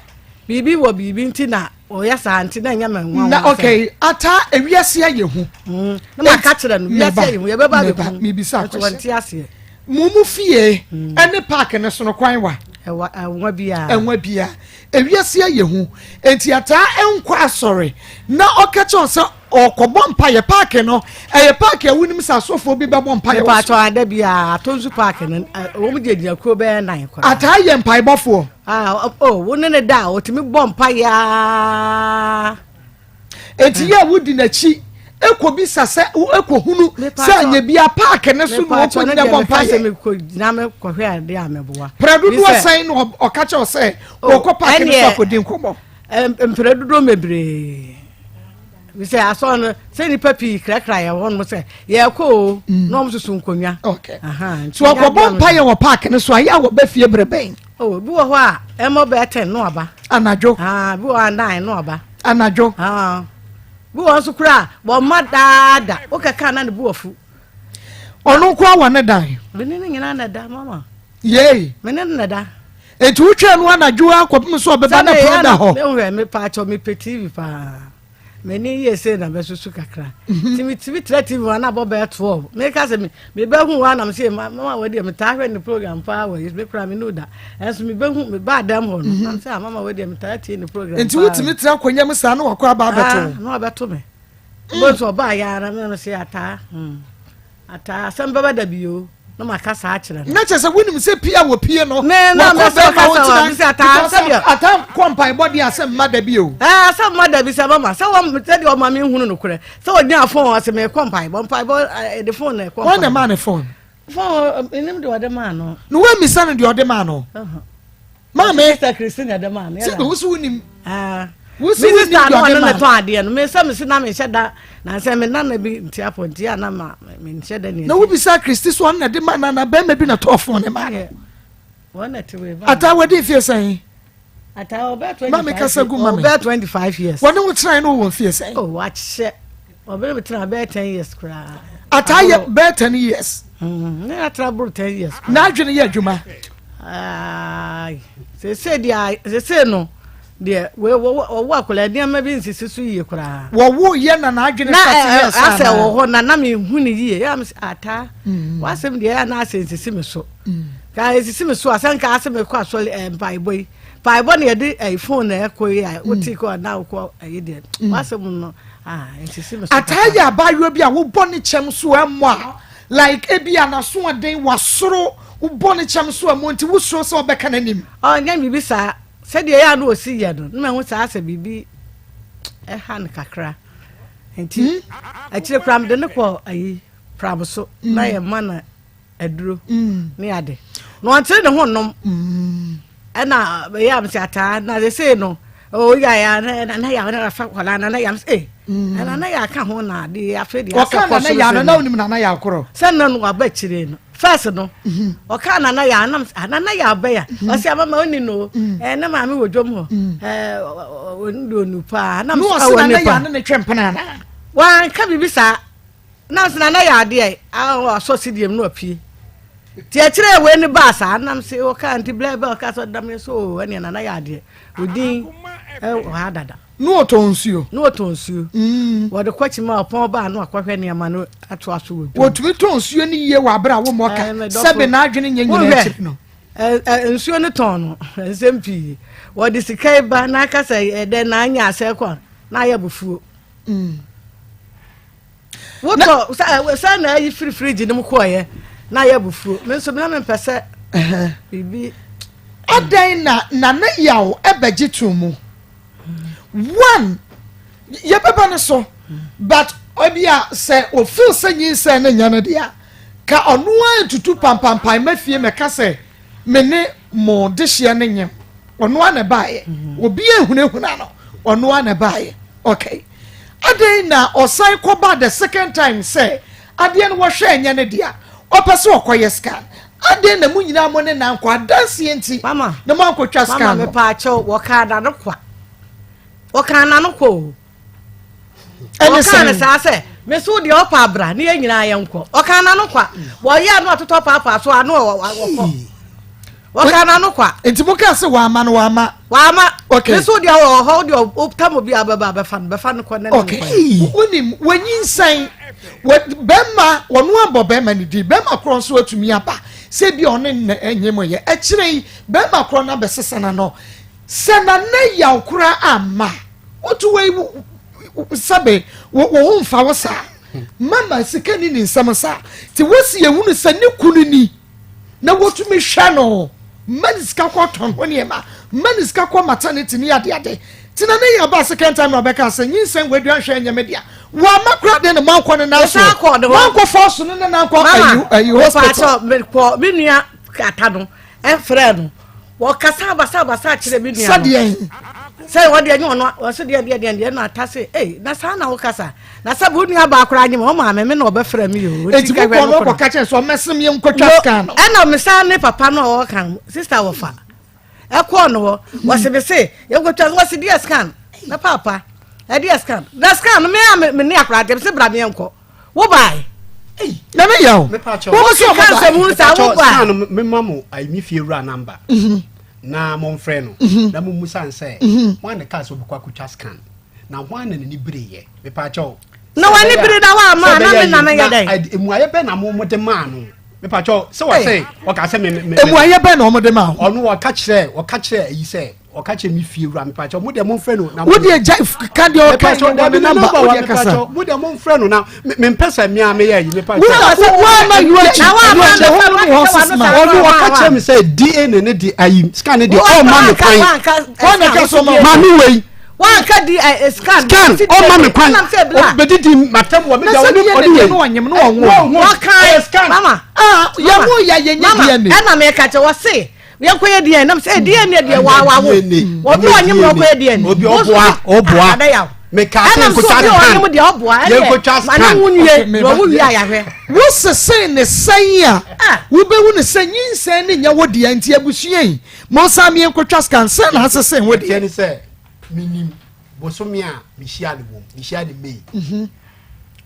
biribi wɔ biribi nti na ɔyɛ saa nti na ɛnyɛ me nwanwa. Na okay, ata ewiase ayɛ hu. Mm. Na maka kyerɛ no wiase ayɛ hu yɛbɛba abɛku. Mebisa question. Nso wɔnte aseɛ. Mo mu fie mm. ɛne park no so no kwan wa. Ɛwa ɛnwa biara. Ɛnwa biara. Ewiase ayɛ hu. Enti ataa nkɔ asɔre na ɔka kyerɛ sɛ ɔkɔbɔ mpaeɛ paaki no ɛyɛ paaki a wonim sɛ asɔfoɔ bi bɛbɔ mpaeɛ wɔ so. Mepatɔ ada bi a Atonsu paaki no wɔn gyina gyina kuo bɛyɛ nan koraa. Ataa yɛ mpaebɔfoɔ. Ah oh wo ne ne da a ɔtumi bɔ mpaeɛ aa. Eti yɛ a wodi n'akyi ekobisa sɛ ekohunu sɛ anya bi a paaki no so na ɔkɔ gyina bɔ mpaeɛ. Prɛ dodoɔ sɛn na ɔka kyerɛ sɛ ɔkɔ paaki no so akɔdi nkɔmmɔ. Mprɛ dodoɔ bebree sɛ asɔre no sɛ nnipa pii krakra yɛ hɔ nom sɛ yɛkɔ o mm. na wɔn soso nkonnwa. So ɔkɔbɔ mpaeɛ wɔ paaki no so a yɛ a wɔbɛ fie berɛ bɛn. Oh, bi wɔ hɔ a ɛmɔ bɛyɛ ten no aba. Anadwo. Ah, bi wɔ hɔ a nine no aba. Anadwo. Ah, bi wɔ nso koraa wɔn mma daada wokɛka na ne bu afu. Ɔno nko awa ne dan. Mene ne nyinaa na da mama. Yei. Mene ne na da. Eti wotwɛn no anadwo akɔpem so ɔbɛba na pɔn da hɔ. Sɛ mehwɛ me paakyɛw mepɛ TV paa. M'ani yie sei na mɛsusu kakra. Mhm. Nti metumi tena TV hɔ na abɔ bɛyɛ 12. Meka sɛ mebɛhu hɔ anam sɛ mama wɔ deɛ metaa hwɛ ne program paa wɔ yi me koraa me no da. Ɛnso mebɛhu mebaa dɛm hɔ no. Mhm. Nam sɛ ah, mama wɔ deɛ metaa tie ne program paa. Nti wotumi tena akonnwa mu saa na wakɔ aba abɛto. Ah, na wabɛto me. Mm. Bó nso ɔbaa yɛ ara na sɛ ataa. Hmm. Ataa asɛm bɛba da bi o na maka saa akyerɛ no. Na kyerɛ sɛ wonim sɛ pie a wɔpie no wɔkɔ bɛrima hɔ ntina because ataa kɔ mpaebɔ deɛ asɛm mma da bi o. Ɛɛ asɛm mma da bi sɛ mama sɛ wɔn sɛdeɛ ɔma me nhunu nokorɛ sɛ ɔgyina fon ɔsɛ mekɔ mpaebɔ mpaebɔ ɛde fon na ɛkɔ mpaebɔ. Wɔn na ɛmaa ne fon. Fon menim deɛ ɔde maa no. Na wɔammisa no deɛ ɔde maa no. Maame. Sister Christina de maa no. Sɛ wo so wonim. Ah. Wo so wonim deɛ ɔde maa no. Me tɔn adeɛ no. Me sɛ me se na me nhyɛ da. Na sɛ me nana bi nti apɔ nti a na ma me nhyɛ da ni. Na wo bisa Christy so ɔno na de ma na na bɛrima bi na tɔɔ fon ne maa no. Wɔn na te wei ba. Ata wadi mfie sɛn? Ata ɔbɛ 25. Maame kasa gu ma me. Ɔbɛ 25 years. Wɔne wo tenae no wɔ mfie sɛn? Oh, wakyɛ. Ɔbɛrɛ mi tena bɛyɛ 10 years koraa. Ata yɛ bɛyɛ 10 years. Mm, ne atra boro 10 years. N'adwene yɛ adwuma. Sese deɛ sese no deɛ wɔwɔ akwadaa nneɛma bi nsisi so yie koraa. Wɔwo yɛ na n'adwene start yɛ saa. Na asɛ wɔ hɔ na na mi hu ne yie yɛ am ata. Mm. Wasɛm deɛ yɛ na asɛ nsisi mi so. Mm. Ka esisi mi so asɛ nka asɛ mi kɔ asɔre eh, mpaebɔ yi. Mpaebɔ na yɛde ɛyi eh, phone na ɛkɔ yi a wote kɔ na wokɔ ɛyi deɛ. Wasɛm no ah nsisi mi so. Ataa yɛ abaayewa bi a wobɔ ne kyɛm so ɛmmɔ a like ebi a n'asoɔden wasoro wobɔ ne kyɛm so ɛmmɔ nti wosuro sɛ ɔbɛka n'anim. Ɔnyɛ biribi saa sɛdeɛ ɛyɛ a na ɔsi yɛ no na mahu saa sɛ biribi ɛha no kakra nti hmm? akyire koraa mede no kɔ ayi prabo so na hmm. yɛ ma no aduro mm. ne ade na ɔntere ne ho nnom mm. ɛna ɛyɛ am sɛ ataa na sesei no ɔyɛ ya na na ya na afa kɔla na na ya sɛ ɛna na ya ka ho na ade afei de asɛ kɔ so ya no na onim na na ya korɔ sɛ na no aba akyire no first no mhm. ɔka na na ya nam na na ya aba ya mhm. ɔsɛ ama ma oni no mhm. ɛɛ na maame wɔ dwom hɔ ɛɛ oni de onu paa nam sɛ ɔwɔ ne pa na ɔsɛ na na ya ne ne twɛn mpena na wanka biribi saa Na sɛ nana yɛ adeɛ a wasɔ sideɛ mu na wapue nti akyerɛ wei ne baa saa nam se ɔka nti blɛ bɛ ɔka sɛ ɔdam yɛ so o ɛneɛ nana yɛ adeɛ odin wɔ ha dada na ɔtɔn nsuo na ɔtɔn nsuo mm. wɔde kɔ kyima ɔpɔn baa na wakɔhwɛ nneɛma no atoa so wɔ dwom wɔtumi tɔn nsuo no yie wɔ abere a wɔmmɔ ka sɛbe n'adwene nyɛ nyina akyiri no nsuo no tɔn no nsɛm pii wɔde sika yi ba na aka sɛ ɛdɛ na anya asɛ kɔ a na ayɛ abufuo mm. Wotɔ sɛ sɛ na ayi firi fridge no mu kɔɔyɛ na ayɛ abufuo me nso na mempɛ sɛ biribi. Adɛn na Nana Yaw bɛgye too mu? One, yɛbɛba no so, but ebia sɛ ofeel sɛ nyinsɛn no nyɛ no dea, ka ɔno ara ntutu pampampan ma fie mɛka sɛ me ne mo dehyeɛ no nyem. Ɔno ara na ɛbaeɛ. Mhm. Obi ehunahuna no, ɔno ara na ɛbaeɛ. Okay. Adɛn na ɔsan kɔba the second time sɛ adeɛ no wɔhwɛ ɛnyɛ ne dea, ɔpɛ sɛ ɔkɔyɛ scan. Adɛn na mo nyinaa mo ne na nkɔ adanseɛ nti na mo ankɔtwa scan no? Mama mepaakyɛw, wɔkaa n'ano kwa. Wɔkaa n'ano kwa o. Ɛne Wɔkaa no sɛn? saa sɛ, Me so deɛ ɔpa abra ne yɛn nyinaa yɛnkɔ. Ɔkaa n'ano kwa. Wɔyɛ ano atotɔ paapaa so ano wɔkɔ. Wɔkaa n'ano kwa. Nti mo kaa sɛ wama no wama. Wama. Okay. Me so deɛ wɔ hɔ deɛ ɔtam obi a bɛba bɛfa no bɛfa no kɔ ne ne Okay. Wonim wɔnyinsɛn wɔ bɛrima wɔn abɔ bɛrima ne din bɛrima korɔ nso atumi aba sɛ bi ɔne nnɛ ɛnyɛ mo yɛ akyire yi bɛrima korɔ no abɛsesa n'ano sɛ nana yaw koraa amma Wotu wei sɛbe wo ho mfa wo saa. Mama sika ni ne nsɛm saa. Ti wosi ehunu sɛ ne kunu ni na wotumi hwɛ no. Ma ne sika kɔ tɔn ho nneɛma. Ma ne sika kɔ maternity ne ade ade. Ti na ne yɛ ba second time na ɔbɛka sɛ nyinsɛn wadua nhwɛ nyɛ me dea. Wama kora de ne mankɔ ne nan so. Mankɔ fɔɔso no ne nankɔ ayi ayi hospital. Mama, mekɔ me nua kata no. Ɛfrɛɛ no. Wɔkasa basabasa kyerɛ me nua no. Sɛdeɛ. Sɛ wɔde ɛnyɛ ɔno wɔsɛ deɛ deɛ deɛ deɛ na ata se ei na saa na wokasa na sɛ wo nua baa koraa nyem ɔma me me na ɔbɛfrɛ me o. Eti mo kɔ no kɔka kyerɛ sɛ ɔmɛsem yɛ nkɔtwa scan no. Ɛna mesan ne papa no a ɔka no sista wɔfa ɛkɔɔ no hɔ wɔse me se yɛnkɔtwa wɔse deɛ scan na papa ɛdeɛ scan na scan no me a me ne akora deɛ me se bra me yɛnkɔ. Wo bae. Na me yɛ o. Wo so ɔmo bae. Nsɛm saa wo bae. Scan no me ma mo ayi me fie wura number. Mhm. Na mo nfrɛ no. Mhm. Na mo musa nsɛ. Mhm. Wɔn na kaa sɛ ɔbɛkɔ akotwa scan. Na wɔn na n'ani bere yɛ. Mepa kyɛw. Na wɔn ani bere na wɔn ama na me na me yɛ dɛ. Emuayɛ bɛ na mo mo de maa no. Mepa kyɛw sɛ wɔsɛ ɔka sɛ me me. Emuayɛ bɛ na wɔn de maa. Ɔno ɔka kyerɛ ɔka kyerɛ ayi sɛ. Ɔka kyerɛ me fie wura mepakyɛw mo deɛ momfrɛ no na wo deɛ gya ka deɛ ɔka yɛ wɔ ne namba wo deɛ kasa mo deɛ momfrɛ no na mempɛ sɛ mea meyɛ ayi mepakyɛw wo ama yu akyi the whole room hɔ sisima ɔno ɔka kyerɛ me sɛ DNA ne de ayi scan ne deɛ ɔma me kwan wɔn na ka so ma maame wei wanka di eh, eh, scan scan ɔma me kwan ɔbɛdidi matam wɔ me da ɔne ɔne wei na ɔnyem na ɔnwo wɔkan mama ah yɛn mo yɛ yɛn nyɛ DNA ɛna mɛka kyɛ wɔse yɛnkɔyɛ DNA nam sɛ DNA deɛ wawo obi ɔnyem na ɔkɔyɛ DNA obi ɔboa ɔboa meka sɛ nkotwa scan ɛnam deɛ ɔboa yɛnkotwa scan ma ne wo nwie na ɔwo wie ayahwɛ wosese ne sɛn a ah. wobɛhu ne sɛ nyinsɛn ne nyɛ wo deɛ nti abusua yi monsan me yɛnkotwa scan sɛ na asese wo deɛ ne sɛ menim bosome a mehyia ne wom mehyia ne May mhm.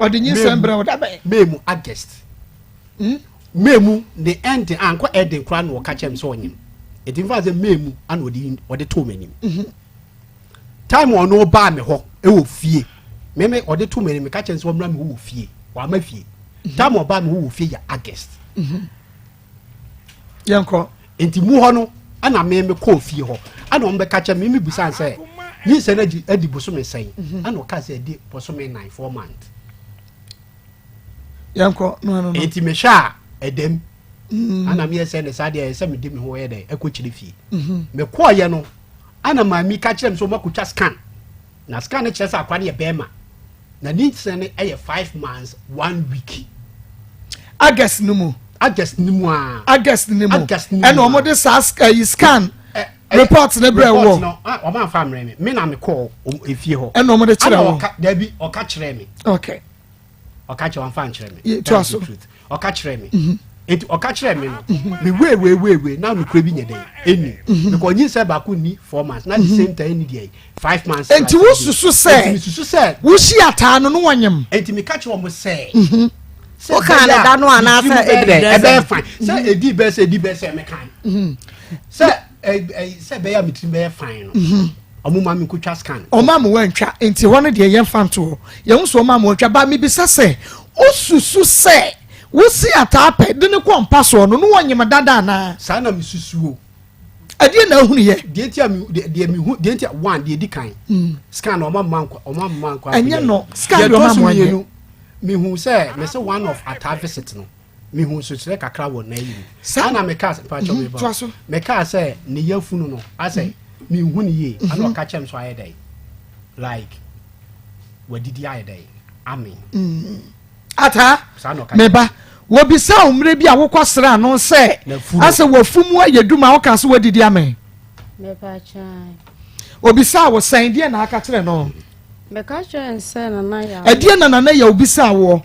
ɔde nyinsɛn brɛ wo dabɛn May mu August Hmm? May mu ne ɛnde ankɔ ɛden koraa na ɔka kyerɛ me sɛ ɔnyem nti nfa sɛ May mu ana ɔde ɔde too m'anim mhm. time ɔno baa me hɔ ɛwɔ fie meme ɔde too m'anim meka kyerɛ sɛ ɔmmra me hɔ wɔ fie wama fie mhm. time ɔbaa me hɔ wɔ fie yɛ August mhm. yɛnkɔ nti mu hɔ no ɛna me me kɔɔ fie hɔ ɛna ɔmo bɛka kyerɛ me me busa sɛ nyinsɛn adi adi bosome sɛn ɛna ɔka sɛ adi bosome 9 4 months yɛnkɔ no no no enti mehwɛ a ɛdɛm mm. ana meyɛ sɛ ne saa deɛ ɛsɛ mede me ho yɛ dɛ ɛkɔ kyerɛ fie mhm. mekɔɔyɛ no ana maame ka kyerɛ me sɛ ɔmakɔtwa scan na scan no kyerɛ sɛ akwa no yɛ bɛrima na ne nsɛn no ɛyɛ five months one week august no mu august no mu a august no mu ɛna wɔn de saa ɛyi scan report ne brɛ wɔ report no wɔn anfa mmerɛ mi me na me kɔɔ efie hɔ ɛna wɔn de kyerɛ wɔ dabi ɔka kyerɛ mi okay ɔka kyerɛ wɔn fa nkyerɛ mi to aso ɔka kyerɛ mi mhm. nti ɔka kyerɛ mi no mhm. mi wei wei wei wei na nukuri bi nyɛ dɛ ɛni mhm. because nyi sɛ baako ni four months na the same time ɛni deɛ five months. nti wo susu sɛ susu sɛ wosi ataa no no wɔnyem. nti mi ka kyerɛ wɔn sɛ. wokaa ne da no anaasɛ ɛbɛyɛ fine sɛ ɛdi bɛɛ sɛ ɛdi bɛɛ sɛ mɛkan sɛ sɛ ɛbɛyɛ a me tirim bɛyɛ fine no mhm. ɔmo ma mi nkotwa scan. ɔmo ama wɔntwa nti hɔ no deɛ yɛn fa nto hɔ yɛn nso ɔmo ama wɔntwa ba mibisa sɛ osusu sɛ wosi ataa pɛ de ne kɔ mpa soɔ no no wɔnyem dada anaa. saa na mi susu o. ɛdeɛ na ahunu yɛ. deɛ ti a mi deɛ mi hu deɛ ti a one deɛ di kan. Mm. scan ɔmo ama nkɔ ɔmo ama nkɔ. ɛnyɛ no scan deɛ ɔmo ama wɔnyɛ. mi hu sɛ mɛ sɛ one of ataa visit no. mehu nsokyerɛ kakra wɔ n'ayi mu saa na mekaa sɛ mpakyɛ mhm, meba mekaa sɛ ne yafunu no asɛ mhm. mehu ne yie ana mhm. ɔka kyerɛ me so ayɛ dɛn like wadidi ayɛ dɛn amen mm. ataa meba wɔbisa wo mmerɛ bi a wokɔ sra no sɛ asɛ wafu mu ayɛ dum a woka sɛ wadidi amen. Mepatwa. Obisaa wo sɛn deɛ na aka kyerɛ no? Meka kyerɛ no sɛ Nana Yaw. Ɛdeɛ na Nana Yaw bisaa woɔ?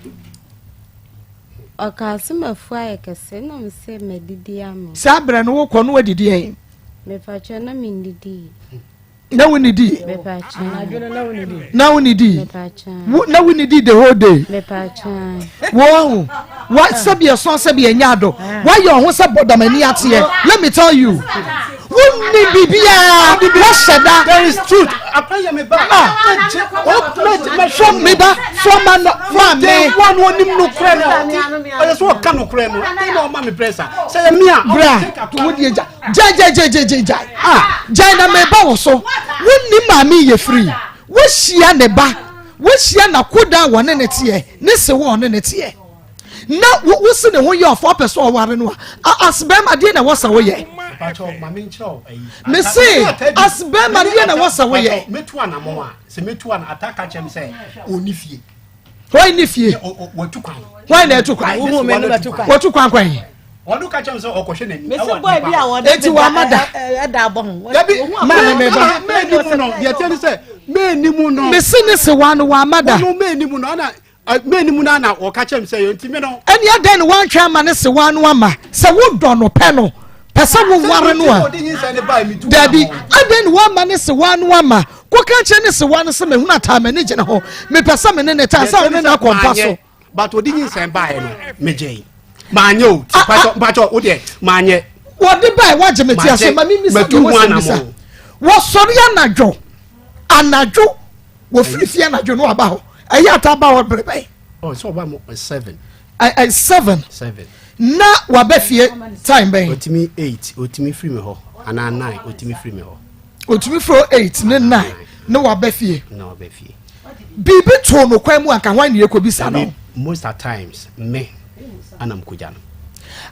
Ɔkaa sɛ mafu ayɛ kɛse na mese madidi ame. Saa berɛ no wokɔ no wadidi ɛn? Mepatwa na mennidii. Na wonnidii? Mepatwa. Na wonnidii? Na wonnidii the whole day? Mepatwa. Wɔn wa sɛbi ɛsɔn sɛbi ɛnyɛ adɔ wayɛ ɔho sɛ bɔdamani ateɛ let me tell you. Wonni biribiara wahyɛ da. There is truth. Akɔyɛ me ba. Ah. From me ba from ano ma me. One onim no korɛ no. Ɔyɛ so ɔka no korɛ no. Ɛdɛn na ɔma me brɛ sa. Sɛ yɛ me a. Bra wo die gya. Gya gya gya gya gya gya. Ah gya na me ba wɔ so. Wonni maame yɛ firi. Wohyia ne ba. Wohyia na koda wɔ ne ne teɛ. Ne se wɔ ne ne teɛ. na wo se ne ho yɛ ɔfɔ ɔpɛ sɛ ɔware no a as bɛrima deɛ na ɛwɔ sɛ woyɛ me se as bɛrima deɛ na ɛwɔ sɛ woyɛ metu anamɔ a sɛ metu an ata ka kyɛm sɛ ɔni fie wɔn ni fie wɔtu kwan wɔn na ɛtu kwan wɔtu kwan kwan ɔno ka kyɛm sɛ ɔkɔhwɛ n'ani mesi boy bi a wɔde eti wɔn ama da ɛda abɔ ho dabi maame mi ba mɛni mu no deɛ tiɛ ni sɛ mɛni mu no mesi ne se wɔn ano wɔn ama da ɔno mɛni mu no ɛna Mɛni mu no na wɔka kyerɛ me sɛ yɛ nti me no. Ɛne adɛn na woantwɛn ama ne sewa no ama sɛ wodɔ no pɛ no pɛ sɛ woware no a dabi adɛn na woama ne sewa no ama kɔka kyerɛ ne sewa no sɛ mahunu ataa m'ani gyina ho mepɛ sɛ me ne ne taa sɛ wo ne no akɔ mpa so but ɔde nyinsɛn baeɛ no megyei maanyɛ o ti mpakyɛ mpakyɛ o deɛ maanyɛ. Wɔde bae wagye me ti ase ma mimisa deɛ wɔsɛ bisa wɔsɔre anadwo anadwo wɔfiri fie anadwo no aba hɔ ɛyɛ ata ba hɔ bere bɛn. ɔ sɛ ɔba mo seven. ɛ seven. seven. na waba fie time bɛn. otumi eight otumi firi mi hɔ anaa nine otumi firi mi hɔ. otumi firi eight ne nine na waba fie. na waba fie. biribi too no kwan mu anka hwan na yɛkɔ bisa no. most at times me anam kogya no.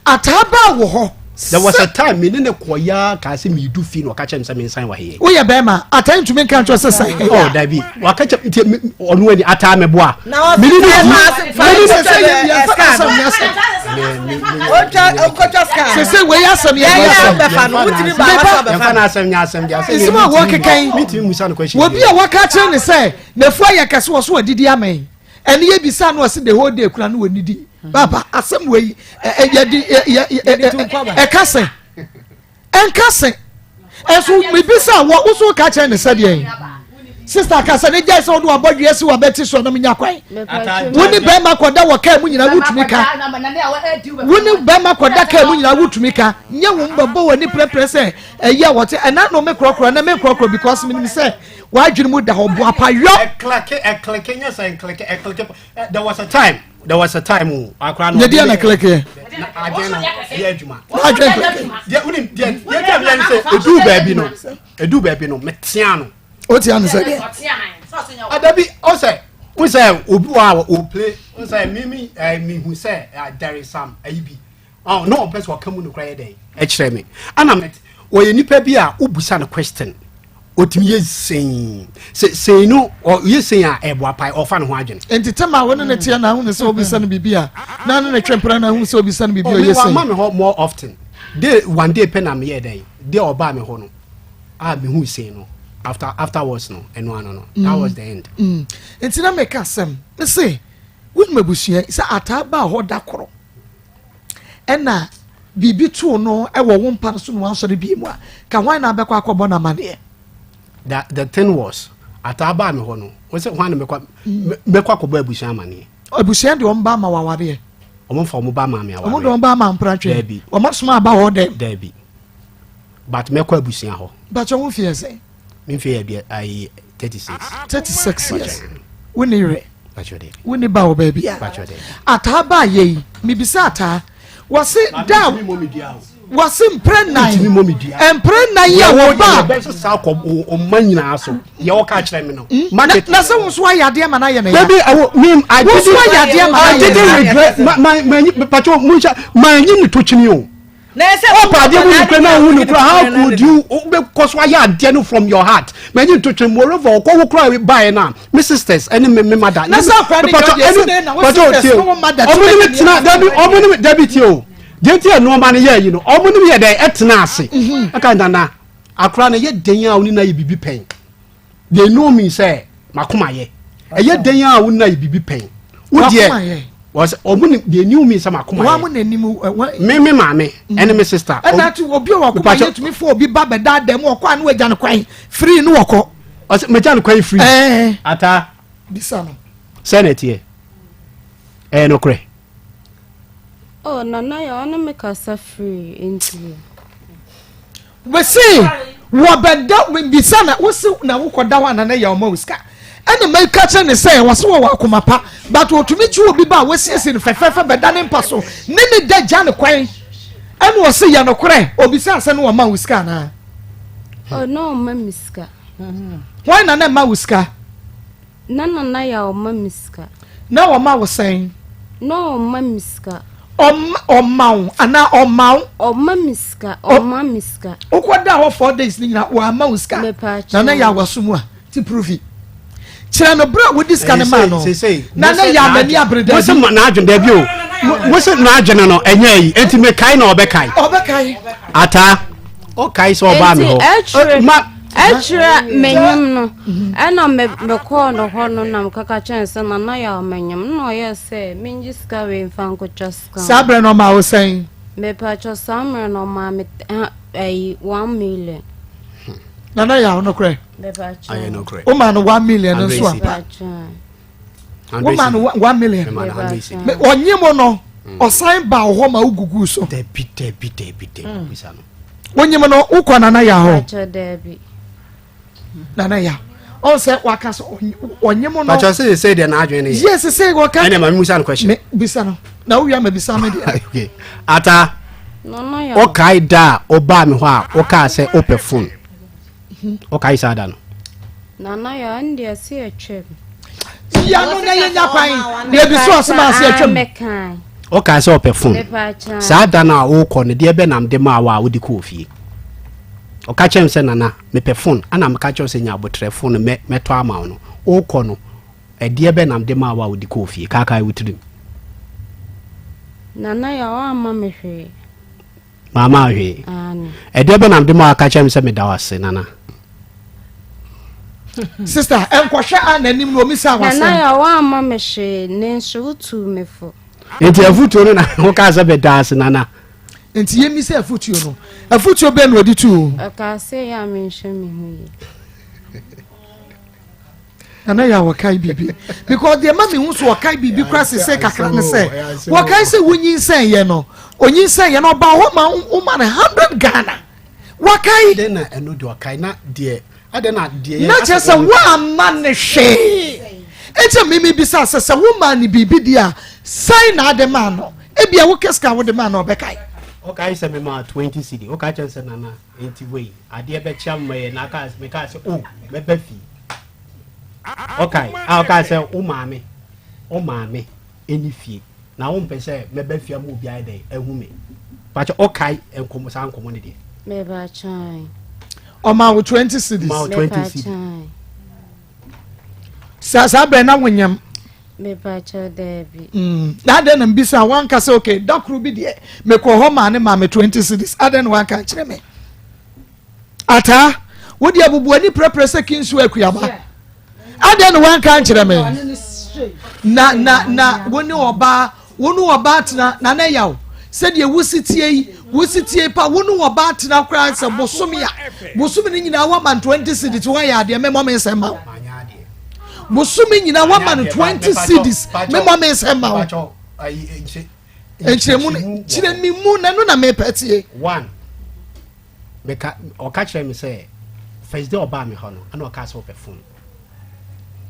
Ataa baa wɔ hɔ. There was a time me ne ne kɔ ya kaa sɛ meedu fie na ɔka kyerɛ me sɛ mensan wɔ he. Woyɛ bɛrima ataa ntumi nka nkyerɛ sɛ san he. Oh dabi waka kyerɛ nti ɔno ani ataa mɛboa. Me ne ne di me ne ne sɛ yɛ bia fa asɛm nyɛ asɛm. Sese wei asɛm yɛ nyɛ asɛm. Yɛmfa n'asɛm nyɛ asɛm deɛ asɛm yɛ nsɛm a wɔkeka yi. Mentumi musa no question. Obi a wɔka kyerɛ ne sɛ n'afu ayɛ kɛse wɔ so adidi amɛn. Ɛne yɛ bisa no ɔse the whole day kura no wɔ nidi baba asɛm wɔ yi yɛde ɛka sɛ ɛnka sɛ ɛso mebisa wɔ woso ka kyerɛ ne sɛdeɛ sista kasa ne gyae sɛ wode wabɔ dua si wabɛti so na menya kwan wo ne bɛrima kɔda wɔ kaa mu nyinaa wotumi ka wo ne bɛrima kɔda kaa mu nyinaa wotumi ka nyɛ wo mbɛbɔ w'ani prɛprɛ sɛ ɛyɛ a wɔte ɛna no me korɔkorɔ na me korɔkorɔ because menim sɛ W'adwene mu da hɔ boapa yɔ. Ɛklɛke ɛklɛke nyɛ sɛ nklɛke ɛklɛke there was a time there was a time o akora no. Ne deɛ na klɛke yɛ. Na adwene no yɛ adwuma. Na adwene klɛke. Deɛ wonim deɛ deɛ deɛ yɛn sɛ edu baabi no edu baabi no metea no. O tia no sɛ deɛ. Adabi ɔsɛ n sɛ obi wɔ a o play n sɛ mimi ɛɛ mihu sɛ there is some ayi bi. Oh, na ɔmpɛ sɛ ɔka mu nokora yɛ dɛn ɛkyerɛ me ana met ɔyɛ nipa bi a wobusa no question ɔtumi yɛ sɛn sɛ sɛn no ɔyɛ sɛn a ɛboa pae ɔfa ne ho adwene nti tɛm a wo ne ne teɛ na ahu ne sɛ wobisa no biribi a na ne ne twe mpena na ahu sɛ wobisa no biribi a ɔyɛ sɛn ɔma me hɔ more often day one day pɛ na meyɛ dɛn day ɔbaa me hɔ no a mehu sɛn no after afterwards no ɛno ano no that mm. was the end mm. nti na meka asɛm me se wonim abusua sɛ ataa baa hɔ da korɔ ɛna biribi too no wɔ wo mpa no so na wansɔre bie mu a ka hwan na abɛkɔ akɔbɔ no amaneɛ the the thing was ataa baa me hɔ no wọ́n sɛ hwan na mɛkɔ mɛkɔ akɔbɔ abusua amaneɛ abusua deɛ wɔn ba ama wawareɛ wɔn fa wɔn ba ama me awareɛ wɔn de wɔn ba ama mprantwe daabi wɔn asoma aba hɔ dɛm daabi but mɛkɔ abusua hɔ bàtɛ wɔn fi ɛsɛn Me mfe yɛ deɛ ayi 36. 36 years. Wo ne yerɛ. Wo ne ba wɔ baabi a. Ataa ba yɛ yi. Mibisa ataa. Wɔse da wɔse mpere nan mpere nan yi a wɔba. Bɛsɛ saa kɔ ɔma nyinaa so yɛ ɔka kyerɛ me no. Hmm? Na sɛ wo nso ayɛ adeɛ ma no ayɛ ne ya. Dabi awo mi I didn't ayɛ adeɛ ma no ayɛ ne ya. I didn't regret ma ma ma nyi patro mu nhyɛ ma nyi ne to kyini o. Ɔpɛ adeɛ mu nukura na ahu nukura how could you wobɛkɔ so ayɛ adeɛ no from your heart manyi ntotwe moreover ɔkɔ wo kora baeɛ no a me sisters ɛne me me mother na sɛ akora ne deɛ ɔdeɛ sɛ na wo sisters ne wo mother ɔmo ne me tena dabi ɔmo ne me dabi tie o deɛ nti yɛ nneɛma no yɛ yi no ɔmo ne me yɛ dɛ ɛtena ase ɛka nana. Akora no ɛyɛ den a wo ne no ayɛ biribi pɛn. They know me sɛ makoma yɛ. Ɛyɛ den a wo ne no ayɛ biribi pɛn. Wo deɛ wɔsɛ ɔmo ne they knew me sɛ makoma yɛ. Wɔn na anim wɔn. Me me maame ɛne me sister. Ɛna ati obi a wakoma yɛ tumi fo obi ba bɛda dɛm ɔkɔ ano agya no kwan free no wɔkɔ. Ɔsɛ mɛgya no kwan free. Ɛɛ. Ata. Bisa no. Sɛ na ɛteɛ. Ɛyɛ nokorɛ. Oh Nana yɛ ɔne me kasa free nti. Wese wɔbɛda bisa na wose na wokɔda hɔ a Nana yɛ ɔma wo sika ɛna mɛka kyerɛ ne sɛ wɔse wɔwɔ akoma pa but ɔtumi kye obi ba a wasiesie no fɛfɛɛfɛ bɛda ne mpa so ne ne da gya ne kwan ɛna ɔse yɛ nokorɛ obisa sɛ ne ɔma wo sika anaa. Oh na ɔma me sika. Hwan na na ɛma wo sika? Na Nana Yaw ma me sika. Na ɔma wo sɛn? Na ɔma me sika. Ɔma ɔma wo anaa ɔma wo? Ɔma me sika, ɔma me sika. Wokɔ da hɔ 4 days ne nyinaa wamma wo sika? Mepaakyɛw. Nana Yaw waso mu a ti prove. Kyerɛ no bere a wodi sika no maa no. Nana Yaw n'ani abere daabi. Mose n'adwene daabi o. Mose n'adwene no ɛnyɛ ayi enti mekae na ɔbɛkae. Ɔbɛkae. Ataa. Ɔkae sɛ ɔbaa me hɔ. Enti ɛkyerɛ menyem no ɛna mekɔɔ no hɔ no na mekɔka kyerɛ no sɛ Nana Yaw menyem na ɔyɛɛ sɛ mengye sika wei mfa nkɔtwa sika. Saa berɛ no ɔmaa wo sɛn? Mepakyɛ saa mmerɛ no ɔmaa me ɛyi 1 million. Nana Yaw nokorɛ? Mepakyɛ. Womaa no 1 million nso ampa? Woma no 1 million ɔnye mu no ɔsan ba hɔ ma wogugu so. Dabi dabi dabi dabi bisa no. Wonyim no wokɔ Nana Ya hɔ. Nana Ya ɔn sɛ waka sɛ ɔnye mu no. Bàtà sɛ sɛ deɛ n'adwene ne yɛ. Yes sɛ wɔka. Ɛnna maame musa no question. Me bisa no na wowia ma bisa me deɛ. Okay ata ɔkae da a ɔbaa mi hɔ a ɔkaa sɛ ɔpɛ phone. Ɔkae saa da no. Nana yɛ ɔno deɛ se atwam. Yia no na yɛnya kwan na ebi so ɔsem ase atwam. Ɔkae sɛ ɔpɛ fon. Saa da no a wokɔ no deɛ bɛ nam de maa wo a wode kɔɔ fie. Ɔka kyerɛ me sɛ Nana mepɛ fon ɛna meka kyerɛ sɛ nya abotrɛ fon no mɛ mɛtɔ ama wo no. Wokɔ no ɛdeɛ bɛ nam de maa wo a wode kɔɔ fie. Kaakae wo tirim. Nana yɛ ɔamma me hwee. Mamma wo hwee. Ɛdeɛ bɛ na mede ma waka kyerɛ me sɛ meda wo ase, Nana? Sister, nkɔhwɛ a n'anim na omisa w'asɛm. Nana yɛ woamma me hwee, nanso wotuu me fo. Nti afutuo no na wokaa sɛ meda ase, Nana? Nti yɛmmisa afutuo no. Afutuo bɛn na ɔde tuu wo? Ɔkaa sɛ ɛyɛ a menhwɛ me ho yie. Nana yɛ a wɔkae biribi because deɛ ma mehu so wɔkae biribi kora sese kakra ne sɛ wɔkae sɛ wonyinsɛn yɛ no onyinsɛn yɛ no ɔba hɔ ma woma no 100 Ghana wɔkae na kyerɛ sɛ woamma ne hwee ɛnti mimi bisa sɛ sɛ woma ne biribi deɛ a sɛn na ade maa no ebia wokɛ sika wode maa no ɔbɛkae. Ɔkae sɛ mema 20 cedi woka kyerɛ sɛ nana nti wei adeɛ bɛkyɛ ama yɛ na mekaa sɛ o mɛba fie. Ɔkae a ɔkae sɛ wo maame wo maame ɛni fie na wo mpɛ sɛ mɛba fie ama obi ayɛ dɛn ahu me pakyɛ ɔkae nkɔmɔ saa nkɔmɔ no deɛ. Mɛba ɔma wo 20 cedis. Ɔma wo 20 cedis. Saa saa bɛn na wonyam. Mepakyɛw daabi. Mm, na adɛn na mbisa wanka sɛ okay da koro bi deɛ mekɔ hɔ maa ne maa me 20 cedis adɛn na wanka nkyerɛ me. Ataa, wo deɛ bubu ani prɛprɛ sɛ kinsu akuaba. Adɛn na wanka nkyerɛ me? Na na na wo ne ɔbaa wo ne ɔbaa tena na na yaw sɛdeɛ wosi tie yi wosi tie pa wo ne ɔbaa tena koraa sɛ bosome a bosome no nyinaa wama no 20 cedis woayɛ adeɛ mɛmɔ me nsɛm ma wo bosome nyinaa wama no 20 cedis mɛmɔ me nsɛm ma wo nkyerɛmu no kyerɛ me mu na ɛno na mepɛ tie. One meka ɔka kyerɛ me sɛ first day ɔbaa me hɔ no ɛna ɔka sɛ ɔpɛ phone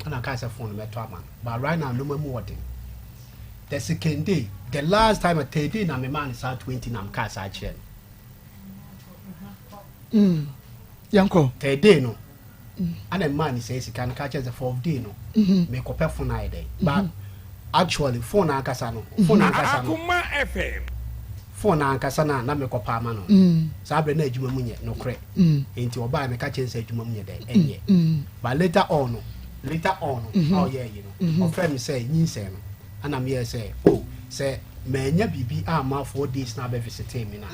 ɛna ɔka sɛ phone mɛtɔ ama no but right now nneɛma mu ɔden the second day the last time third day na me maa no saa 20 na meka saa kyerɛ no. Yɛnkɔ. Third day no ana mmaa ne sɛ sika no ka kyerɛ sɛ fourth day no mekɔpɛ phone ayɛ dɛn but actually phone ankasa no phone ankasa no Akoma FM. phone ankasa no a na mekɔpɛ ama no saa berɛ na adwuma mu nyɛ nokorɛ nti ɔbaa meka kyerɛ sɛ adwuma mu nyɛ dɛn ɛnyɛ but later on no later on no a ɔyɛ ayi no ɔfrɛ me sɛ nyinsɛn no ana meyɛ sɛ oh sɛ. manya biribi amma 4 days na abɛ visitee me na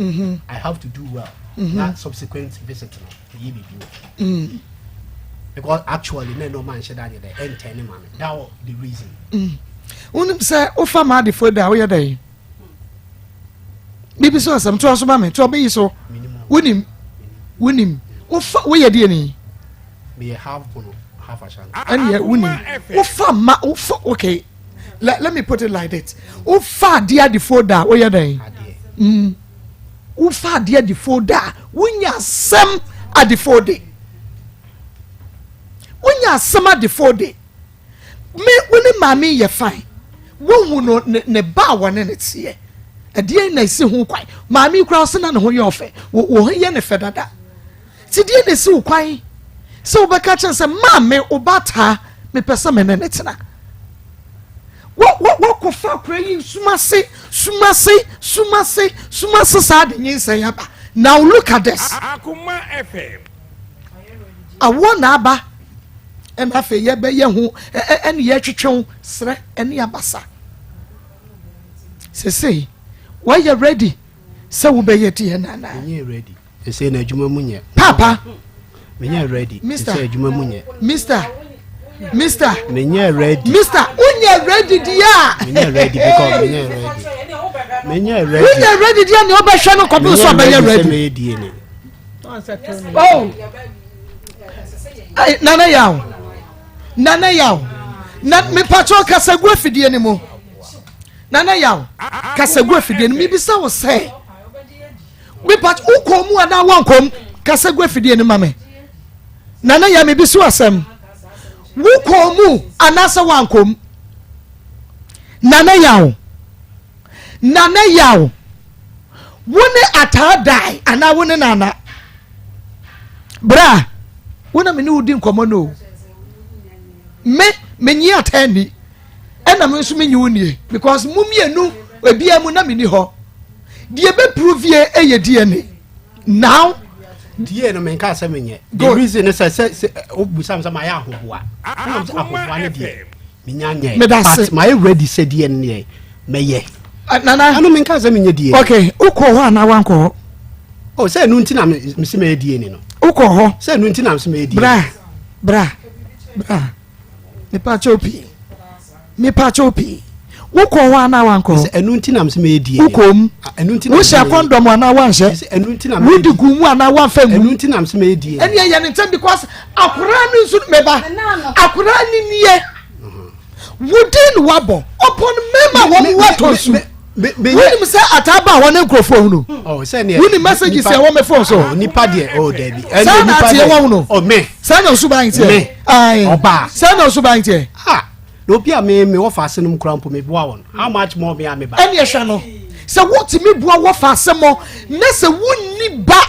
I have to do well na subsequent visit no meyɛ biribi wɔ because actually na nneɛma nhyɛ da nyɛ dɛ ɛntɛn ne ma me. That was the reason. Wonim sɛ wofa ma adefoɔ da a woyɛ dɛn? Biribi so asɛm toa so ma me toa bɛyi so. Wonim wonim wofa woyɛ deɛ ni? Meyɛ half Bono, half Ashanti. Ɛneɛ wonim wofa ma wofa okay let me put it like this wofa adeɛ adefoɔ da a woyɛ dɛn? Wofa adeɛ adefoɔ da a wonya asɛm adefoɔ de wonya asɛm adefoɔ de me wo ne maame yɛ fine wohu no ne ne ba a wɔne ne teɛ ɛdeɛ na esi ho kwan maame kura ɔsɛ na ne ho yɛ ɔfɛ wɔ wɔ ho yɛ ne fɛ dada ti deɛ na esi wo kwan sɛ wobɛka kyɛn sɛ maame ɔba taa mepɛ sɛ me ne ne tena wɔ wɔ wɔkɔfa akora yi sumase sumase sumase sumase saa de nyinsɛn aba. Now look at this. Akoma FM. Awoɔ na aba ɛna afei yɛbɛyɛ ho ɛne yɛtwetwe ho serɛ ɛne abasa sesei wɔyɛ ready sɛ wobɛyɛ deɛ nana. Menyɛ ready sesei na adwuma mu nyɛ. Papa. Menyɛ ready sesei adwuma mu nyɛ. Mister Mister. Menyɛ ready. Mister wonyɛ ready deɛ a. Menyɛ ready because menyɛ ready. Menyɛ ready. Wonyɛ ready deɛ nea ɔbɛhwɛ no kɔpem sɛ ɔbɛyɛ ready. Menyɛ ready sɛ mɛyɛ DNA. Oh. Ay, Nana Yaw. Nana Yaw. Na mepatro kasa gu afidie no mu. Nana Yaw. Kasa gu afidie no mu. Mebisa wo sɛ. Mepatro wokɔ mu anaa wankɔ mu? Kasa gu afidie no ma me. Nana Yaw mebisa wo asɛm. Wokɔ mu anaasɛ wankɔ mu? Nana Yaw. Nana Yaw. Wo ne Ataa dae anaa wo ne Nana? Bra, wo na me ne wo di nkɔmmɔ no o. Me, menye Ataa ni. Ɛna me nso menye wo nie. Because mo mmienu, ebia mu na menni hɔ. Deɛ bɛ prove yɛ ɛyɛ DNA. Now, DNA no menka sɛ menyɛ. The reason ne sɛ sɛ sɛ wobusa me sɛ mayɛ ahoboa. Ɛna sɛ ahoboa no deɛ menya nyɛ. Medase. But mayɛ ready sɛ DNA no deɛ mɛyɛ. Ah, Nana. Ɛno menka sɛ menyɛ DNA. Okay, wokɔ hɔ anaa wankɔ hɔ? Oh, sɛ ɛno nti na mese mɛyɛ DNA no. Wokɔ hɔ? Sɛ ɛno nti na mese mɛyɛ DNA. Bra, bra, bra. Mepa kyɛw pii. Mepa kyɛw pii. Wokɔ hɔ anaa wankɔ hɔ? Sɛ ɛno nti na mese mɛyɛ DNA. Wokɔ mu. Ah, ɛno nti na Wohyɛ kɔndɔm anaa wanhyɛ? Sɛ ɛno nti na mɛyɛ Wodi gu mu anaa wamfa ngu? Ɛno nti na mese mɛyɛ DNA. Ɛne ɛyɛ ne ntɛm because akwaraa no nso meba. Akwaraa no nie. Wodin na wabɔ upon mmarima wɔn watɔ su. Wonim sɛ ataa ba hɔ ne nkurɔfoɔ hunu. Wonim messages a ɛwɔ me phone so. Nipa deɛ oh dabi. Saa na ateɛ wɔn no. Oh me. Saa na osuban teɛ. Me. Ɔbaa. Saa na osuban teɛ. Ah na obi a me me wɔ fa ase nom kura mpo me boa wɔn how much more me a me ba. Ɛne ɛhwɛ no sɛ wotumi boa wɔ fa ase mɔ na sɛ wonni ba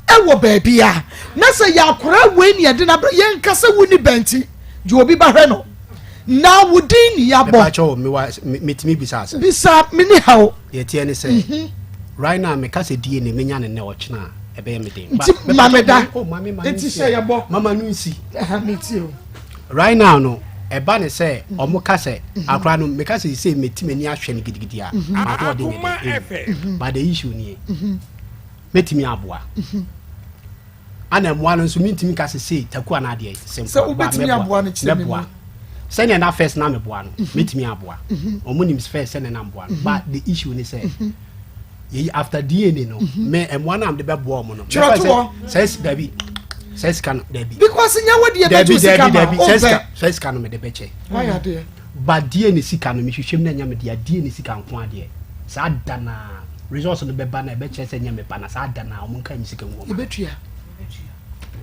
ɛwɔ baabi a na sɛ yɛ akora wei ne ɛde na yɛn kasa wonni ba nti deɛ obi ba hwɛ no. Na wo din ni yabɔ. Mepa kyɛw me wa metumi bisa asɛm. Bisa me ni haw. Deɛ teɛ ne sɛ mhm. right now meka sɛ die ne menya ne nnɛ ɔkyena a ɛbɛyɛ me den. Nti mame da. Oh, Nti hyɛ yɛ bɔ. Mama no nsi. Right now no ɛba ne sɛ mhm. ɔmo ka sɛ mhm. akora no meka sɛ sɛ meti m'ani ahwɛ no gidigidi a mahoɔden yɛ dɛ but the issue nie mɛtumi aboa. Ana mmoa no nso mentumi nka sɛ sei taku anaa deɛ simple sɛ wobɛtumi aboa no kyerɛ me mu mɛboa sɛnea na first na meboa no mhm. mɛtumi aboa mhm. ɔmo nim first sɛnea na mboa no mhm. but the issue ne sɛ yɛyi after DNA no me mmoa no a mede bɛboa ɔmo no kyerɛ to hɔ sɛ dabi sɛ sika no dabi because nyɛ wo deɛ bɛtu sika ma ɔmpɛ sɛ sika no mede bɛkyɛ wayɛ adeɛ but DNA sika no mehwehwɛ mu na ɛnyɛ mede DNA sika nko adeɛ saa da naa Results no bɛba na ɛbɛkyerɛ sɛ ɛnyɛ me ba na saa da no a wɔn nkae me sika ngu wɔn. Yɛbɛtua.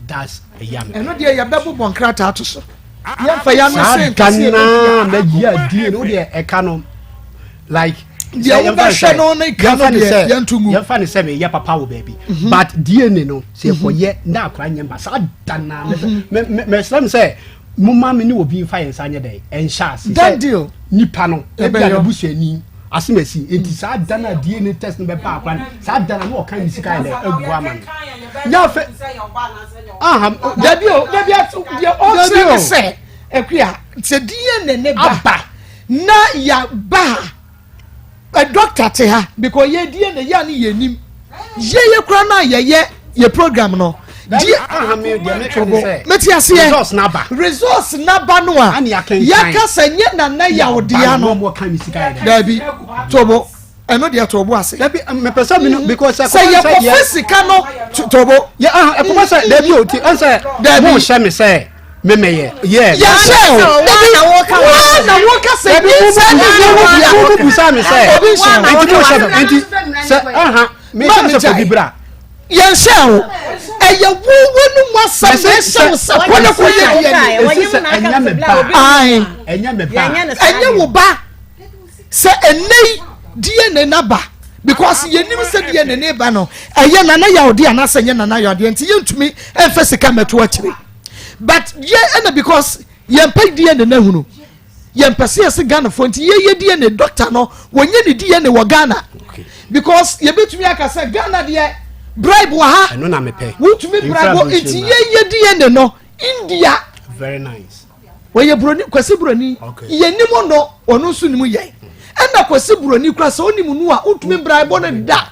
That's ɛyɛ a mepɛ. Ɛno deɛ yɛbɛbobɔ nkrataa to so. Yɛmfa yɛn ano sɛ nkasi yɛbɛtua. Saa da no a mɛyi adie no deɛ ɛka no like. Deɛ wobɛhwɛ no ne ka no deɛ yɛnto ngu. Yɛmfa ne sɛ meyɛ papa wɔ baabi mhm. but DNA no sɛ yɛkɔyɛ mhm. na akora nyɛ mba saa da no a mhm. mɛsrɛ m sɛ Momma me ne obi mfa yɛn nsa nyɛ dɛn? Ɛnhyɛ ase. Done deal. Nipa no, ebia n'abusuani, asem asi. Enti saa da no a DNA test no bɛba akora no, saa da no na ɔka ne sika yɛ dɛn? Agu hɔ ama no. Nyɛ afɛ. Aha. Dabi o, dabi ato, deɛ ɔkyerɛ ne sɛ, akua, sɛ DNA ne ba, na ya ba. Doctor te ha because yɛ DNA yɛ a ne yɛ nim. Yɛ yɛ kura na yɛ yɛ yɛ program no. Mete aseɛ. Results naba. Results naba no a. Yɛka sɛ nyɛ nana yawodea no. Dabi tobo ɛno deɛ tobo ase. Dabi mepɛ sɛ mi because sɛ yɛ kɔfɛ sika no tobo. Yɛ ɛkɔmɔ sɛ dabi o ti ɔn sɛ. Dabi mo hyɛ mi sɛ memeyɛ yɛ. Yɛhyɛ o dabi wɔn na wɔka sɛ nyinsɛn ne yɛ wo dea. Mo busa mi sɛ obi nhyɛ o nti mo hyɛ mi nti sɛ ɛha mi nhyɛ sɛ obi bra. Yɛnhyɛ o ɛyɛ wo w'anum asɛm na ɛhyɛ wo sɛ kɔ ne kɔ yɛ deɛ ni. Esi sɛ ɛnyɛ me ba. Ɛnyɛ me ba. Ɛnyɛ wo ba sɛ ɛnɛ yi DNA na ba because yɛnim sɛ DNA ne ba no ɛyɛ nana yawdeɛ anaasɛ ɛnyɛ nana yawdeɛ nti yɛntumi ɛnfɛ sika mɛto akyire. But yɛ ɛna because yɛn pɛ DNA na hunu yɛn pɛ sɛ yɛsɛ Ghana fo nti yɛyɛ DNA doctor no wɔnyɛ ne DNA wɔ Ghana because yɛbɛtumi aka sɛ Ghana deɛ bribe wɔ ha ɛno na mepɛ wotumi bribe nti yɛyɛ DNA no India very nice wɔyɛ buroni kwasi buroni yɛn nim no ɔno nso nim yɛn ɛna kwasi buroni kura sɛ ɔnim no a wotumi bribe no da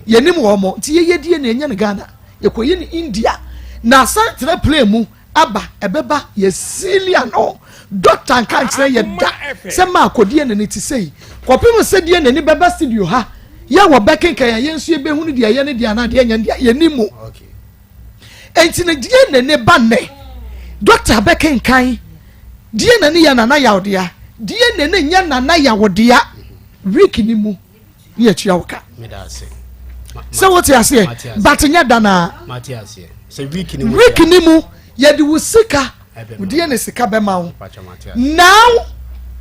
yɛn nim wɔn mo nti yɛyɛ DNA nyɛ no Ghana. Yɛkɔyi no India na asan tena plane mu aba ɛbɛba yɛ sili ano. Doctor nka nkyerɛ yɛ da sɛ maa kɔdeɛ nani te sei. Kɔpem sɛ deɛ nani bɛba studio ha yɛ wɔ bɛkenkan a yɛn nso yɛbɛhunu deɛ ɛyɛ ne deɛ anaa deɛ ɛnyɛ ne deɛ yɛnim mu. Enti no deɛ nani ba nnɛ doctor bɛkenkan deɛ nani yɛ nana yawodea deɛ nani nyɛ nana yawodea week ni mu. ne yɛtua wo ka sɛ wote aseɛ but nyɛ da naa week ni mu yɛde wo sika wodeɛ ne sika bɛma wo now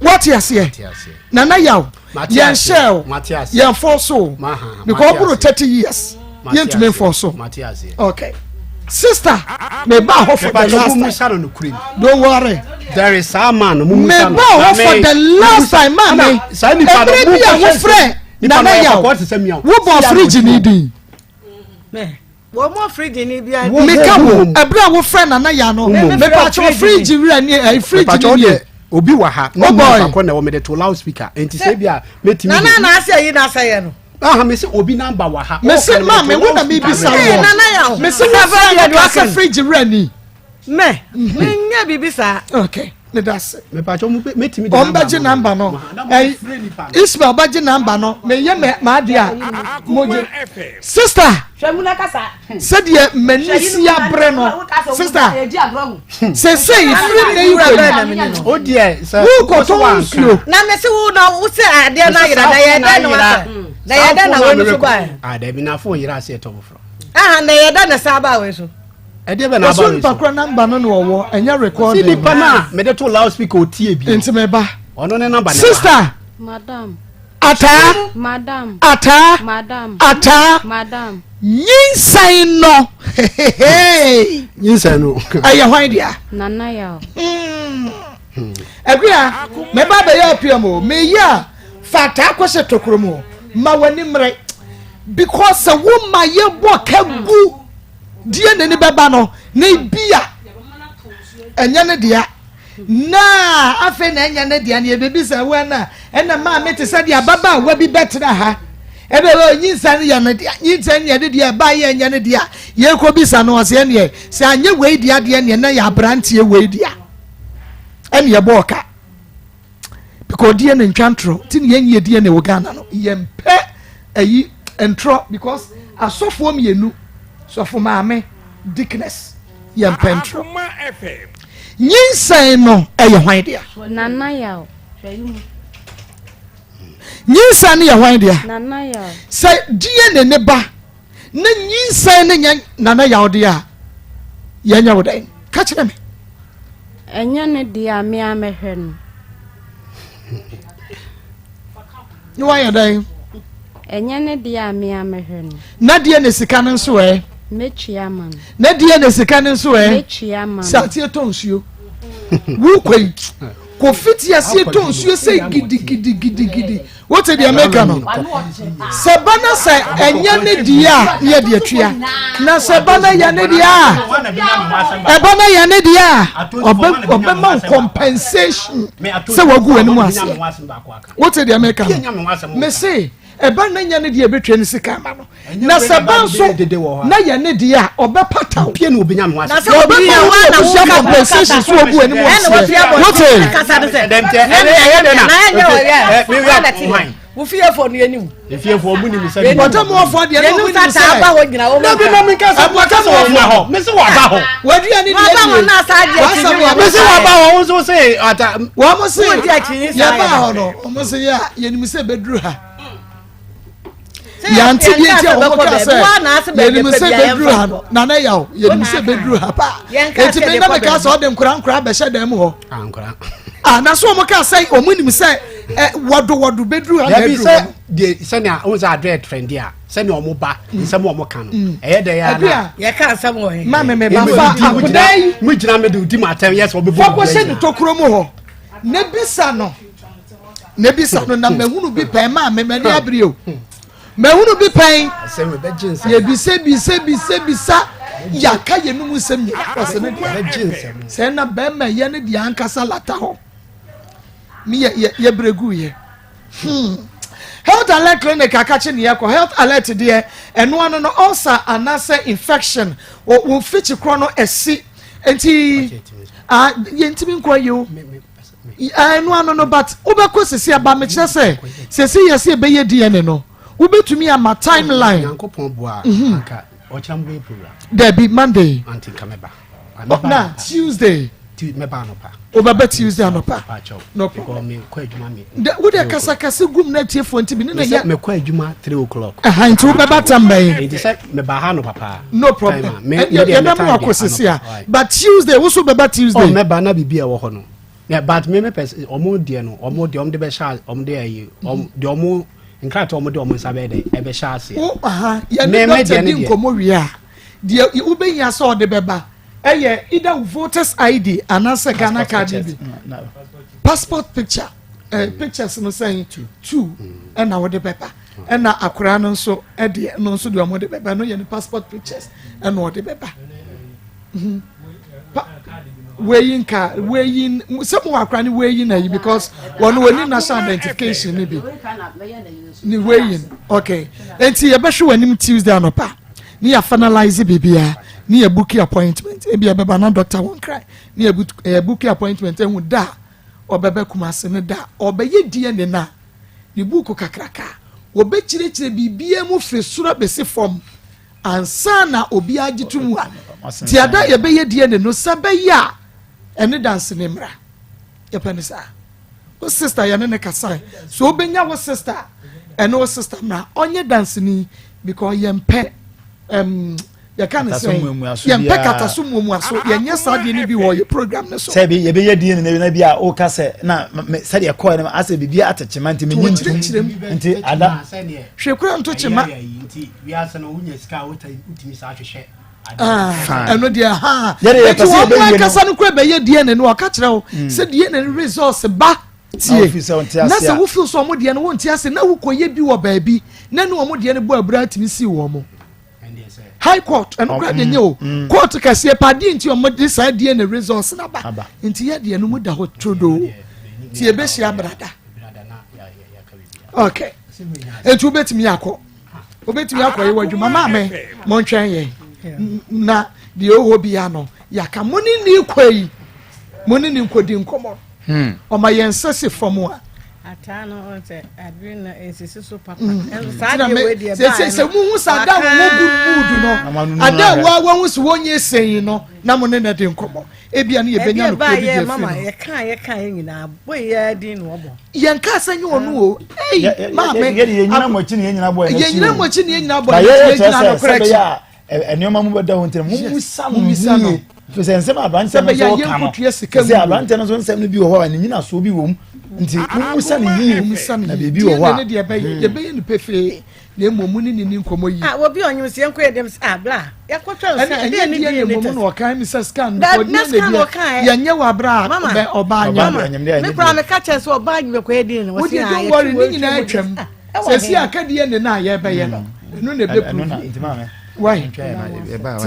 wote aseɛ nana yaw yɛn hyɛ o yɛn fɔ so o because ɔboro 30 years yɛntumi nfɔ so okay sister me ba hɔ for the last time don't worry there is a man mu musa no me ba hɔ for the last time maame ebere bi a wofrɛ nana yaw wobɔ fridge ni din wɔn fridge ni bi a. meka wo ebere a wofrɛ nana yaw no mepatwɛ fridge wura ni ɛyi fridge ni nie. Obi wɔ ha na mo akɔ na wɔ mede to loud speaker nti sɛ bi a metumi. Nana na asɛ yi na asɛ yɛ no. Aha mese obi number wɔ ha. Mese maame wo na mebisa wɔ. Mese wo fɛ no ka sɛ fridge wura ni. Mɛ menyɛ biribi saa. Okay ne da se. Mepatwa mo metumi de number. Ɔmbɛgye number no. Ɛyi Ismail bɛgye number no. Meyɛ mɛ m'ade a mogye. Sister. Sɛdeɛ m'ani si abere no. Sister. Sesei firi nnɛ yi kɔ yi. Wokɔtɔ nsuo. Na mese wo na wo sɛ adeɛ no ayera na yɛ dɛn na wasɛ. Na yɛ dɛn na wei no so baɛ. Ah dabi na phone yera ase ɛtɔ foforɔ. Aha na yɛ dɛn na saa baa wei so. Ɛdeɛ bɛ na aba wei so. Nipa kora namba no na ɔwɔ ɛnyɛ recording. Si nipa na mede to loud speaker otie bi. Nti meba. Ɔno ne namba ne Sister. Madam. Ataa. Madam. Ataa. Madam. Ataa. Madam. Nyinsɛn no. Nyinsɛn no. Ɛyɛ hwan dea? Nana Yaw. Akua, mɛba abɛyɛ apiam o. Meyɛ a, fa ataa kɔhyɛ tokuro mu o. Ma w'ani mmere. Because sɛ woma yɛbɔ ka gu deɛ n'ani bɛba no, na ebi a ɛnyɛ ne dea. Na afei na ɛnyɛ ne dea no yɛbɛbisa wo ɛna ɛna maame te sɛ deɛ ababaawa bi bɛtena ha ɛbɛ wɔ nyinsa no yɛ ne dea nyinsa no yɛ ne dea ɛbaa yɛ ɛnyɛ ne dea yɛkɔbisa no ɔsɛ ɛneɛ sɛ anyɛ wei dea deɛ neɛ na yɛ aberanteɛ wei dea ɛne yɛbɔɔ ka because DNA ntwa ntorɔ ti ne yɛn yɛ DNA wɔ Ghana no yɛn pɛ ɛyi ntorɔ because asɔfoɔ mmienu sɔfo maame deaconess yɛn pɛ ntorɔ nyinsɛn no ɛyɛ hwan dea. Nana yaw. Nyinsɛn no yɛ hwan dea. Nana yaw. Sɛ DNA ne ba na nyinsɛn no nyɛ Nana Yaw deɛ a, yɛnyɛ wo dɛn? Ka kyerɛ me. Ɛnyɛ ne deɛ a me ara mɛhwɛ no. Ne wayɛ dɛn? Ɛnyɛ ne deɛ a me ara mɛhwɛ no. Na deɛ ne sika no nso ɛ? Mɛtua ama no. Na deɛ ne sika no nso ɛ? Mɛtua ama no. Sɛ ateɛ tɔ nsuo. Wokɔ yi. Kofi te aseɛ tɔ nsuo sɛ gidigidigidigidi. Wote deɛ meka no? Sɛ ba na sɛ ɛnyɛ ne deɛ a ne yɛde atua. Na sɛ ba na yɛ ne deɛ a ɛba na yɛ ne deɛ a ɔbɛ ɔbɛma wo compensation sɛ wagu w'anim aseɛ. Wote deɛ meka no? Mese ɛba na nyɛ ne deɛ ɛbɛtua ne sika ama no. Na sɛ ba nso na yɛ ne deɛ a ɔbɛpata wo. Na sɛ obi yɛ wa na wo ka compensation so ogu anim aseɛ. Wote? Wo fiefo no yɛnim. Efiefo ɔmo nim sɛ. Bɔtɔmuɔfoɔ deɛ na ɔmo nim sɛ. Yɛnim sɛ hɔ gyina wɔn. Dabi na mi nka sɛ bɔtɔmuɔfoɔ hɔ. Mesi wɔ aba hɔ. Wadua ne deɛ nie. Wasɛm wɔ. Mesi wɔ aba hɔ wɔn nso se ata. Wɔn se yɛ ba hɔ no wɔn se yɛ a yɛnim sɛ bɛduru ha. Yɛante deɛ nti a wɔn ka sɛ yɛnim sɛ bɛduru ha no nana yaw yɛnim sɛ bɛduru ha paa eti mi na mi ka sɛ ɔde nkora nkora bɛhyɛ dan mu hɔ ah na so wɔn ka sɛ wɔn nim sɛ ɛ wɔdo wɔdo bɛduru ha na ɛduru hɔ. Deɛ sɛnea wɔn sɛ adrɛ trɛndi a sɛnea wɔn ba nsɛm wɔn ka no ɛyɛ dɛ yɛ ana. Yɛ ka nsɛm wɔ he. Maame mi ba fa akoda yi. Mo gyina mi de di mu atɛm yɛ sɛ ɔbɛbɔ. Fakɔ hyɛ ne tokuro mu hɔ ne bisa no. na ebisa no na mahunu bi pɛn maa me m'ani abere o mahunu bi pɛn yɛbisa bisa bisa bisa yɛaka yɛn num nsɛm nyinaa ɔsɛ ne deɛ sɛ na bɛrima yɛ ne deɛ ankasa lata hɔ ne yɛ yɛ yɛbrɛ gu yɛ hmm health alert clinic akakye ne yɛkɔ health alert deɛ ɛno ano no ulcer anaasɛ infection wɔ wɔ fikyi korɔ no ɛsi nti ah yɛntumi nkɔ yi o. Ɛno ano no but wobɛkɔ sisi aba mekyerɛ sɛ sɛsi yɛ sɛ yɛbɛyɛ DNA no wobɛtumi ama timeline. Nyankopɔn boa mhm. anka ɔkyerɛ mo bɛyɛ program. Dabi Monday. Anti nka mɛba. Oh, na Tuesday. Mɛba anɔpa. Wobɛba Tuesday anɔpa. No problem. Mekɔ adwuma mi. Wo de kasakasa gum na atiefoɔ nti bi ne na yɛ. Mekɔ adwuma 3 o'clock. Ɛha nti wobɛba tam bɛn. Nti sɛ meba ha anɔpa paa. No problem. Yɛbɛma wakɔ sisi a but Tuesday wo so bɛba Tuesday. Oh mɛba na biribi a ɛwɔ hɔ no. Yeah, but me me pɛ ɔmo deɛ no ɔmo deɛ ɔmo de bɛhyɛ ɔmo de ayi ɔmo deɛ ɔmo nkrataa ɔmo de ɔmo nsa bɛyɛ dɛ ɛbɛhyɛ aseɛ. Wo aha yɛne dɔkta di nkɔmɔ wie a deɛ wobɛhia sɛ ɔde bɛba ɛyɛ either wo voters ID anaasɛ Ghana card bi passport picture eh, pictures no sɛn two ɛna wode bɛba ɛna akwaraa no nso ɛdeɛ no nso deɛ ɔmo de bɛba no yɛ ne passport pictures ɛna ɔde bɛba. Mhm. Pa weyi nka weyi sɛ mo wɔ akora ne weyi na yi because wɔn wɔ ni national identification ni bi ne weyi okay nti yɛbɛhwɛ wɔn anim Tuesday anɔpa ne yɛ finalize biribiara ne yɛ book appointment ebi ɛbɛba na doctor wɔn kra ne yɛ book appointment ehu da ɔbɛbɛ Kumasi ne da ɔbɛyɛ DNA na ne buku kakraka wɔbɛkyerɛkyerɛ biribiara mu firi soro abɛsi fam. Ansa na obiara agye to mu a, tiada a yɛbɛyɛ DNA no sɛ bɛyɛ a ɛne danse ne mmra. Yɛpɛ ne saa. Wo sister yɛne ne kasae. So wobɛnya wo sister ɛne wo sister mmra. Ɔnyɛ danseni because yɛmpɛ um, yɛka ne sɛ yɛmpɛ kataso muamuaso yɛnyɛ saa deɛ no bi wɔ yɛ program no so. Sɛ bi yɛbɛyɛ DNA no bi a woka sɛ na sɛdeɛ ɛkɔɛ no asɛ biribi atekyema nti menye ntom nti ada hwɛ kura nto kyema Wiase no wonya sika a wotumi saa hwehwɛ ah, ɛno deɛ ha eti wɔn mu ankasa no kura bɛyɛ DNA no ɔka kyerɛ wo mm. sɛ DNA no results ba tie na sɛ wofi so wɔn deɛ no wɔn ti ase na wokɔ yɛ bi wɔ baabi na ne wɔn deɛ no bɔ abira tumi si wɔn mo high court ɛno kura deɛ nye o mm. court kɛseɛ pa adeɛ nti wɔn de saa DNA results na ba nti yɛ deɛ no mu da hɔ turodoo tie bɛhyia brada okay nti wobɛtumi akɔ. Wobɛtumi akɔyɛ w'adwuma maame montwɛn yɛn na deɛ ɔwɔ bia no yɛaka mo ne ne kɔ yi mo ne ne nkɔdi nkɔmmɔ hmm. ɔma yɛn nsa si fam a sɛ muhu sɛ ada a wɔwɔ good mood no ada a wɔahu sɛ wɔnyɛ sɛn no na mo ne no de nkɔmmɔ ebia ne yɛbɛnya nokorɛ bi deɛ firi no yɛka yɛka yɛ nyinaa bɔ yɛ din na ɔbɔ yɛn ka sɛ nyɛ ɔno o ei maame yɛnyina mo akyi ne yɛn nyina bɔ yɛn akyi yɛnyina mo akyi ne yɛn nyina bɔ yɛn akyi yɛn gyina nokorɛ akyi nneɛma mu bɛda ho ntina mo musa no yie. Fi sɛ nsɛm aberanteɛ no nso ka no sɛ aberanteɛ no nso nsɛm no bi wɔ hɔ a ne nyinasoɔ bi wɔ mu nti mummusa no yie na biribi wɔ hɔ a ne deɛ ɛbɛyɛ yɛbɛyɛ no pefee na mmom mu ne ne ni nkɔmmɔ yie. Ah, obi ɔnyim sɛ yɛnkɔ yɛ dɛm sɛ ah bla yɛkɔtwa nsa ɛne ɛnyɛ deɛ na mmom na ɔkan mi sɛ scan no kɔ deɛ na deɛ yɛnyɛ wɔ abira a ɔbaa nyɛ. Me kura meka kyerɛ sɛ ɔbaa nyɛ kɔ yɛ deɛ na wɔsi ah don't worry ne nyinaa atwam sɛsi akadeɛ ne na yɛbɛyɛ no ɛno na ɛbɛprove wai nti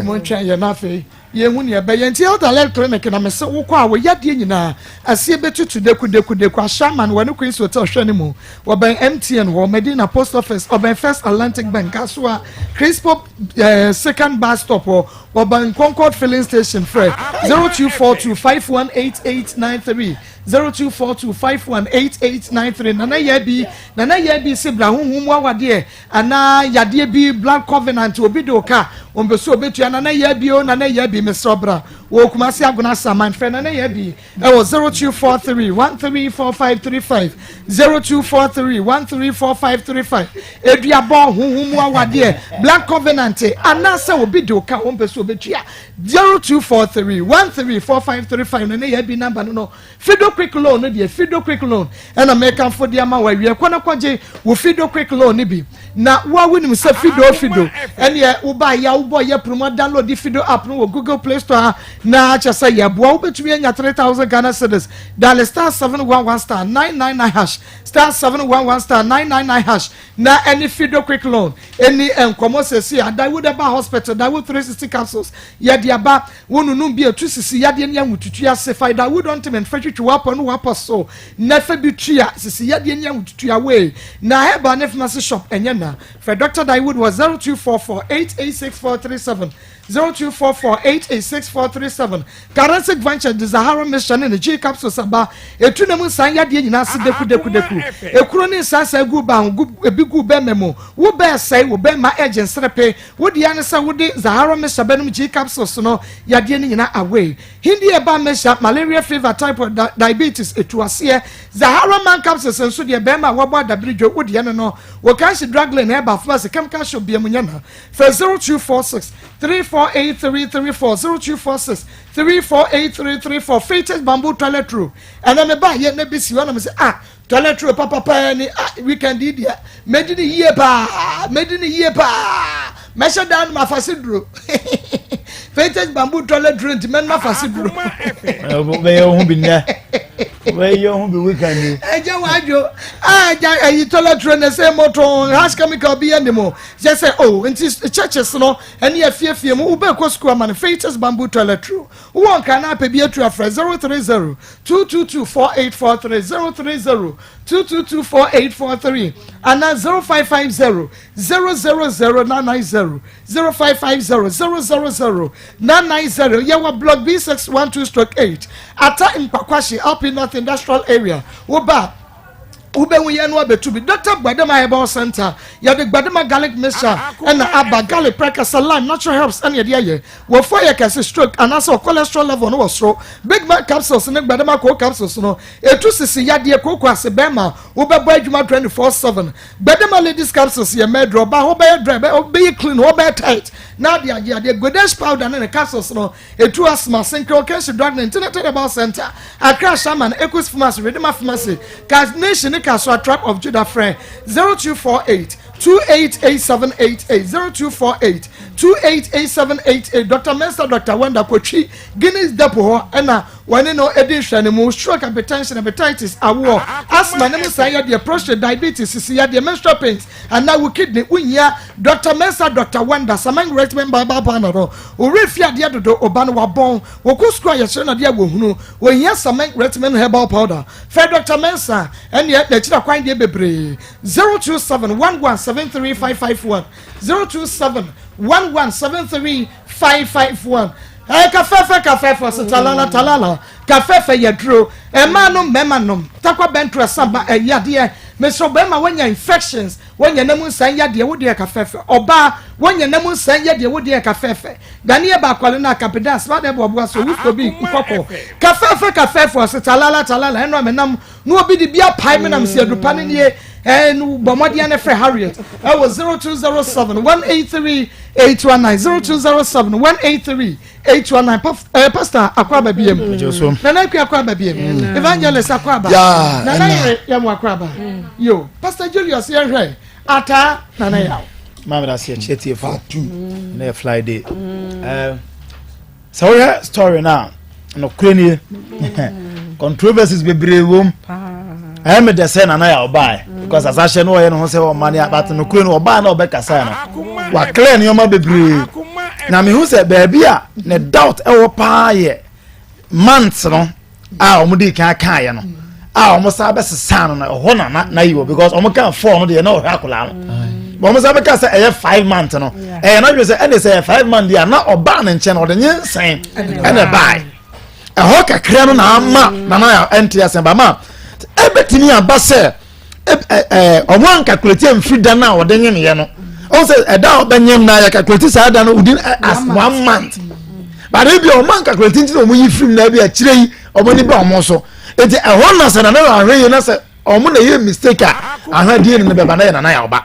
montwɛn yɛ no afei yɛhu nea ɛbɛyɛ nti health alert clinic na mese wokɔ a wɔyɛ adeɛ nyinaa aseɛ bɛtutu deku deku deku ahyɛ ama no wɔne Queens Hotel hwɛ no mu wɔbɛn MTN hɔ Medina post office ɔbɛn First Atlantic Bank Kasoa Crispo eh, second bus stop hɔ wɔbɛn Concord filling station frɛ 0242 518893 0242 518893 nana yɛ bi nana yɛ bi se bra honhom mu awadeɛ anaa yadeɛ bi blood covenant obi de oka ɔmpɛ sɛ obetua nana yɛ bi o nana yɛ bi mesrɛ bra wɔ Kumasi Agona Saman frɛ nana yɛ bi ɛwɔ 0243 134535 0243 134535 eduabɔ honhom mu awadeɛ blood covenant anaasɛ obi de oka ɔmpɛ sɛ obetua 0243 134535 nana yɛ bi namba no no Fido Quick Loan no deɛ, Fido Quick Loan ɛna mekamfo de ama wo awie. Kɔ na kɔgye wo Fido Quick Loan no bi. Na wo a wonim sɛ Fido Fido ɛneɛ wobaa yɛ a wobɔ yɛ pono mu adownload Fido app no wɔ Google Play Store a na kyɛ sɛ yɛboa wobɛtumi anya 3000 Ghana cedis. Dial star 711 star 999 hash star 711 star 999 hash na ɛne Fido Quick Loan ɛni nkɔmmɔ sɛsi a. Dawood ɛba hospital, Dawood 360 capsules yɛde aba. Wo nonom bi a ɛtu sisi yadeɛ ne ahotutuo ase. Fa Dawood ointment fa twitwi w'apɔ ne w'apɔ so na fa bi tua sisi yadeɛ ne ahotutuo away. Na herbal ne pharmacy shop ɛnyɛ na. Frɛ Doctor Dawood wɔ 0244 886437, 0244 886437. Karensic Ventures de Zahara mixture ne ne G capsules aba. Ɛtu nam nsan yadeɛ nyinaa ase deku deku deku. Ekuro ne nsan san gu baa ho gu ebi gu bɛɛma mu. Wo bɛɛ sɛe wo bɛɛma ɛgye nserepe. Wo dea ne sɛ wode Zahara mixture bɛnom G capsules no yadeɛ no nyina away. Hindi herbal mixture, malaria fever, typhoid, di diabetes, ɛtu aseɛ. Zahara man capsules nso deɛ bɛɛma a wabɔ adabere dwo wo deɛ no no. Wɔ Kanshi drug lane, herbal pharmacy, chemical shop bia mu nya na. Frɛ 0246 348334, 0246 348334. Feites bamboo toilet roll. Ɛnɛ me ba yɛ na bi si hɔ na me sɛ ah Toilet roll papa paa ni ah weekend yi deɛ mɛdi ne yie paa mɛdi ne yie paa mɛhyɛ dan no mafa se duro vintage bamboo toilet roll nti mɛno mafa se duro. bɛyɛ ohun bi nnɛ bɛyɛ ohun bi weekend yi. ɛgya wadwo ah ɛgya ɛyi toilet roll na ɛsɛ mɔtɔn harsh chemical bi yɛ ne mu kyɛ sɛ oh nti churches no ɛne afiefie mu wobɛkɔ sukuu ama no vintage bamboo toilet roll wowɔ nkran na apɛ bi atu afrɛ 030 222 4843 030 222 4843 anaa 0550 000 990 0550 000 990 yɛwɔ block B612 stroke 8 Ata Mpakwahye LP North Industrial Area woba wobɛhu yɛn no abɛtu bi Dr. Gbadama Herbal Center yɛde Gbadama garlic mixture ɛna aba garlic prɛkɛsɛ lime natural herbs ɛna yɛde ayɛ W'afu ayɛ kɛse, stroke, anaasɛ wo cholesterol level no wɔ soro. Big Mac capsules ne Gbadama Cold capsules no, etu sisi yadeɛ, kooko ase, bɛrima, wobɛbɔ adwuma 24/7. Gbadama ladies capsules yɛ mmaa aduro, ɔbaa hɔ bɛyɛ dry, bɛyɛ clean, hɔ bɛyɛ tight, na ade agye adeɛ. Godesh powder ne ne capsules no, etu asthma, senkrew, kenshi drug ne Ntinete Herbal Center, Accra, Shaman, Equus Pharmacy, Redeemer Pharmacy, Carnation ne Kasoa Tribe of Judah frɛ 0248 288788 0248 288788 Dr. Mensah Dr. Wanda Kotwi Guinness Depot hɔ ɛna wɔne no edi nhwɛanimu stroke hypertension hepatitis awoɔ asthma ne mu saa yadeɛ prostate diabetes sisi yadeɛ menstrual pains anaa wo kidney wohia Dr. Mensah Dr. Wanda Samang Redmond Bible Banner no owura fi adeɛ dodo ɔba no wabɔn wɔkɔ sukuu a yɛkyerɛ no adeɛ a wɔhunu wɔhia Samang Redmond herbal powder fɛ Dr. Mensah ɛneɛ n'akyiri akwan deɛ bebree 027 1173 551 027 1173 551 Ɛɛ kafɛɛfɛ kafɛɛfɛ ɔsɛ talala talala kafɛɛfɛ yɛ duro ɛmaa nom mɛma nom takwa bɛnto ɛsa ba ɛyadeɛ mesrɛ bɛma wanya infections wanya nam nsan yadeɛ wo deɛ kafɛɛfɛ ɔbaa wanya nam nsan yadeɛ wo deɛ kafɛɛfɛ dane yɛ baakwale no akapeda asoma dɛ boaboa so wusko bi nkɔkɔ kafɛɛfɛ kafɛɛfɛ ɔsɛ talala talala ɛno a menam na obi de bi apae me nam sɛ adupa no nie. Ɛn bɔ mmɔden na frɛ Harriet ɛwɔ 0207 183 819 0207 183 819 eh, Pastor Akwaba biem Nana Akua Akwaba biem mm. Evangelist Akwaba Nana Yere Yɛmu Akwaba mm. yo Pastor Julius yɛhwɛ Ataa Nana Yaw. Maame da se ɛkyɛ tie fo na yɛ Friday. Mm. Eh, Sɛ wohwɛ story no a, nokorɛ nie, controversies bebree wom. Ɛyɛ me dɛ sɛ Nana yɛ ɔbaeɛ because asahyɛ no ɔyɛ ne ho sɛ ɔma ne but nokorɛ no ɔbaeɛ na ɔbɛkasaeɛ no wa clear nneɛma bebree na mehu sɛ baabi a ne doubt ɛwɔ paa yɛ months no a wɔn di kan kaeɛ no a wɔn san bɛsesa no no ɛhɔ na na na yi wɔ because wɔn kan four no deɛ na ɔhwɛ akwadaa no wɔn san bɛka sɛ ɛyɛ five months no ɛyɛ n'adwene sɛ ɛna sɛ ɛyɛ five months deɛ na ɔbaa ne nkyɛn ɔde nye nsɛn ɛna ɛbaae ɛhɔ kakra no na ama nana ɛnte asɛm ba ma ɛbɛtumi aba sɛ ɔmo ankakulati amfiri da no a ɔde nyemeɛ no ɔmo sɛ ɛda a ɔbɛnyem na yɛ kakulati saa da no within as one month but ebi ɔmo ankakulati nti na ɔmo yi firim na ebi akyire yi ɔmo ani ba ɔmo so nti ɛhɔ na sɛ nana ahwɛ yie na sɛ ɔmo na yɛ mistake a ahwɛ die no bɛba na yɛ nana yɛ ɔba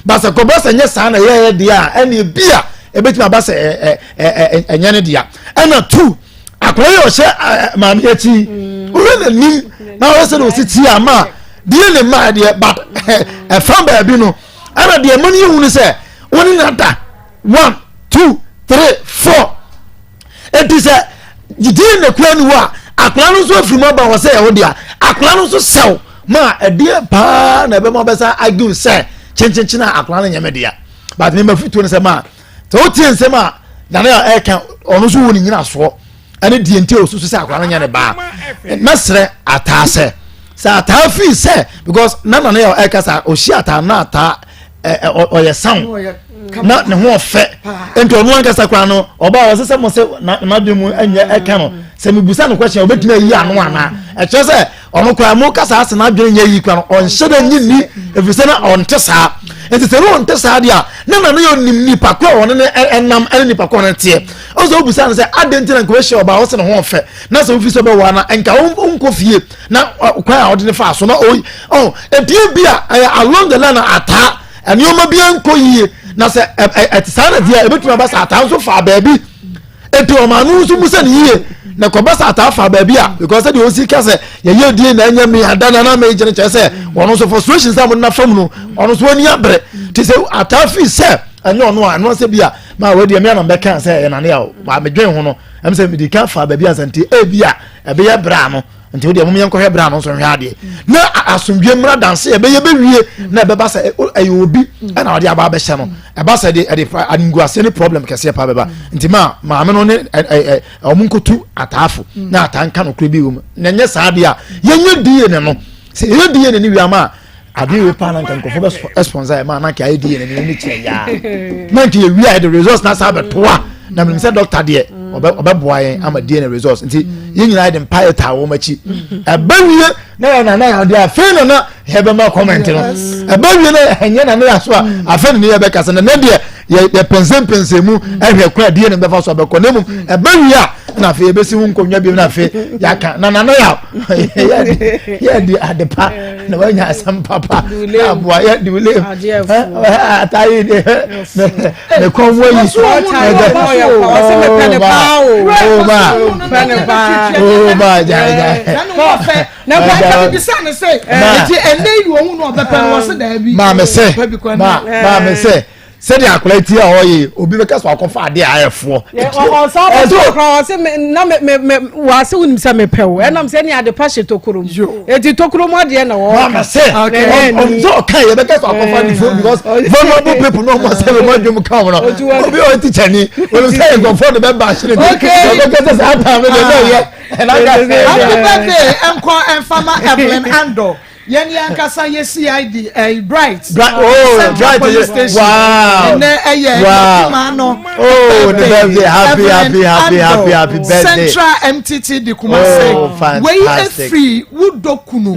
but sɛ kɔbɔ sɛ nyɛ saa na yɛyɛ deɛ a ɛna ebi a ebetumi aba sɛ ɛ ɛ ɛ ɛnyɛ ne dea ɛna two akwadaa yi ɔhyɛ maame akyi wohwɛ n'anim na ɔyɛ sɛ na ɔsi ti ama deɛ ne mmaa deɛ but ɛfa baabi no ɛna deɛ ɛma no yɛ hu no sɛ wɔne na da one two three four eti sɛ gyidie na kura ni hɔ a akwadaa no nso afiri mu aba wɔ sɛ ɛwɔ deɛ akwadaa no nso sɛw ma ɛdeɛ paa na ɛbɛma ɔbɛsa agiw sɛ kyenkyenkyen a akwadaa no nyɛ me dea but ne ma futuo no sɛ maa sɛ wotie nsɛm a nane a ɛka ɔno nso wɔ ne nyinasoɔ ɛne deɛ nti a ɔsusu sɛ akwadaa no nyɛ ne baa mɛsrɛ ataa sɛ sɛ ataa fii sɛ because na nane a ɛka sɛ ɔhyia ataa na ataa ɔyɛ sound na ne ho ɔfɛ nti ɔno ankasa koraa no ɔbaa ɔsɛ sɛ mo sɛ n'adwene mu ɛnyɛ ɛka no sɛ mebusa no question ɔbɛtumi ayi ano anaa ɛkyerɛ sɛ ɔno koraa mo kasa ase n'adwene nyɛ yi koraa no ɔnhyɛ dɛ nye nni efiri sɛ na ɔnte saa nti sɛ ne ɔnte saa deɛ a ne na ne yɛ ɔnim nipa ko a ɔne ne ɛnam ɛne nipa ko a ɔne teɛ ɔsɛ ɔbusa no sɛ adɛn nti na nka ɔhyɛ ɔbaa ɔsɛ ne ho ɔfɛ na sɛ ofi sɛ ɔbɛwɔ na nka ɔnkɔ fie na kwan a ɔde ne fa so na ɔyi ɔn ebien bi a ɛyɛ along the line ataa nneɛma bi nkɔ yie na sɛ ɛ ɛte saa na deɛ ebetumi aba sɛ ataa nso fa baabi. Eti ɔmaa no nso musa ne yie na kɔba sɛ ataa fa baabi a because sɛdeɛ ɔsi ka sɛ yɛyɛ die na ɛnyɛ me ada na na megyene kyerɛ sɛ ɔno nso frustration sɛ mo nna fam no ɔno nso ani abere te sɛ ataa fii sɛ ɛnyɛ ɔno a ɛno sɛ bi a ma wɔadi ɛme anam bɛka sɛ ɛyɛ nane a ma medwen ho no ɛm sɛ mede ka fa baabi ansa nti ebi a ɛbɛyɛ berɛ ano nti wodeɛ mom yɛnkɔhwɛ berɛ ano nso nhwɛ adeɛ na asomdwe mmra danse ɛbɛyɛ bɛwie na ɛbɛba sɛ ɛyɛ obi ɛna ɔde aba abɛhyɛ no ɛba sɛ ɛde ɛde animguaseɛ ne problem kɛseɛ paa bɛba nti ma maame no ne ɛ ɛ ɔmo nkotu ataafo na ataa nka nokorɛ bi wɔ mu na ɛnyɛ saa deɛ a yɛnyɛ DNA no sɛ yɛyɛ DNA no wie ama a adeɛ wei paa na nka nkurɔfoɔ bɛ sponsor yɛ maa na nka ayɛ DNA no ne kyerɛ yaa na nka yɛwie a yɛde results na saa bɛtoa na menim sɛ doctor deɛ ɔbɛboa yɛn ama DNA results nti yɛn nyinaa yɛde mpaeɛ taa wɔn akyi ɛbɛwie na yɛ nana yɛ adeɛ afei na na yɛbɛma comment no ɛbɛwie na ɛnyɛ nana yɛ so a afei na ne yɛbɛkasa na ne deɛ yɛ yɛ pɛnsɛmpɛnsɛn mu ɛhwɛ kwan a DNA bɛfa so abɛkɔ na mmom ɛbɛwie a na afei yɛbɛsi ho nkonnwa bi na afei yɛaka na nana yɛ yɛde ade pa na wanya asɛm papa na aboa yɛde wule atayi de ne kɔn mu ayi ɔba gyae gyae na nka bibisa ne sɛ nti ɛnɛ yi wɔn nu ɔbɛpɛ no wɔsi daabi maame sɛ maame sɛ sɛdeɛ akwadaa ti a ɔyɛ obi bɛka so akɔfa adeɛ a ayɛ foɔ. ɔsan bɛ so kora ɔsɛ na mɛ mɛ mɛ wɔase wunim sɛ mepɛ o ɛnam sɛ ɛne ade pa hyɛ tokuro mu eti tokuro mu adeɛ na wɔn. maame sɛ ɔsɛ ɔka yɛ bɛka so akɔfa ne fo because vulnerable people na ɔmo asɛ bɛ dwom ka wɔn no obi a ɔyɛ teacher ni wɔn sɛ nkɔfoɔ de bɛ ba ahyere bi ɔbɛka sɛ saa time no deɛ ɛyɛ. Happy birthday nkɔ mfama Evelyn Andor yɛn yɛn ankasa yɛ CID ɛy Bright Bright oh Central Bright Police Station wow ɛnɛ ɛyɛ wow ɛdima no oh the birthday happy happy happy happy happy birthday Central MTT di Kumasi oh wei fantastic efiri Wudokunu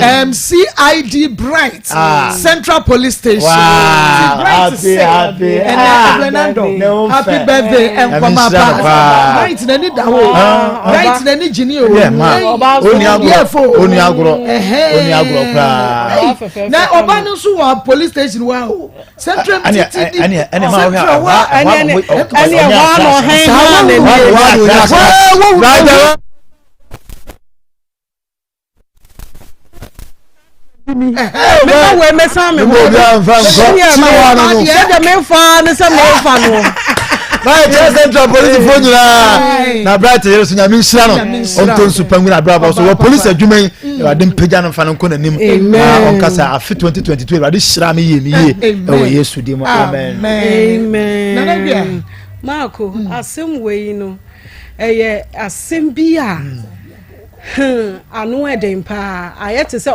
um, CID Bright Ah. Central Police Station Wow, Ti Bright happy, sɛ happy. ɛnɛ Ah. Evelyn Andor Ne ho happy fɛ. birthday nkɔma Nyame nhyira no pa paa. Bright n'ani da hɔ Ah, Bright n'ani gyini o Yeah, ma. Ei, Oni agorɔ. yɛ fo. Oni agorɔ. Ɛhɛn. Oni agorɔ. wɔ koraa. Na ɔba no nso wɔ police station wa o. Central titi di. Ɛne ɛne maa ɔhwɛ ɛhɔ ɛne ɛne ɛhɔ ano ɔhɛn ha na ɛni. Mema wei mɛsan me ho sɛdeɛ memfa ne sɛ memfa no. Báyìí kyerɛ central polisifoɔ nyinaa na bright yɛrɛ so nyame nhyira no ɔntɔ nsu pangu na abrabɔ so wɔ polisi adwuma yi awurade mpagya no mfa no nkɔ n'anim na ɔnkasa afe 2022 awurade hyira me yie me yie ɛwɔ yesu din mu amen. Amen. Maako asɛm wei no ɛyɛ asɛm bi a. Hmm, ano ɛden paa. Ayɛ te sɛ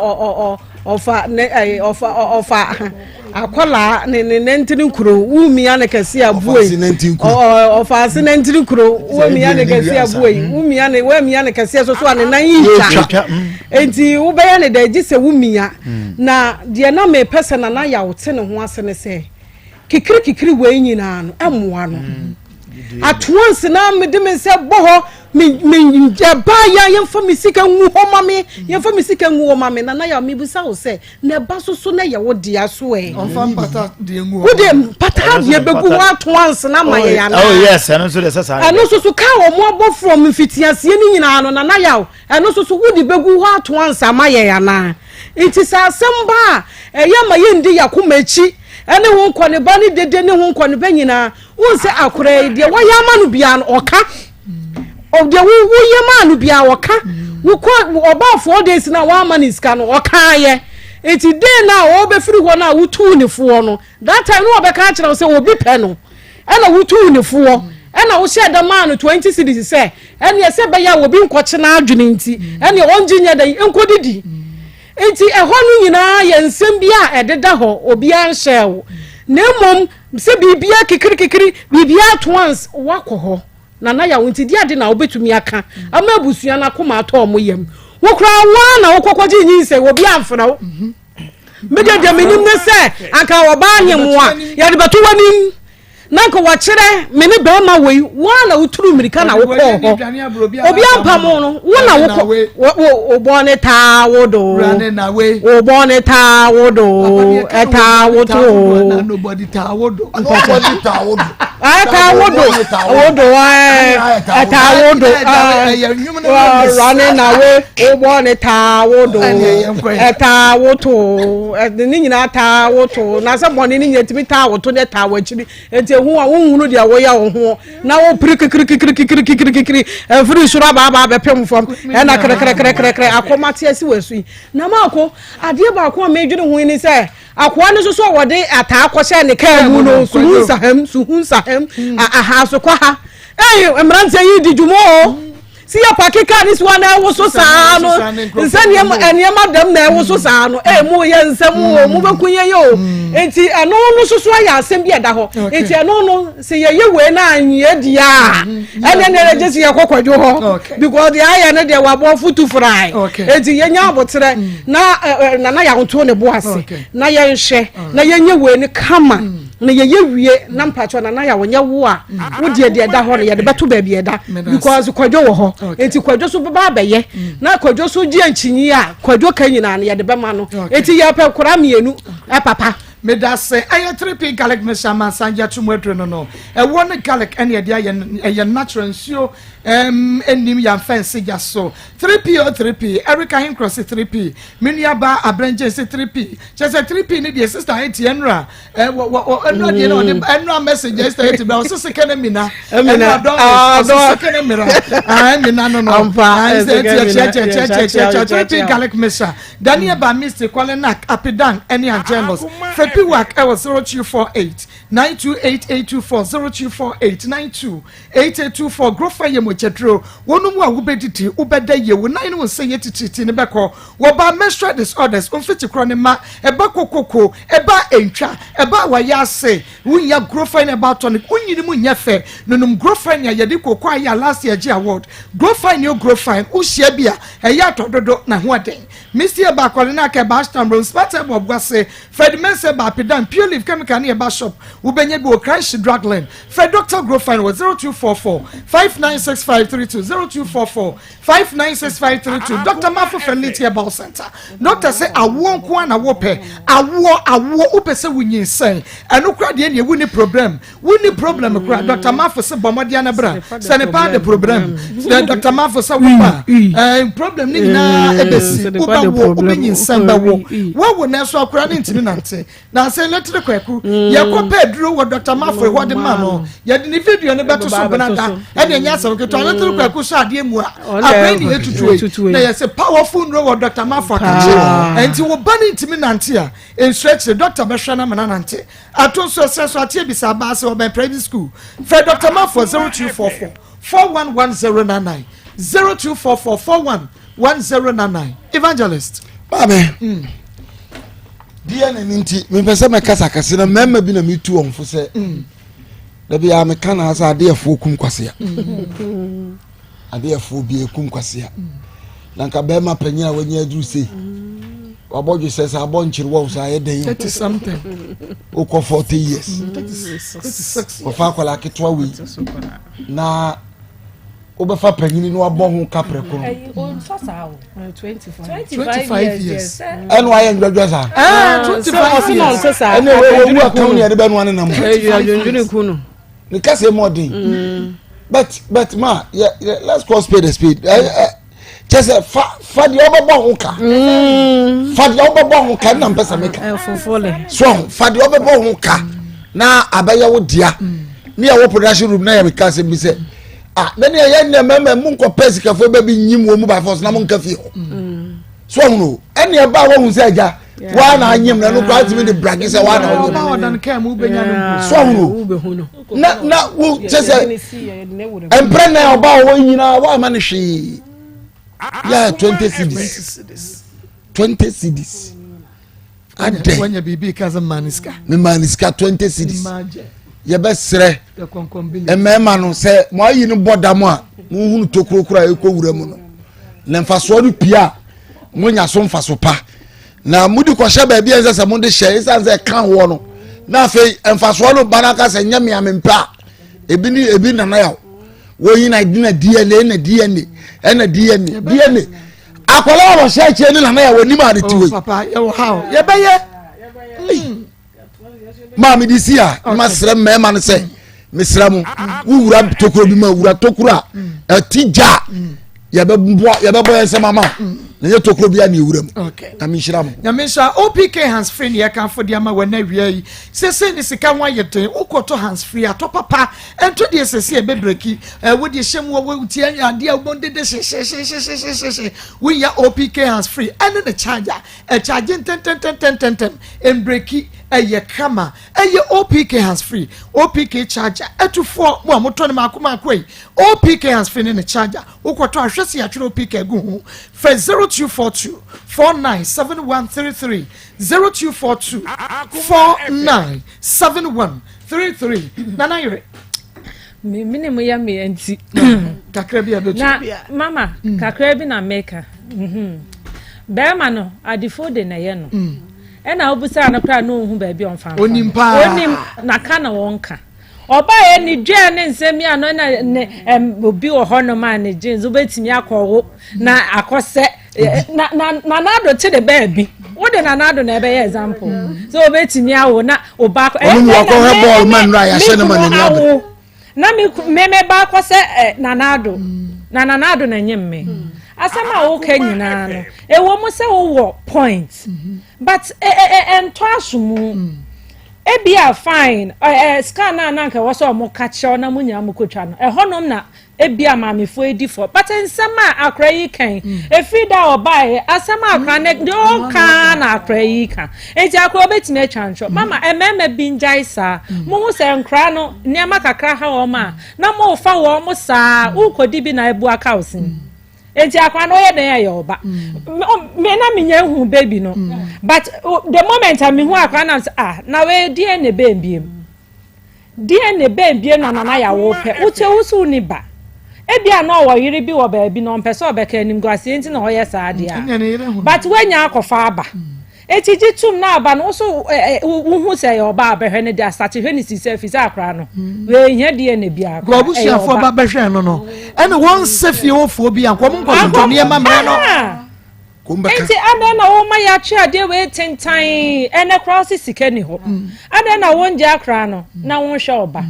ɔfa ne ɛyɛ ɔfa ɔfa akɔlaa ne ne nantini kuro wumia ne kɛse abue ɔfa ase nantini kuro wumia ne kɛse abue wumia ne wumia ne kɛse so so a ne nan yi twa nti wobɛyɛ ne dɛ gye sɛ wumia hmm. na deɛ na mepɛ sɛ nana yaw te ne ho ase ne sɛ kikiri kikiri wei nyinaa no ɛmoa no. Mm. At once na mede me nsa bɔ hɔ me me ɛbaa yɛ yɛmfa me sika ngu hɔ ma me yɛmfa me sika ngu hɔ ma me nana yɛ mebisa wo sɛ na ɛba so so na yɛ wo dea so ɛ. Ɔmfa mpata deɛ ngu hɔ. Wode mpata deɛ bɛgu hɔ ato ansa na ama yɛ anaa. Oh yes ɛno nso deɛ sɛ saa. Ɛno nso so kaa wɔn abɔ from mfitiaseɛ no nyinaa no nana yaw ɛno nso so wode bɛgu hɔ ato ansa ama yɛ anaa nti sɛ asɛm ba a ɛyɛ ma yɛndi yakoma akyi ɛne ho nkɔneba ne dede ne ho nkɔneba nyinaa. Wohu sɛ akwadaa yi deɛ wɔyɛ ama no biara no ɔka deɛ woyɛ maa no biara ɔka wokɔ ɔbaa 4 days na woama ne sika no ɔkaayɛ nti day no a ɔbɛfiri hɔ no a wotuu ne foɔ no that time no wɔbɛka akyerɛ wo sɛ obi pɛ no ɛna wotuu ne foɔ ɛna wohyɛ da maa no 20 cedis sɛ ɛneɛ sɛ ɛbɛyɛ a obi nkɔkye n'adwene nti ɛneɛ ɔngye nyɛ dɛn nkɔdidi. Enti ɛhɔ no nyinaa yɛ nsɛm bi a ɛdeda hɔ, obiara nhyɛɛ wo. Na mmom sɛ biribiara kikirikikiri, biribiara at once, woakɔ hɔ. Nana Yaw, nti deɛ ade na wobɛtumi aka ama abusua no akoma atɔ wɔn yam? Wo koraa wo ara na wokɔkɔgye nyinsɛn, obi amfrɛ wo. Me deɛ deɛ menim ne sɛ anka ɔbaa nyem wo a, yɛde bɛto w'anim. Na nka wɔkyerɛ me ne bɛrima wei, wo ara na woturu mmirika na wokɔɔ hɔ. Obi ampam no, wo na wokɔ. Wo bɔne taa wo do. Wo bɔne taa wo do. Ɛtaa wo to. Taa wo do. Ɛtaa wo do. Wo do ɛtaa wo do. Rane na we wo bɔne taa wo do. Ɛtaa wo to. Ne nyinaa taa wo to. Na sɛ bɔne ne nyinaa tumi taa wo to ne taa w'akyiri. Enti ehu a wonhunu deɛ woyɛ wo ho na wopiri kikirikikirikikirikiri ɛfiri soro aba aba abɛpem fam ɛna krɛkrɛkrɛkrɛ akɔm ate asi w'asu yi. Na maako adeɛ baako a medwene ho yi ne sɛ akoa no nso so a wɔde ataa kɔhyɛ ne kaa mu no suhu nsaham suhu nsaham aha asokɔ ha. Ei mmeranteɛ yi di dwuma o. Si yɛ pake kaa ne si hɔ na ɛwoso saa no nsɛ nneɛma nneɛma dɛm na ɛwoso saa no ee mo yɛ nsɛm o mo bɛ kun yɛn yɛ o nti ɛno no soso ayɛ asɛm bi ɛda hɔ nti ɛno no sɛ yɛyɛ wei na anyɛ di a ɛnɛ ne yɛ gye sɛ yɛkɔ kwadwo hɔ because deɛ ayɛ no deɛ wabɔ futu fry nti yɛnya aboterɛ na nana yɛahoto ne bo ase na yɛnhwɛ na yɛnyɛ wei no kama. Na yɛyɛ wie na mpakyɛw nana yɛ wɔnyɛ wo a wo deɛ deɛ ɛda hɔ no yɛde bɛto baabi ɛda because kwadwo wɔ hɔ nti kwadwo so bɛba abɛyɛ mm. na kwadwo so gye nkyinyi a kwadwo ka nyinaa no yɛde bɛma no nti yɛpɛ kora mmienu papa. Medase ɛyɛ 3P garlic mixture amansan gye ato mu aduro no no ɛwɔ ne garlic ɛne ɛde ayɛ ɛyɛ natural nsuo ɛm ɛnim yɛnfɛ nse gya so 3P o 3P Erica Hinkrɔ se 3P me nua ba Abrɛngye se 3P kyɛ sɛ 3P ne deɛ sister ɛti ɛnura ɛnura deɛ na ɔde ɛnura message ɛsɛ ɛti bɛ ɔsɛ sika na mina ɛnura dɔn ɔsɛ sika na mira ɛn mina no no ɛsɛ ɛti ɛkyɛ kyɛ kyɛ kyɛ kyɛ kyɛ 3P garlic mixture Daniel ba Misty Kwalenak Apidan ɛne Angelos Fepiwak ɛwɔ 0248 928824 0248 92 8824 Grofa yɛ mogyaduro wɔn mu a wobɛdidi wobɛda yie wo nan ne wo nsa yɛ titiritii no bɛkɔ wɔba menstrual disorders mfiti korɔ ne ma ɛba kokoko ɛba ɛntwa ɛba a wayɛ ase wonya Grofine herbal tonic wonyini mu nyɛ fɛ nonom Grofine a yɛde koko ayɛ a last year gye award Grofine o Grofine wohyia bi a ɛyɛ atɔ dodo na ho ɛden Misty ɛba akɔre na aka ɛba Ashton Rose Smart ɛba ɔboase Fred Mensah ɛba. Baapedan, Pure Leaf Chemical ne Herbal Shop. Wobɛnya bi wɔ Kranshi Drug Lane. Frɛ Doctor Grofine wɔ 0244 596532, 0244 596532. Doctor Mafo Fertility Herbal Center. Doctor sɛ awoɔ nko ara na wopɛ. Awoɔ, awoɔ, wopɛ sɛ wonyinsɛn. Ɛno koraa deɛ neɛ wonni problem. Wonni problem koraa. Doctor Mafo sɛ bɔ mmɔden ara bra. Sɛ ne paa de problem. Sɛ Doctor Mafo sɛ woba a, eh, problem ne nyinaa ɛbɛsi. Wobɛwo, wobɛnyinsɛn bɛwo. Woawo nanso akwadaa no ntumi nante. Na sɛ Little Kwaku, yɛkɔ pɛ aduro wɔ Dr. Mafo hɔ de ma no, yɛde ne video no bɛto so benada, ɛne ɛnyɛ asɛm ketewa. Little Kwaku sɔ adeɛ mu a, afei ne yɛtutu yi, na yɛsɛ powerful nnuro wɔ Dr. Mafo akakye. Ɛnti wo ba no ntumi nante a, nsuo akyire, doctor bɛhwɛ no ama no anante. Ato nso ɛsrɛ so ate abisa abaa sɛ ɔbɛn private school. Frɛ Dr. Mafo 0244 411099, 0244 41 1099. Evangelist. Maame. Mm. DNA no nti mepɛ sɛ mɛkasa kɛse na mmarima bi na metu wɔn fo sɛ mm. da bi a meka na sɛ adeɛfoɔ kum kwasea mm. adeɛfoɔ bi kum kwasea mm. na nka bɛrima panyin a wanya aduru sei wabɔ dwe sɛ sɛ abɔ nkyere wɔn sɛ ayɛ dɛn wokɔ 40 years wɔfa akwadaa ketewa wei na wobɛfa panyini na wabɔ ho ka prɛko no ɛna wayɛ ndwadwa saa ɛna wɔwu akam ne yɛde bɛnoa ne nam ne kasa mu ɔden but but ma yɛ yɛ let's call spade a spade ɛ ɛ kyɛ sɛ fa fa deɛ ɔbɛbɔ ho ka mm. fa deɛ ɔbɛbɔ ho ka ɛna mpɛ sɛ meka so fa deɛ ɔbɛbɔ ho ka na abɛyɛ wo dea ne yɛwɔ production room na yɛ meka asɛm bi sɛ ah na nea yɛ nea mmarima mu nkɔpɛ sikafoɔ bɛ bi nyim wɔn mu by force na mo nka fie hɔ mm. so ɔho no ɛnea ɛba a wɔhu sɛ agya waa na anyim na ɛno koraa tumi de brage sɛ waa na ɔnyim so ɔho no na na wo kyɛ sɛ mpere na ɔba a ɔwɔ nyinaa waa ma no hwee yɛ 20 cedis 20 cedis. adɛn wanya biribi ka sɛ maa ne sika memaa ne sika 20 cities yɛbɛserɛ mmarima no sɛ mo ayi no bɔ dam a monhunu tokuro koro a ɛkɔ wura mu no na mfasoɔ no pie a monya so mfaso pa na mode kɔhyɛ baabi a ɛnsɛ sɛ mode hyɛ ɛsiane sɛ ɛka hoɔ no na afei mfasoɔ no ba no aka sɛ nyɛ mea mempɛ a ebi ne ebi nana yaw wɔyi na na dna na dna ɛna dna dna akwadaa a wɔhyɛ akyire ne nana yɛ wɔn anim a ne ti wei. Oh, papa yɛ wɔ ha o yɛbɛyɛ. Maame de si a ma srɛ mmarima no sɛ mesrɛ mo wowura tokuro bi ma wura tokuro a ɛti gya yɛbɛbɔ yɛbɛbɔ yɛn nsɛm ama na yɛ tokuro bi a na ewura mu na mi nhyira mo. Nyame nhyira OPK hands free ne yɛka fo de ama wɔn awia yi sese ne sika ho ayɛ den wokɔtɔ hands free atɔ papa Ɛnto deɛ sɛsi ɛbɛ breki ɛ wo deɛ hyɛ mu wɔ tie adeɛ a wobɔ dede hyehyɛhyɛhyɛhyɛhyɛ wonya OPK hands free ɛne ne charger ɛcharge ntɛntɛntɛntɛntɛm mbreki ɛyɛ kama ɛyɛ OPK hands free OPK charger ɛtufoɔ mo a motɔ ne maako maako yi OPK hands free ne ne charger wokɔtɔ ahwɛ sɛ yɛatwerɛ OPK agu ho frɛ 0242 497133 0242 4971 33 nana yere. Me mene mo yɛ mmea nti. Kakra bi a bɛtu. Na mama mm. kakra bi na meka. Mhm. Bɛrima no adefo de na ɛyɛ no. Mm. Ɛna wobusaa no koraa na ɔnhu baabi ɔmfa mfa. Onim paa. Onim na ka na wɔnka. Ɔbaeɛ ne dwɛɛ ne nsɛm yi ano na ne ɛm obi wɔ hɔnom a ne jeans wobɛtumi akɔwo na akɔsɛ na na nanado te de baabi wode nanado na ɛbɛyɛ example sɛ wobɛtumi awo na ɔba akɔ ɔno mu wakɔhwɛ bɔɔl ma nnura yɛahyɛ no ma n'ani abere na me me me ba akɔ sɛ ɛ nanado na nanado na nye mme asɛm a woka nyinaa no ɛwɔ mu sɛ wowɔ point but ɛ ɛ ɛntɔ aso mu ebia fine ɛ ɛ scan na na nka ɛwɔ sɛ ɔmo ka kyerɛw na mo nyinaa mo kotwa no ɛhɔnom na Ebia maamefoɔ yi di fɔ but nsɛm a akora yi ka yi mm. efiri da a ɔbaeɛ asɛm a akora ne deɛ ɔka mm. na akora yi ka nti akora obetumi atwa ntwɔ mm. mama mmarima bi ngyae saa mo ho sɛ nkora no nneɛma kakra ha wɔn a na mo fa wɔn mo saa wokɔdi bi na ebu aka wo sin nti akora no ɔyɛ dɛn ɛyɛ ɔba me na menya ehu baby no but the moment a mehu akora na ah na wei deɛ na ebɛn biem. DNA bɛn bio na Nana Yaw repɛ? Wokyɛ wo so wonni ba. Ebia na ɔwɔ yere bi wɔ baabi na ɔmpɛ sɛ ɔbɛka animguaseɛ nti na ɔyɛ saa adeɛ a. But woanya akɔfa aba. Eti gye tum na aba no wo so wohu sɛ ɛyɛ ɔba a bɛhwɛ no de asate hwɛ ne sisi afi sɛ akora no wei hia DNA biara koraa ɛyɛ ɔba. Abusuafoɔ ba bɛhwɛ no no ɛne wɔn nsɛ fie hɔfoɔ bi anka wɔn nkɔtotɔ nneɛma mmerɛ no. Enti adɛn na woma yɛatwe adeɛ wei tentan ɛnɛ koraa wo se sika ni hɔ adɛn na wongye akora no na wonhwɛ ɔba.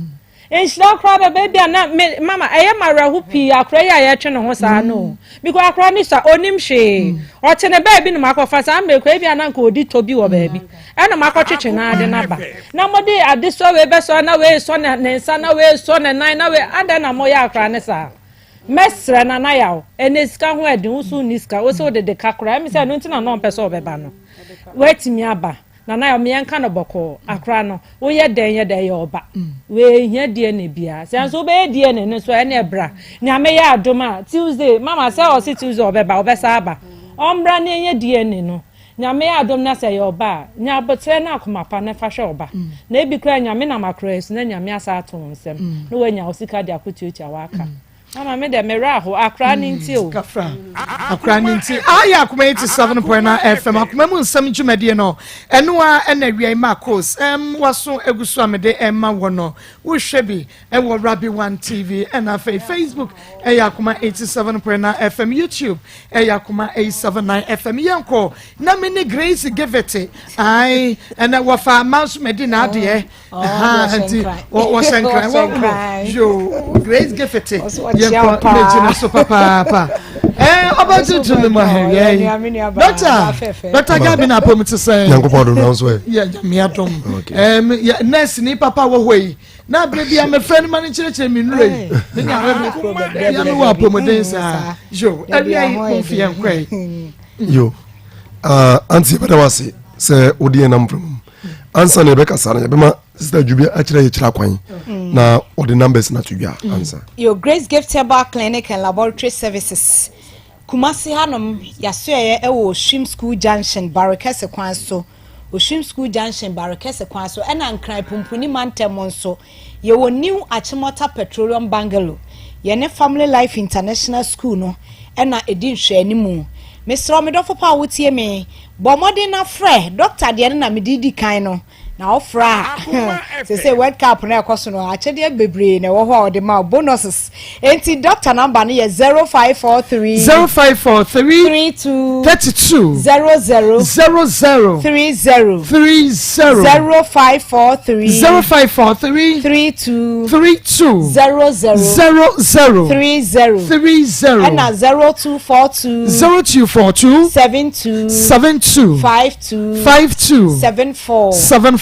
Nhyira koraa bɛba ebia na me mama ɛyɛ ma awerɛho pii akora yi a yɛtwe ne ho saa no mm. because akora ne sa onim hwee mm. ɔte ne baabi na makɔfa saa mmerɛ kora ebia na nka ɔdi tɔ bi wɔ baabi mm. ɛna makɔtwetwe n'ade n'aba na mode ade sɔ wei bɛsɔ na wei sɔ ne nsa na wei sɔ ne nan na wei adɛn na moyɛ akora ne saa mɛsrɛ nana yaw ɛnɛ sika ho ɛden wo so nni sika wo sɛ wode de ka koraa ɛmi sɛ ɛno nti na na ɔmpɛ sɛ ɔbɛba no woatumi aba Nana Yaw, yɛnka no bɔkɔɔ, akora no, woyɛ dɛn yɛ dɛn ɛyɛ ɔba. Wei nhia DNA biara. Sɛ nso wobɛyɛ DNA no nso a, ɛneɛ bra. Nyame yɛ adom a, Tuesday, mama sɛ ɔse Tuesday ɔbɛba, ɔbɛsa aba. Ɔmmra na yɛnyɛ DNA no. Nyame yɛ adom na sɛ ɛyɛ ɔba a, nya aboterɛ ne akoma pa na fa hwɛ ɔba. Na ebi koraa Nyame nam akora yi so na Nyame asa ato wo nsam na woanya wo sika de akɔtuatua w'aka. Mama me dɛ me werɛ ahow akora no nti o. Kafra akora no nti. Ayɛ akoma 87.9 FM akoma mu nsɛm dwumadie no ɛno a ɛna awia yi Marcos ɛm waso egu so a mede ɛma wɔ no wohwɛ bi ɛwɔ Rabi One TV ɛna afei Facebook ɛyɛ akoma 87.9 FM YouTube ɛyɛ akoma 879 FM yɛnkɔ na me ne Grace Givete ae ɛna wɔfa ama nso madi n'adeɛ nti wɔhyɛ nkran wɔn yo grace gift yɛn kɔ ne gyina so papaapa ɛɛ ɔba tuntun mi mu ahɛwia yi dɔkta dɔkta gabi na apɔmu ti sɛn. yankopɔn dom n'ahosuo yɛ. yɛ nyamia dom ɛɛm yɛ nɛɛsi ni papa wɔ hɔ yi na abiri bi a mefrɛ no ma no kyerɛkyerɛ mi nnuro yi ne nya bɛ ya mi wɔ apɔmuden saa yo ɛwia yi mo nfi yɛn kɔ yi. yo ah, anti yɛbɛda wo ase sɛ wode yɛn nam mframa mu ansa na yɛbɛkasa no yɛbɛma sister adwubi akyerɛ yɛkyerɛ akwan mm. na ɔde numbers no ato dwa mm. ansa. Your Grace Gift Herbal Clinic and Laboratory Services Kumasi hanom yɛasoɛeɛ ɛwɔ Oshim School Junction Barekɛse kwan so Oshim School Junction Barekɛse kwan so ɛna Nkran Pumpuni mantam nso yɛwɔ New Achimota Petroleum Bungalow yɛne Family Life International School no ɛna ɛdi nhwɛanimu mesrɛ wo medɔfo pa a wotie me Bɔ mmɔden na frɛ. Doctor deɛ no na mede di kan no. Na wofrɛ a, sese World Cup no ɛkɔ so no, akyɛdeɛ bebree na ɛwɔ hɔ a wɔde ma wo, bonuses. Enti doctor number no yɛ 0543 0543 32 32 00 00 30 30 0543 0543 32 32 00 00 30 30 ɛna 0242 0242 72 72 52 52 74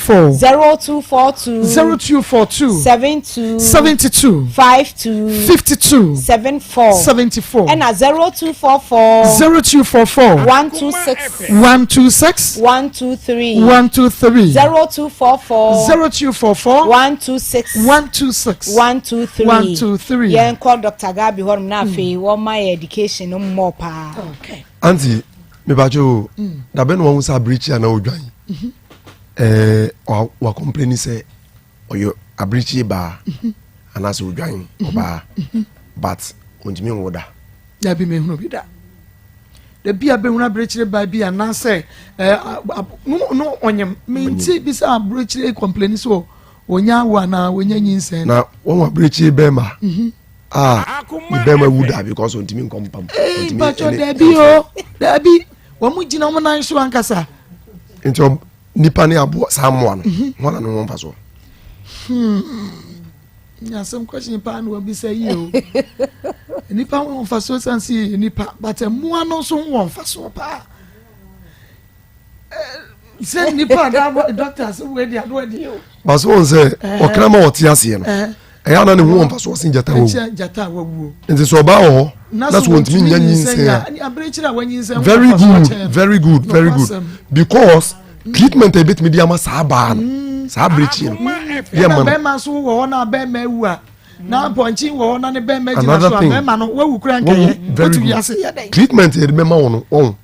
74 0242 0242 72 72 52 52 74 74 ɛna 0244 0244 126 126 123 123 0244 0244 126 126 123 123 yɛnkɔ Dr. Gabi hɔnom na afei wɔma yɛ education no mmɔ paa. Okay. Auntie, mebakyɛ o, mm. dabɛ na wahu sɛ abirekyi anaa odwan mhm. ɛɛ wa complain sɛ ɔyɛ abirekyi baa mhm. anaasɛ odwan mhm. ɔbaa but ontumi nwo da. Dabi mehunu bi da. Dabi a bɛhunu abirekyire baa bi anaasɛ ɛɛ no no ɔnyem menti bi sɛ abirekyire complain sɛ onya awo anaa onya nyinsɛn. Na wɔn abirekyire bɛrima. Ah, ne bɛrima wu da because ontumi nkɔ mpam. Ee mpatsɔ dabi o dabi wɔn mu gyina wɔn nan so ankasa. Nti nipa ne aboa saa mmoa no mhm. wɔn na ne ho nfa so. Hmm. Asɛm question paa na wabisa yi o. Nipa ho nfa so san si nipa but mmoa no nso ho wɔ nfa so paa. sɛ nipa da doctor sɛ wo adi ano adi o. baso wɔn sɛ ɔkraman ɔte aseɛ no ɛyɛ ana ne ho wɔn faso ɔsen gyata wawu gyata wawu nti sɛ ɔbaa wɔ hɔ na sɛ wɔntumi nya nyinsɛn a very good very good very good because treatment a ebetumi di ama saa baa no mm. saa abirekyi no yɛ ma no bɛrima nso wɔ hɔ na bɛrima ewu a na mpɔnkye wɔ hɔ na ne bɛrima gyina so a bɛrima no wawu kura nkɛyɛ wotu wiase yɛ dɛ treatment yɛ de bɛma wɔn no wɔn.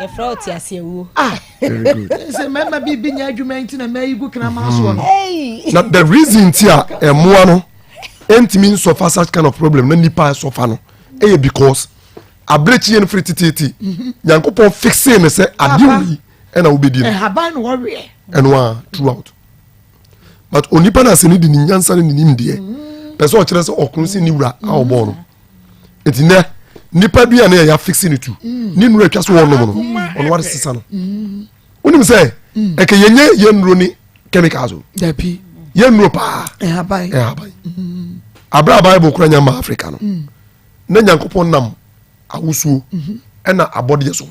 yɛfrɛ wo te ase awuo. ah very good. sɛ mmarima bi bi nya adwuma nti na mmaa yi gu kraman soɔ no. na the reason ti a ɛmoa no ntumi nsɔfa such kind of problem na nipa sɔfa no ɛyɛ because abirekyie no firi tititi mhm. nyankopɔn fixe ne sɛ adeɛ wei. ɛna wobɛdi no. Nhaban na wɔweɛ. Ɛno a throughout. But onipa no ase ne de ne nyansa ne ne nimdeɛ pɛ sɛ ɔkyerɛ sɛ ɔko si ne wura a ɔbɔɔ no. Nti nɛ nipa bi a ne yɛ afiksi ne tu ne nnuro atwa so wɔnom no ɔno ara sesa no. Wonim sɛ ɛkɛ yɛnyɛ yɛn nnuro ne chemicals o. Dabi. Yɛn nnuro paa. Nhaban. Nhaban. Abira Bible kura nya ma Africa no. Na Nyankopɔn nam awosuo ɛna abɔdeɛ so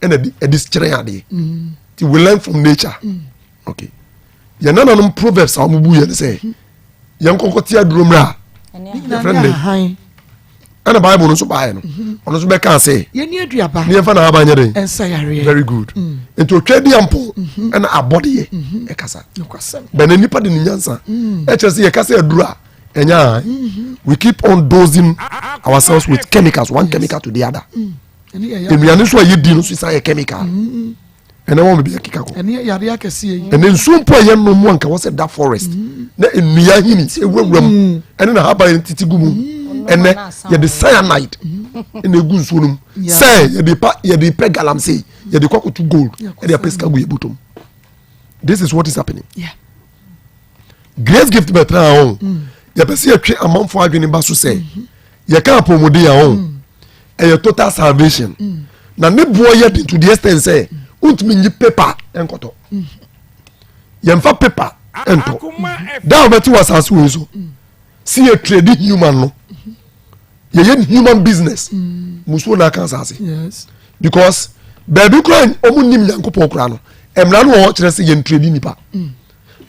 ɛna ɛde kyerɛ yɛn adeɛ ti we learn from nature okay yɛn nananom proverbs a wɔn bu yɛn sɛ yɛn kɔkɔ te aduro mmerɛ a yɛfrɛ no dɛ ɛna bible no nso baayɛ no ɔno nso bɛka sɛ yɛni aduaba ne yɛmfa n'ahaban nyɛ dɛn ɛnsa yareɛ very good nti otwa di ampo ɛna abɔdeɛ ɛkasa bɛn nipa de ne nyansa ɛkyerɛ sɛ yɛka sɛ aduro a ɛnyɛ ahan mm-hmm. we keep on dosing ourselves with chemicals one chemical to the other mm. nnuane nso a yɛdi no nso san yɛ chemical mm-hmm. ɛnɛ wɔn baabi akeka kɔ ɛnɛ nsuo mpo a yɛn nom mu anka wɔsɛ da forest mm-hmm. na nnua hini ewurawura mu ɛne na haban titi gu mu ɛnɛ yɛde cyanide ɛna egu nsuo no mu sɛ yɛde pa yɛde pɛ galamsey yɛde kɔ akoto gold ɛde apɛ sika gu yɛ bɔtɔm this is what is happening. Yeah. Grace gift bɛtena ha ho mm. yɛpɛ sɛ yɛtwe amanfoɔ adwene ba so sɛ mm-hmm. yɛka apɔmuden a ho mm. ɛyɛ total salvation mm. na ne boɔ yɛ den to the extent sɛ wontumi nyi paper nkɔtɔ mm-hmm. yɛmfa paper ntɔ da a wobɛte wɔ asase wei so si yɛ trade human no yɛyɛ human business musuo na aka asase because baabi kora ɔmo nim nyankopɔn kora no mmara no wɔ hɔ kyerɛ sɛ yɛn trade nipa. Mm.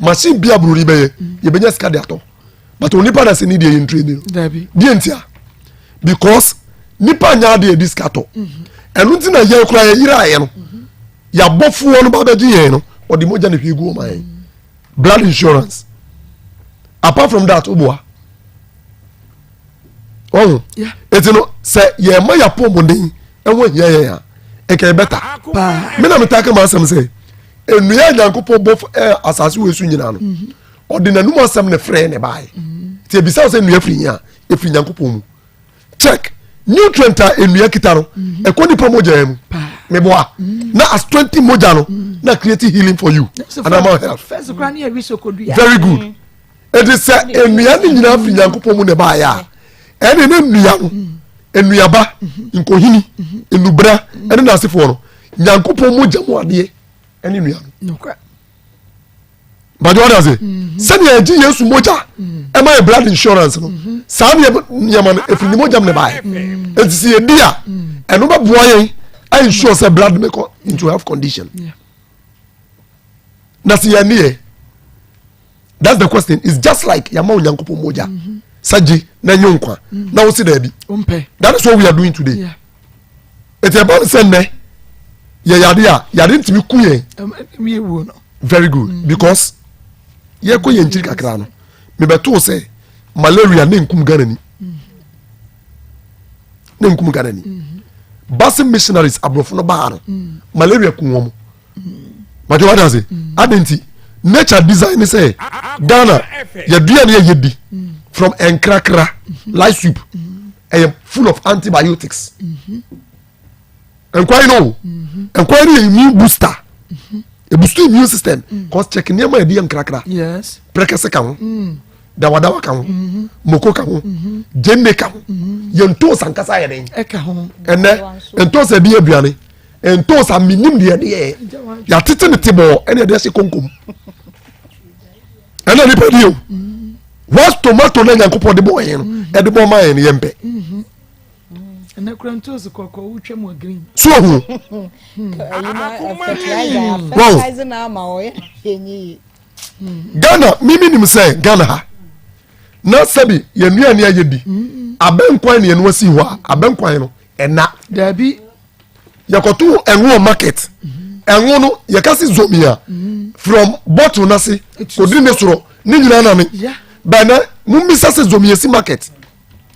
machine bi a buroni bɛyɛ yɛbɛnya sika de atɔ but onipa na sɛ ne deɛ yɛ ntire ni no deɛ ntia because nipa nya adeɛ yɛde sika tɔ mhm. ɛno nti na yɛn kora yɛyere ayɛ no mhm. yɛabɔfoɔ no ba bɛgye yɛn no ɔde mogya na hwie gu ɔma yɛn blood insurance apart from that woboa ɔho eti no sɛ yɛn ma yɛ apɔmuden ɛho ahia yɛn a nka yɛ bɛta me na metaa ka ma asɛm sɛ nnua a nyankopɔn bɔ ɛ asase wɔ esu nyinaa no mhm. ɔde n'anum asɛm ne frɛ ne baeɛ mhm. nti ebisa sɛ nnua firi hia efiri nyankopɔn mu check nutrient a nnua kita no mhm. ɛkɔ nipa mogya yɛn mu meboa na as 20 mogya no na create healing for you and animal health very good ɛti sɛ nnua no nyinaa firi nyankopɔn mu na ɛbaeɛ a ɛne ne nnua no nnuaba nkohini nnubra ɛne n'asefoɔ no nyankopɔn mogya mu adeɛ ɛne nnua no bàjẹ́ wọ́n dà se sẹ́ni ẹ̀jí Yesu mogya ɛma yɛ blood insurance no saa nneɛma no efiri ne mogya mu na ɛbaeɛ eti sɛ yɛ di a ɛno bɛ boa yɛn a ensure sɛ blood bɛ kɔ into health condition na sɛ yɛn ni yɛ. That's the question. It's just like yama onyankopɔn mogya. Mm-hmm. Sɛ gye na nye nkwa. Mm-hmm. Na wosi daabi. That is what we are doing today. Eti ɛba ne sɛ nnɛ yɛ yade a yade ntumi ku yɛn. Very good mm. because yɛkɔ yɛn nkyiri kakra no mebɛtoo sɛ malaria ne nkum Ghana ni. Mm. Ne nkum Ghana ni. Mm-hmm. Basi missionaries aborɔfo no baa no mm. malaria kun wɔn. Mate wate ase adi nti nature design ne sɛ Ghana yɛdua ne yɛyɛ di from nkrakra light soup ɛyɛ full of antibiotics nkwan no nkwan no yɛ immune booster ebustu immune system cause check nneɛma yɛde yɛ nkrakra pɛrɛkɛsɛ ka ho dawadawa ka ho moko ka ho gyeene ka ho yɛn ntoosa nkasa yɛ den ɛnɛ ntoosa yɛde yɛ aduane. Ntoosi a menim deɛ ɛde yɛ yɛatete ne tebɔɔ ɛne ɛde ahyɛ konkom ɛna nipa di o white tomato na nyankopɔn de bɔɔ yɛn no ɛde bɔɔ maa yɛn no yɛn pɛ. So ohun. Ghana mimi nim sɛ Ghana ha na sɛbi yɛn nnuane a yɛdi abɛnkwan ne yɛn no asi hɔ a abɛnkwan no ɛna. Dabi. Yɛkɔto ɛnwo wɔ market. Ɛnwo no yɛka se zomi a from bottle n'ase kɔdiri ne soro ne nyinaa nane. Bɛnɛ mummisa sɛ zomi esi market.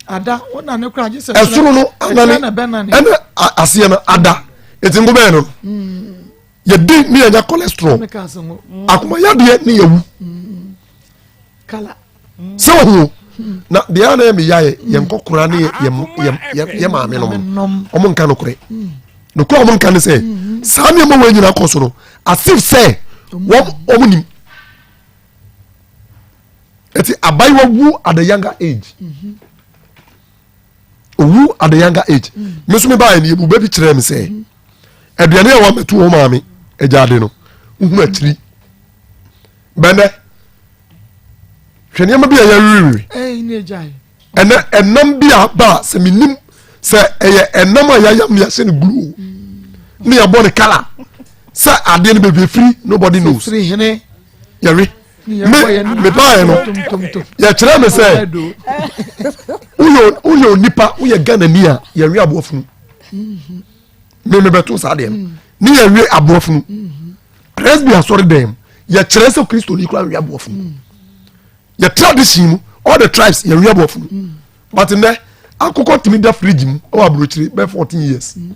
Ada wo nane kora gye sɛ ɛsoro no anane ɛna aseɛ no ada eti nko bɛyɛ no no. Mm. Yɛdi ne yɛnya cholesterol akomayadeɛ ne yɛwu. Mm. sɛ wahu na deɛ a na yɛ meya yɛ yɛn nkɔkora ne yɛ maame nom ɔmo nka nokorɛ hmm. Nokora wɔn nka ne sɛ mhm. saa nneɛma wɔn nyinaa kɔ so no as if sɛ wɔn wɔn nim. Eti abayewa wu at the younger age. Mhm. Owu at the younger age. Mm. Me nso me baa yɛ ni ebu bɛ bi kyerɛ mi sɛ mhm. aduane a wɔamɛto wɔn maame agya ade no wohunu akyiri bɛnɛ hwɛ nneɛma bi a yɛwewewe ɛnɛ ɛnam bi a ba sɛ menim sɛ ɛyɛ ɛnam a yɛayam ne yɛahyɛ no glue ne yɛbɔ ne kala sɛ adeɛ no baabi efiri nobody knows yɛwe me mebaeɛ no yɛkyerɛ me sɛ woyɛ onipa woyɛ ghanani a yɛwe aboɔfunu me mebɛto saa deɛ no ne yɛwe aboɔfunu presby asɔre dɛm yɛkyerɛ sɛ kristoni kora we aboɔfunu yɛ tradition mu all the tribes yɛ wia bɔfunu mm. but nnɛ akokɔ tumi da fridge mu ɛwɔ aburokyire bɛɛ 14 years mm,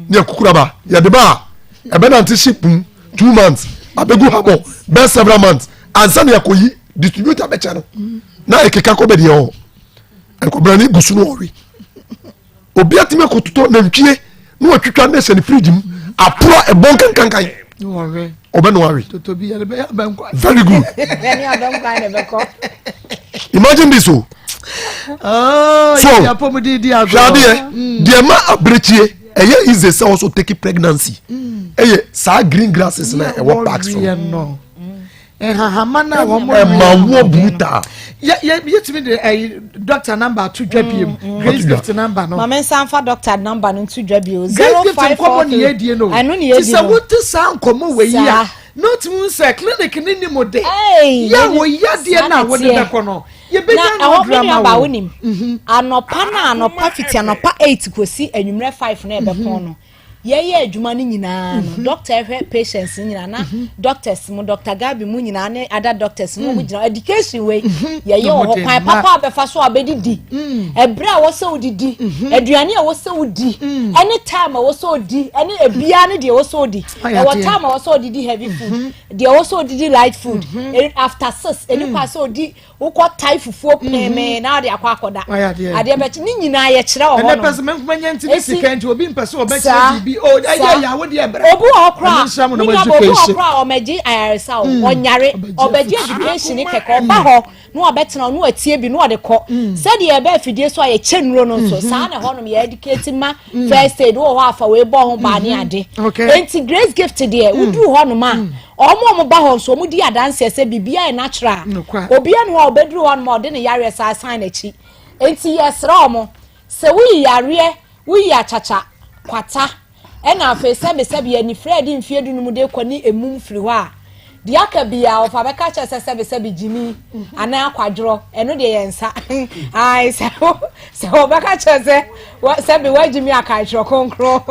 ne akukuraba yɛde ba a ɛbɛnante ship mu two months abɛgu habɔ bɛɛ several months ansa ne akɔyi distributor bɛkyɛ no mm. na ɛkeka kɔ bɛdeɛ hɔ nkɔbrɛ ne gu so no ɔwe Obi atumi akɔtotɔ nantwie na watwitwa ne hyɛ ne fridge mu aporo ɛbɔn kankankan ɔbɛ no awe. Very good. Imagine this o. Oh, so hwɛ adeɛ mm. deɛ ma abirekyie ɛyɛ easy sɛ ɔso take pregnancy mm. ɛyɛ saa green grasses na ɛwɔ park so. Nhahama no a wɔn ɛma woɔ brutal. Yɛ yɛ yɛtumi de ɛyi doctor number ato dwa biem. Mm, mm. Grace gift number no. Maame nsa nfa doctor number no nto dwa bio. Grace gift nkɔmɔ ni yɛ die no. Ɛno ni yɛ di no. Ti sɛ wote saa nkɔmɔ wɔ yi a. Na otumi sɛ clinic ne ni mo de. Yɛ wɔ yadeɛ na wɔde bɛkɔ no. Yɛbɛnya no adura ma wo. Na ɛhɔ mhm. Anɔpa na anɔpa fiti anɔpa 8 kɔsi anwummerɛ 5 na ɛbɛpɔn mhm. no. Yɛyɛ adwuma no nyinaa no, mhm. doctor hwɛ patients no nyinaa na mhm. doctors mu Dr. Gabi mu nyinaa ne other doctors mu wɔn mm. gyina education wei mhm. yɛyɛ wɔ hɔ kwan papa a bɛfa so a bɛdidi mm. ɛbrɛ a wɔsɛ wodidi aduane a wɔsɛ wodi mm. ɛne time a wɔsɛ wodi ɛne ebiara ne deɛ wɔsɛ wodi ɛwɔ time a wɔsɛ wodidi heavy food deɛ wɔsɛ wodidi light food eh, after six ɛni kwan sɛ wodi wokɔ tae fufuo mhm. pɛmɛɛ na ɔde akɔ akɔda adeɛ bɛkye ne nyinaa yɛkyerɛ wɔ hɔ nom ɛnɛ pɛsɛ mɛnkuma nya nti ne sika nti obi mpɛ sɛ ɔbɛkyerɛ biribi o ɛyɛ yɛ awo deɛ brɛ obi wɔ hɔ koraa ne nua bɔ obi wɔ hɔ koraa ɔmɛgye ayaresa o mm. ɔnyare ɔbɛgye education kɛkɛ ɔba mm. hɔ na wabɛtena ɔno atie bi na ɔde kɔ mm. sɛdeɛ ɛbɛ afidie so a yɛkyɛ nnuro no nso saa na ɛhɔnom yɛ educate ma first aid wɔ hɔ afa wei bɔ ho baa ne mm-hmm. ade nti grace gift deɛ woduru hɔnom a Wɔn a wɔba hɔ nso, wɔdi adanseɛ sɛ biribiara yɛ natural. Obiara nni hɔ a ɔbɛduru hɔ nom a ɔde ne yareɛ saa san n'akyi. Enti yɛsrɛ wɔn, sɛ woyi yareɛ, woyi akyakya, kwata, ɛna afei sɛbesɛbe anifira a ɛde mfeɛ dunum de rekɔ ne emum firi hɔ a, deɛ aka biara wɔfa bɛka kyerɛ sɛ sɛbesɛbe gyimi anaa akwadworɔ, ɛno deɛ yɛn nsa. Ae, sɛ sɛ wɔbɛka kyerɛ sɛ sɛbi wagyimi aka twerɛ kronkron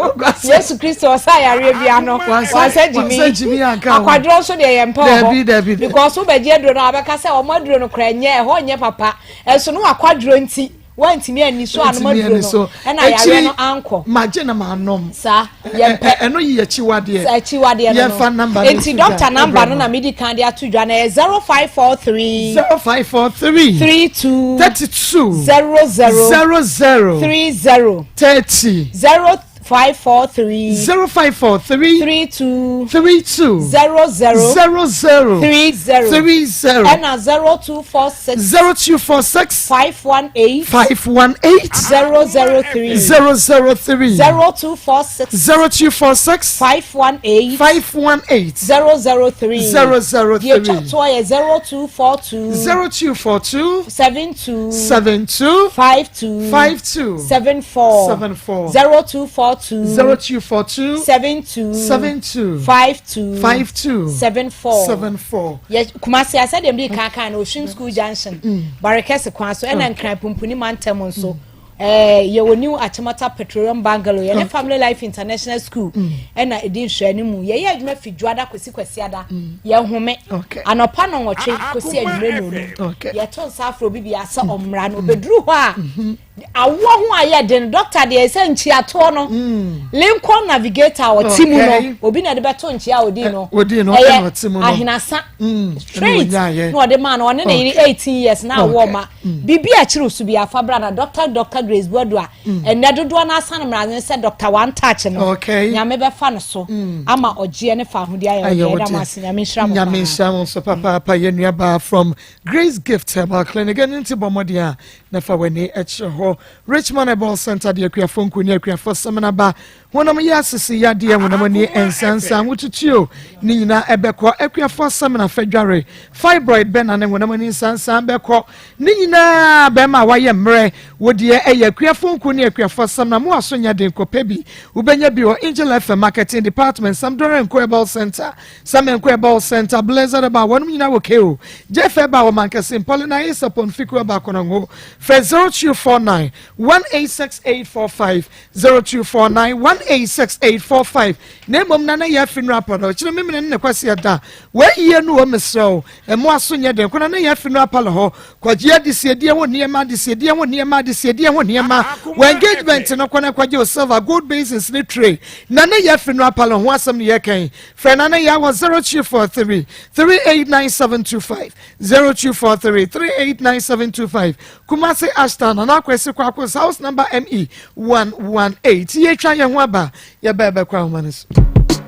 Yesu Kristo ɔsa yareɛ bi ano wansa gyimi akwadworɔ nso deɛ yɛn mpɛ wɔ hɔ because wobɛgye aduro no abɛka sɛ wɔn aduro no kora nyɛ ɛhɔ nyɛ papa ɛso no wakwadworɔ nti wantumi ani so anom aduro no ɛna yareɛ no ankɔ magye na manom saa yɛmpɛ ɛno yɛ akyiwadeɛ akyiwadeɛ no yɛmfa number no nti doctor number no na medi kan de ato dwa na ɛyɛ 0543 0543 32 32 00 00 30 30 0543 0543 32 32 00 00 30 30 ɛna 0246 0246 518 518 003 003 0246 0246 518 518 003 003 Deɛ ɛtwa toɔ yɛ 0242 0242 72 72 52 52 74 74 0242 0242 72 72 52 52 74 74 Yɛ Kumasi a sɛdeɛ mede kan kan no Oshim School Junction mm. Barekɛse kwan so ɛna Nkran Pumpuni mantam nso mm. Eh, yɛwɔ New Achimota Petroleum Bungalow yɛne Family Life International School mm. ɛna ɛdi nhwɛani mu yɛyɛ adwuma fi dwoada kɔsi kwasiada mm. yɛhome anɔpa nɔnwɔtwe kɔsi anwummerɛ nonu yɛto nsa afrɛ obi biara sɛ ɔmmra no ɔbɛduru hɔ a mm-hmm. Awoɔ ho ayɛ den doctor deɛ sɛ nkyiatoɔ no mm. Lincoln Navigator a ɔte mu no obi na ɛde bɛto nkyia a ɔdii no ɛyɛ ahenasa mm. straight na ɔde maa no ɔne ne yere 18 years na awoɔ ma mm. biribi a kyerɛ so bi afa bra na doctor Dr Grace Boadu a ɛnɛ dodoɔ no asan mmara ne sɛ doctor one touch no nyame bɛfa no so ama ɔgyeɛ ne fa ahodie ayɛ ɔdeɛ ɛda mo ase nyame nhyira mo paa nyame nhyira mo nso papaapa yɛ nuabaa from Grace Gift Herbal Clinic ɛno nti bɔ mmɔden a na fa w'ani kyerɛ hɔ. Richmond Herbal Center de akuafoɔ nku ne akuafoɔ samina ba. Honam yɛ asese yadeɛ, honam ani nsansa, ahotutuo, ne nyinaa ɛbɛkɔ. Akuafoɔ samina fɛ dware, fibroid bɛna ne honam ani nsansa bɛkɔ. Ne nyinaa bɛrima a wayɛ mmerɛ, wo deɛ ɛyɛ akuafoɔ nku ne akuafoɔ samina. Mo aso nyɛ den kɔpɛ bi. Wobɛnya bi wɔ Angel FM Marketing Department, Samdore Nko Herbal Center. Sɛ menkɔ Herbal Center, Blizzard Herbal, wɔnom nyinaa wɔ KO. Jeff Herbal wɔ Mankasim, Paulina Ayesapon, Fiku Herbal Konongo. Frɛ 0249 186845, 0249 186845. Na mmom na na yɛ afi nnura apalɔ, kyerɛ memene ne ne kwasi ɛda. Wɔayie no wɔ mesrɛ wo, mmoa so nyɛ den. Kɔ na na yɛ afi nnura apalɔ hɔ. Kɔgye adesiedie ho nneɛma, adesiedie ho nneɛma, adesiedie ho nneɛma. Wɔ engagement no kɔ na kɔgye wo silver, gold basins ne tray. Na na yɛ afi nnura apalɔ ho asɛm ne yɛkɛn. Frɛ Nana Yaa wɔ 0243 389725, 0243 389725, Kumasi Ashtown, Nana Akwasi Kwako's house number ME 118. Yɛtwa yɛn ho aba, yɛbɛɛ bɛkɔ ahoma no so.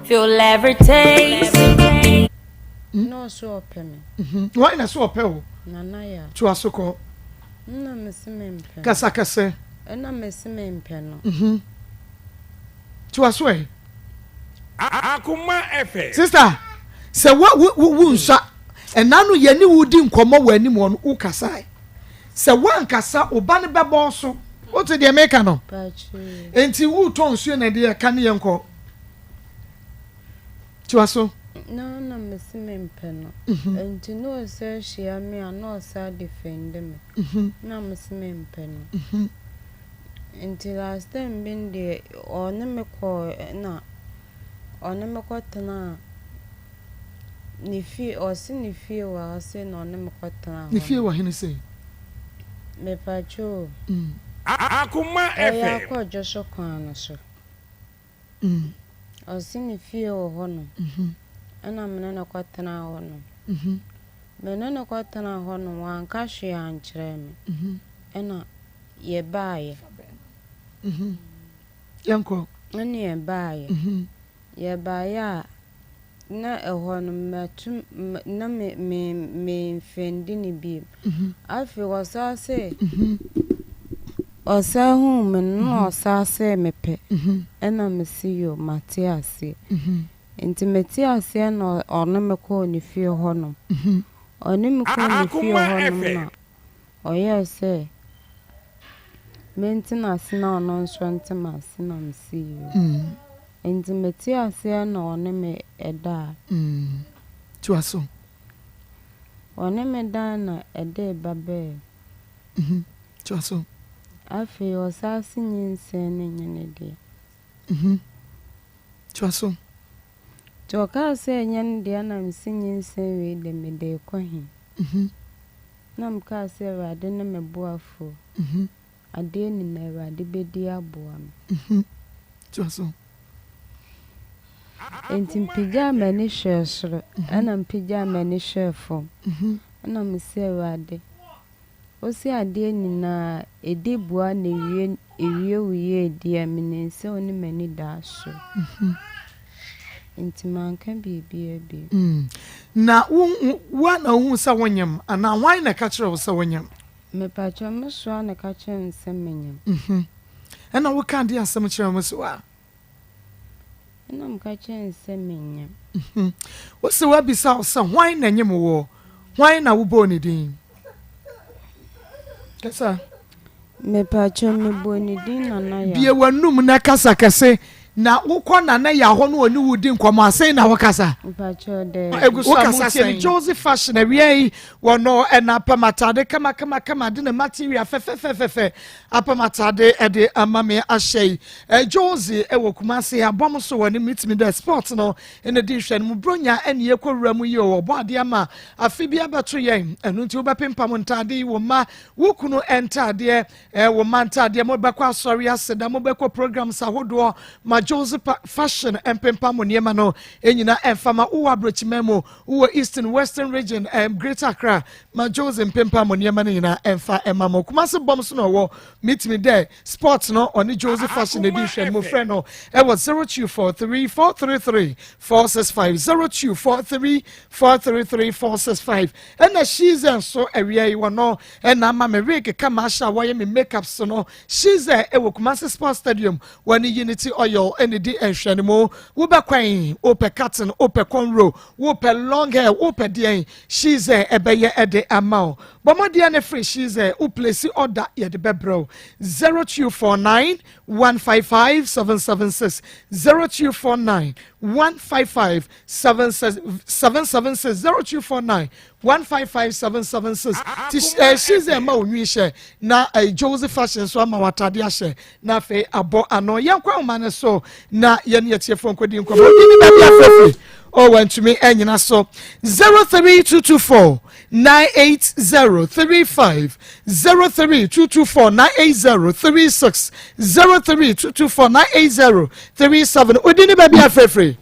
Feel every taste. Na ɔso ɔpɛ me. Wɔn na so ɔpɛ o. Nana ya. To aso kɔ. Nna mese mempɛ. Kasa kɛse. Ɛna mese mempɛ no. Toa so ɛ. Akoma FM. Sister, sɛ wo wo wo wo nsua ɛna no yɛne wo di nkɔmmɔ wɔ anim hɔ no wo kasae. Sɛ woankasa wo ba no bɛbɔ so. Wote deɛ meka no? Enti wotɔ nsuo na ɛde ɛka ne yɛnkɔ. Toa so. Na na mese mempɛ no. Enti na ɔsan hyia me a na ɔsan defend me. Na mese mempɛ no. Nti last time bi no deɛ ɔne me kɔɔ na ɔne me kɔtenaa ne fie ɔse ne fie wɔ ha sei na ɔne me kɔtenaa hɔ. Ne fie wɔ hene sei? Mepakyɛ o. Akoma Ɛyɛ FM. akɔ Dwoso kwan no so. Ɔse ne fie wɔ hɔ nom ɛna me ne no kɔtenaa hɔ nom. Me ne no kɔtenaa hɔ nom wanka hwee ankyerɛ me ɛna yɛbaeɛ. Yɛnkɔ. Ɛne yɛbaeɛ. Yɛbaeɛ a, na ɛhɔ no matu na me me memfɛndi no bio. Afei ɔsan sɛ ɔsan huu me no na ɔsan sɛ mepɛ. Ɛna mese yo mate aseɛ. Nti mete aseɛ na ɔne me kɔɔ ne fie hɔnom. Ɔne me kɔɔ ne fie hɔnom na Ɔyɛɛ sɛ mente n'ase na ɔno nso nte m'ase na mese yoo. Enti mete aseɛ na ɔne me daa. Toa so. Ɔne me dae na ɛde ba bɛɛ. Toa so. Afei ɔsan se nyinsɛn no nyɛ ne dea. Toa so. Nti ɔkaa sɛ ɛnyɛ ne dea na mese nyinsɛn wei de mede rekɔ he? Na mekaa sɛ, Awurade ne me boafoɔ, adeɛ nyinaa Awurade bɛdi aboa me. Toa so. Enti mepagyaa m'ani hwɛɛ soro, ɛnna mepagyaa m'ani hwɛɛ fam, ɛnna mese, Awurade, wose adeɛ nyinaa ɛdi boa na ɛwie ɛwie wo yie deɛ, menim sɛ wo ne m'ani daa soro. Enti manka biribiara bio. Na wo wo ara na wohuu sɛ wonyem anaa hwan na ɛka kyerɛɛ wo sɛ wonyem? Mepakyɛw, me soa na ɛka kyerɛɛ me sɛ menyem. Ɛna wokaa deɛ asɛm kyerɛɛ wo so a? Ɛna meka kyerɛɛ no sɛ menyem. Wose wabisa wo sɛ hwan na ɛnyem woɔ? Hwan na wobɔɔ ne din? Kasa. Mepakyɛw, mebɔɔ ne din Nana Yaw. Bue w'anum na kasa kɛse. Na wokɔ Nana Yaw hɔ na ɔne wo di nkɔmmɔ a, sɛn na wokasa? Mpakyɛw dɛ. Egu so a motie ne Josie Fashion awia yi wɔ no ɛna apam atade kama kama kama de ne material fɛfɛfɛfɛfɛ apam atade ɛde ama me ahyɛ yi. Eh, Josie ɛwɔ Kumasi abɔm so wɔ ne metumi dɛ sport no ɛna di nhwɛ no mu bronya ɛne yɛkɔ wura mu yi o ɔbɔ adeɛ ama afe bi abɛto yɛn ɛno nti wobɛpempam ntaade yi wo mma wo kunu ntaadeɛ Eh, wo mma ntaadeɛ, mobɛkɔ asɔre aseda, mobɛkɔ programs ahodoɔ, ma Jose Fashion mpempa mo nneɛma no nyina ɛmfa ma wowɔ abrokyiman mu, wowɔ Eastern, Western region, um, Greater Accra, ma Jose mpempa mo nneɛma no nyina ɛmfa ɛma mo. Kumasi bɔm so na ɔwɔ, metumi dɛ sports no ɔne Jose Fashion edi nhwɛ no mo frɛ no ɛwɔ 0243 433 465 0243 433 465 ɛna Shiza nso awia yi wɔ no Ɛna ama me wig kama ahyɛ a wɔyɛ me makeup so no Shize ɛwɔ Kumasi Sports Stadium wɔne Unity Oil ɛna di nhwɛnimu Wobɛ kwan wopɛ cutting wopɛ cornrow wopɛ long hair wopɛ deɛn Shize ɛbɛyɛ ɛde ama wo Bɔ mmɔden ne frɛ Shize wo place order yɛde bɛbrɛ wo 0249 155 776 0249 155 776 0249 155776 ti ɛɛ shize ɛma onwi hyɛ na ɛɛ jose fashion nso ama w'atade ahyɛ na afei abɔ ano yɛn kɔ ahoma no so na yɛn yɛ tiefo nkɔdi nkɔmɔ obi ne baabi afɛfɛ o wantumi ɛnyina so 03224 98035 03224 98036 03224 98037 odi ne baabi afɛfɛ.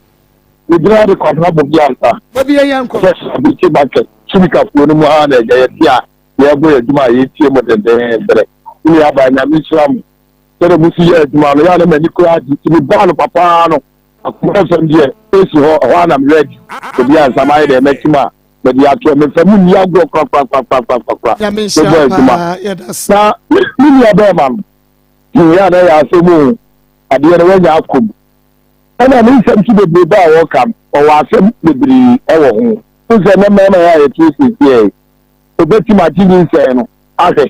Megyina de Kwabena Bobi Ansa. Bobi yɛ yɛn kɔ. Sɛ Abirikyi market Sumika kuro no mu ha na agya yɛte a yɛrebɔ yɛn adwuma a yɛretie mo dendenden. Me nua baa Nyame nhyira mo sɛdeɛ mo si yɛ adwuma no yɛ a na m'ani koraa gye nti mebaa no papa no akoma fam deɛ ɛsi hɔ ɛhɔ a na me ready Bobi Ansa mayɛ deɛ mɛtim a mede ato mefa mu nni agorɔ korakorakorakorakora Nyame nhyira mebɔ adwuma paa yɛda ase. Na me nua bɛrima no hmm, yɛ a na ɛyɛ asɛm o adeɛ no wanya akɔ mu Ɛna ne nsɛm nso bebrebe a ɔka no, ɔwɔ asɛm bebree wɔ ho. Wohu sɛ nnɛ mmarima yi a yɛte seesei yi, obetumi agye nyinsɛn no ahwɛ,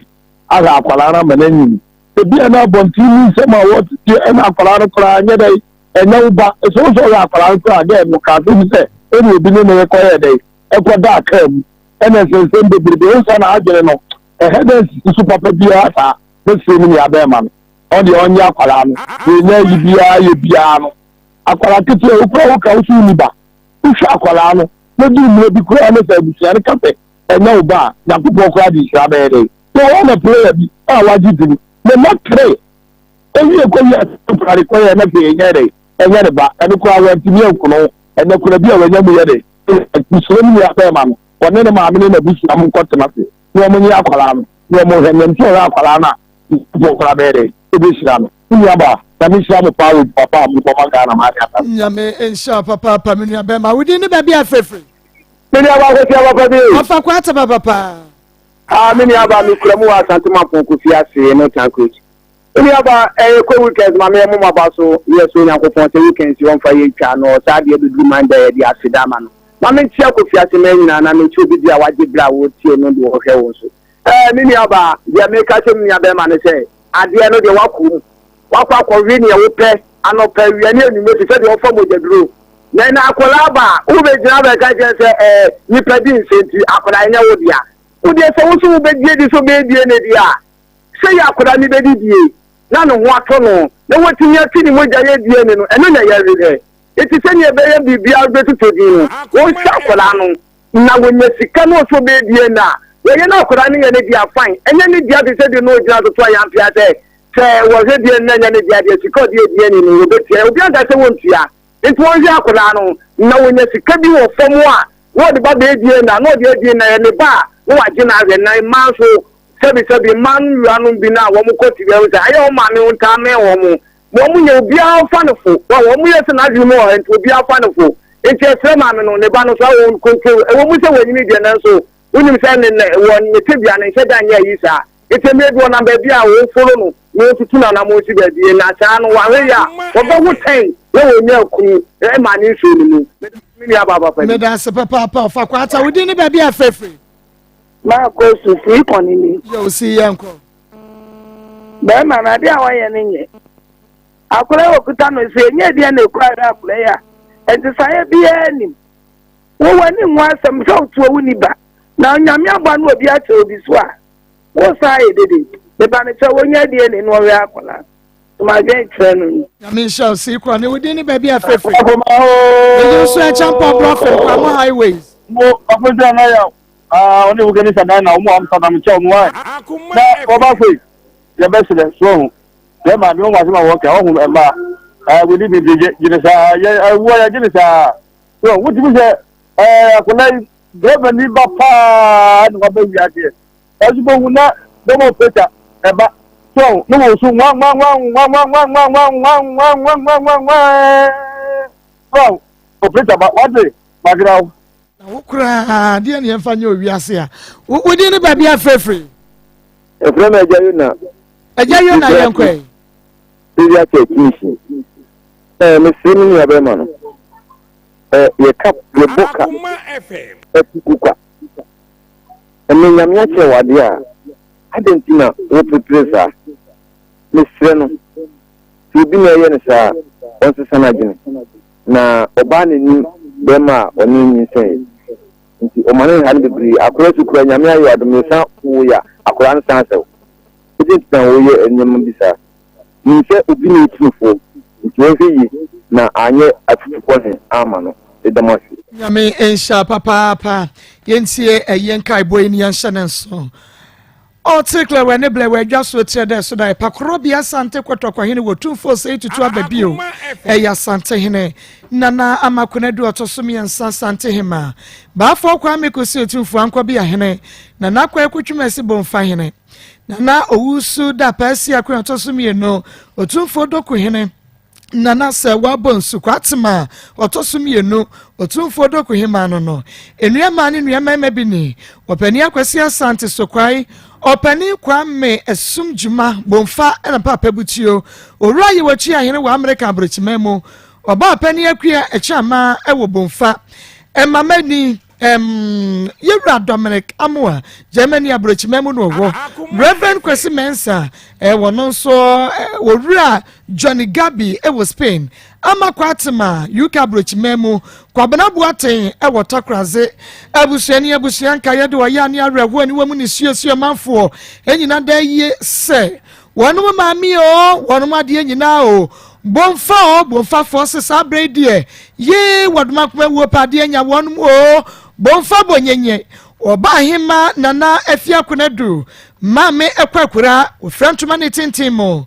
ahwɛ akwadaa no ama no anyini. Ebia na abɔnten mu nsɛm a wɔtete ɛna akwadaa no koraa nyɛ dɛn, ɛnyɛ wo ba. Sɛ wo sɛ ɔhwɛ akwadaa no koraa, dɛn no ka asɛm sɛ ɛne obi ne ne rekɔyɛ dɛn, ɛkɔdaa kaa mu. Ɛna nsɛnsɛm bebrebe, wohu sɛ n'adwene no, ɛhɛ dɛ nsisi so papa biara saa. Mɛsrɛ me nua bɛrima no. Ɔno deɛ ɔnyɛ akwadaa no deɛ ɔnya ayi biara yɛ biara no akwadaa ketewa wokura wo ka wo so wonni ba wohwɛ akwadaa no na di mmerɛ bi koraa ne sɛ abusua no ka sɛ ɛnyɛ wo ba a nyankopɔn koraa de nhyira bɛyɛ dɛn na ɔwɔ na player bi a wagye dini ne mma tere ewie kɔ wie asɛm de kɔyɛ na afei ɛnyɛ dɛn ɛnyɛ ne ba ɛno koraa wantumi ankono ɛnɛ koraa bi a wanya mu yɛ dɛn mesrɛ me nua bɛrima no ɔne ne maame ne n'abusua mo nkɔtena ase na wɔn nye akwadaa no na wɔn hwɛ ne nti ɔhwɛ akwadaa no a Nyankopɔn koraa bɛyɛ dɛn ɛbɛhyira no. Me nua baa, Nyame nhyira mo paa wɔ dwuma pa a mobɔ ma Ghana man ne asase. Nyame nhyira wo papaapa me nua bɛma. Wo din ne baabi a frɛfrɛ? Me nua baa Kwasi Abapa bi. Ɔfa Kwata papa paa. Ah me nua baa me kura mu wɔ Asante Mampong Kofi ase no Tankreti. Me nua baa ɛyɛ kɔ weekends ma me yɛ mo maba so yɛ so Nyankopɔn sɛ weekends yi ɔmfa yɛ ntwa no ɔsaa deɛ bɛduru Monday a yɛde aseda ama no. Ma me nkyia Kofi ase mmaa nyinaa na me nkyia obi bi a wagye berɛ a wɔretie no deɛ ɔhwɛ wo nso. Ɛɛ, me nuabaa, deɛ meka kyerɛ me nuabɛrima ne sɛ, adeɛ no deɛ woakɔ mu. Woakɔ akɔwe deɛ wopɛ anɔpa, awia ne anwummerɛ te sɛ deɛ wɔfa mogyaduro. Na ɛnna akwadaa ba a, wobɛgyina abɛka kyerɛ sɛ, ɛɛ, nipa di nsɛ nti, akwadaa nyɛ wo dea. Wo deɛ sɛ wo nso wobɛgye adi sɛ wobɛyɛ DNA deɛ a, sɛ yɛ akwadaa no bɛdidie na ne ho atɔ no na watumi atwe ne mogya yɛ DNA no, ɛno na ɛyɛ hwehwɛ. Enti sɛdeɛ ɛbɛyɛ biribiara bɛtotɔ din no, wɔnhyɛ akwadaa no. Na wɔnya sika na ɔsɛ ɔbɛyɛ DNA a, wɔyɛ na akwadaa no yɛ ne dea fine. Ɛnyɛ ne dea te sɛ deɛ na ɔgyina so to ayampea sɛ sɛ wɔhwɛ DNA na ɛnyɛ ne dea deɛ sika ɔde yɛ DNA no wɔbɛtua. Obi anka sɛ wɔntua. Nti wɔnhwɛ akwadaa no na wɔnya sika bi wɔ fam a na ɔde ba bɛyɛ DNA a na ɔde yɛ DNA yɛ ne ba a na wagye no ahwɛ. Na mmaa nso sɛbisɛbi mmaa no wuranom bi no a wɔkɔ tibia mu sɛ ayɛ wɔn maame ho ntaa mmɛn wɔn. Wɔn nyɛ obiara mfa no fo. Wɔn wɔn yɛ sɛ n'adwene mu ɔha nti obiara fa no fo. Nti ɛsrɛ maame no, ne ba no saa wɔn kontrol. Ɛwɔ mu sɛ wanyini deɛ nanso wonim sɛ ne ne wɔ ne tebea no nhyɛ da nyɛ ayi saa. Nti mmerɛ bi ɔnam baabi a wɔn folo no na wɔtutu n'anamɔn si baabi na saa no wahwɛ yie a wɔbɛho tɛn na wɔnya kunu ɛma ne nsuo no mu. Meda ase me nua baa papa bi. Meda ase papaapa ɔfa kwata wo din ne baabi a frɛfrɛ. Maakɔ su sii kɔne ni. Yɛ o sii yɛnkɔ. Bɛrima no, adeɛ a wayɛ no nyɛ. Akwadaa yi ɔkuta no sɛ ɛnyɛ deɛ na ɛkura hwɛ akwadaa yi a, nsesaeɛ biara nim. Wo w'ani nwu asɛm sɛ wotoɔ wo ni ba na Onyame aboa no obi akyɛ obi so a, wo saa yɛ dede. Meba no kyɛ wɔnya DNA na ɔhwɛ akwadaa. Madwen kyerɛ no ni. Nyame nhyira wo sii korɔ ne wo din ne baabi a frɛfrɛ. Eyi nso ɛkyɛ mpɔ brɔfo Nkramo highways. Mo ɔfo na yɛ ɔne wo kɛne sadan na ɔmo Amsterdam kyɛ ɔmo wae na ɔba fei yɛbɛserɛ so ɔho yɛ maame ɔmo asɛm a wɔka ɔho mmaa wɔdi bi nti gyene saa yɛ ɛwoɔ yɛ gyene saa so wotumi sɛ ɛɛ akwadaa yi bɛrima ni ba paa na waba wiaseɛ ɛso bɛhu na bɛma pɛta ɛba so ne wɔ so nwa nwa nwa nwa nwa nwa nwa nwa nwa nwa nwa nwa nwa nwa so ɔpɛta ba wate magra wo Na wo koraa deɛ ne yɛmfa nyɛ owiase a wo din ne baabi afirafiri. Ɛfrɛ me Agya Yona. Agya Yona yɛnkɔ ɛ. Saviour Church Mission. Ɛɛ mesrɛ me nua bɛrima no. Ɛ yɛka yɛbɔ ka ɛtu kukwa. Ɛnɛ nyame akyerɛ wo adeɛ a adɛn nti na wopepere saa? Mesrɛ no sɛ obi na ɛyɛ no saa a ɔnsesa n'adwene. Na ɔbaa na nim bɛɛma a ɔne nyinsɛn nti ɔma no nha no bebree akora su kora nyame ayɛ adom yɛsan wo ya akora no san sɛw ɛdɛn nti na woyɛ nneɛma bi saa nim sɛ obi na otu no foɔ nti ɔnhwɛ yie na anyɛ atutu bɔne ama no meda mo ase. Nyame nhyira papaapa. Yɛntie ɛyɛ nkaebɔ yi ne yɛnhyɛ ne nso. Ɔtse klɛwɛ ne blɛwɛ adwa so kyerɛ dɛ so da ɛpa korɔbea Asante Kɔtɔkɔ hene wɔ Tumfoɔ Osei Tutu aba bio ɛyɛ Asante hene Nana Ama Konadu ɔtɔ so miɛnsa Asante hema Baafoɔ Kwame Kosi Otumfoɔ Ankɔbea hene Nana Kwaku Twumasi Bomfa hene Nana Owusu Dapaah Asiakwen ɔtɔ so mienu Otumfoɔ Doku hene Nana sɛ wabɔ nsu Kwatema a ɔtɔ so mienu, Otumfoɔ Doku Hemaa no no. Nnua mmaa ne nnua mmarima bi ni, Ɔpanin Akwasi Asante Sokwai, Ɔpanin Kwame Asum Dwuma Bomfa na Paapa Butuo, Owura Yewɔkyi Ahene wɔ Amerika Aborɔkyiman mu, Ɔbaa Panin Akua Akyiramaa wɔ Bomfa, Mmama ni. Um, Yɛwura Dominic Amoah, Germany aburokyiman mu na ɔwɔ. Reverend Kwesi Mensah, eh, wɔn nso, eh, Owura Johnny Gabi eh, wɔ Spain. Ama Kwatema, UK aburokyiman mu. Kwabena Boateng eh, wɔ Takoradze. Abusuani abusua nkaeɛ de ɔyɛ ne awerɛhoɔ ne wɔn ne suasua manfoɔ nyina da yie sɛ Wɔnom maame oo, wɔnom adeɛ nyinaa oo, Bomfa oo, bomfafoɔ se saa berɛ yi deɛ, yee, wɔnom akoma wuo pɛ adeɛ anya wɔnom oo, Bomfa bonyenye, Ɔba ahemaa Nana Afia Konadu, maame ɛkɔ akura, ofira ntoma ne tenten mu,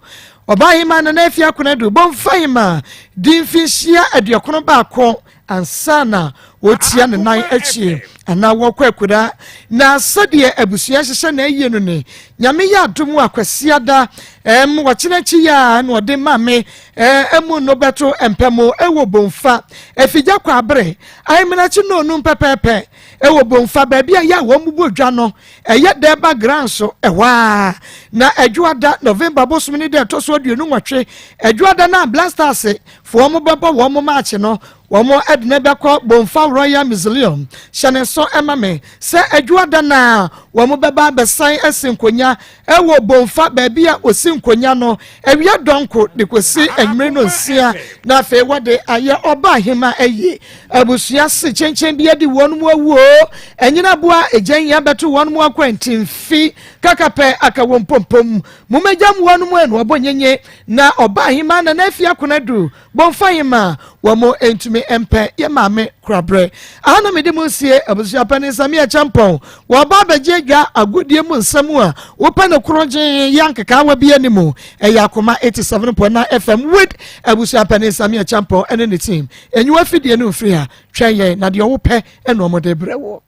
Ɔba ahemaa Nana Afia Konadu, Bomfa hemaa, di mfinhyia aduokron baako, ansa na wɔretia ne nan akyi anaa wɔrekɔ akuraa. Na sɛdeɛ abusua hyehyɛ n'ayie no ni, Nyame yɛ adom a Kwasiada ɛm wɔkyena akyi yɛ a na ɔde maame ɛmu no bɛto mpɛ mu ɛwɔ Bomfa Afigya Kwabere Ahemenakyi nnɔɔnum pɛpɛɛpɛ ɛwɔ Bomfa baabi a yɛ a wɔn bubu dwa no ɛyɛ Dɛɛba Gran so ɛhɔ a na Adwoada November bosom ne da ɛtɔ so 28 Adwoada no a Blasters Foɔ mo bɛbɔ wɔn mo maakye no, wɔn de no bɛkɔ Bomfa Royal Mausoleum. Hyɛ ne nso ma me sɛ Adwoada no a wɔn bɛba abɛsan asi nkonya wɔ Bomfa baabi a wɔsi nkonya no awia dɔnko de kɔsi anwummere nnɔnsia na afei wɔde ayɛ ɔba ahema ayi. Abusua se kyenkyen bi adi wɔn mu awu oo, anyina aboa egya hia bɛto wɔn mu akwantimfi kakapɛ aka wɔn pompom. Momɛgya mmoa no mu ɛna ɔbɔ nyenye na ɔba ahemaa nana afie akona du bomfa hemaa wɔn ntumi mpɛ yɛ maame korabrɛ. Aha na mede mo nsie abusua panin Samia Kyampɔn wɔba abɛgye adwa agodie mu nsɛm a wopɛ no korɔgyee yɛ ankekaawa bi anim ɛyɛ akoma 87.9 FM with abusua panin Samia Kyampɔn ɛne ne team. Enyiwa fidie no mfiri ha twɛn yɛn na deɛ wopɛ ɛna wɔde brɛ wo.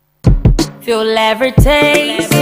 Feel every taste.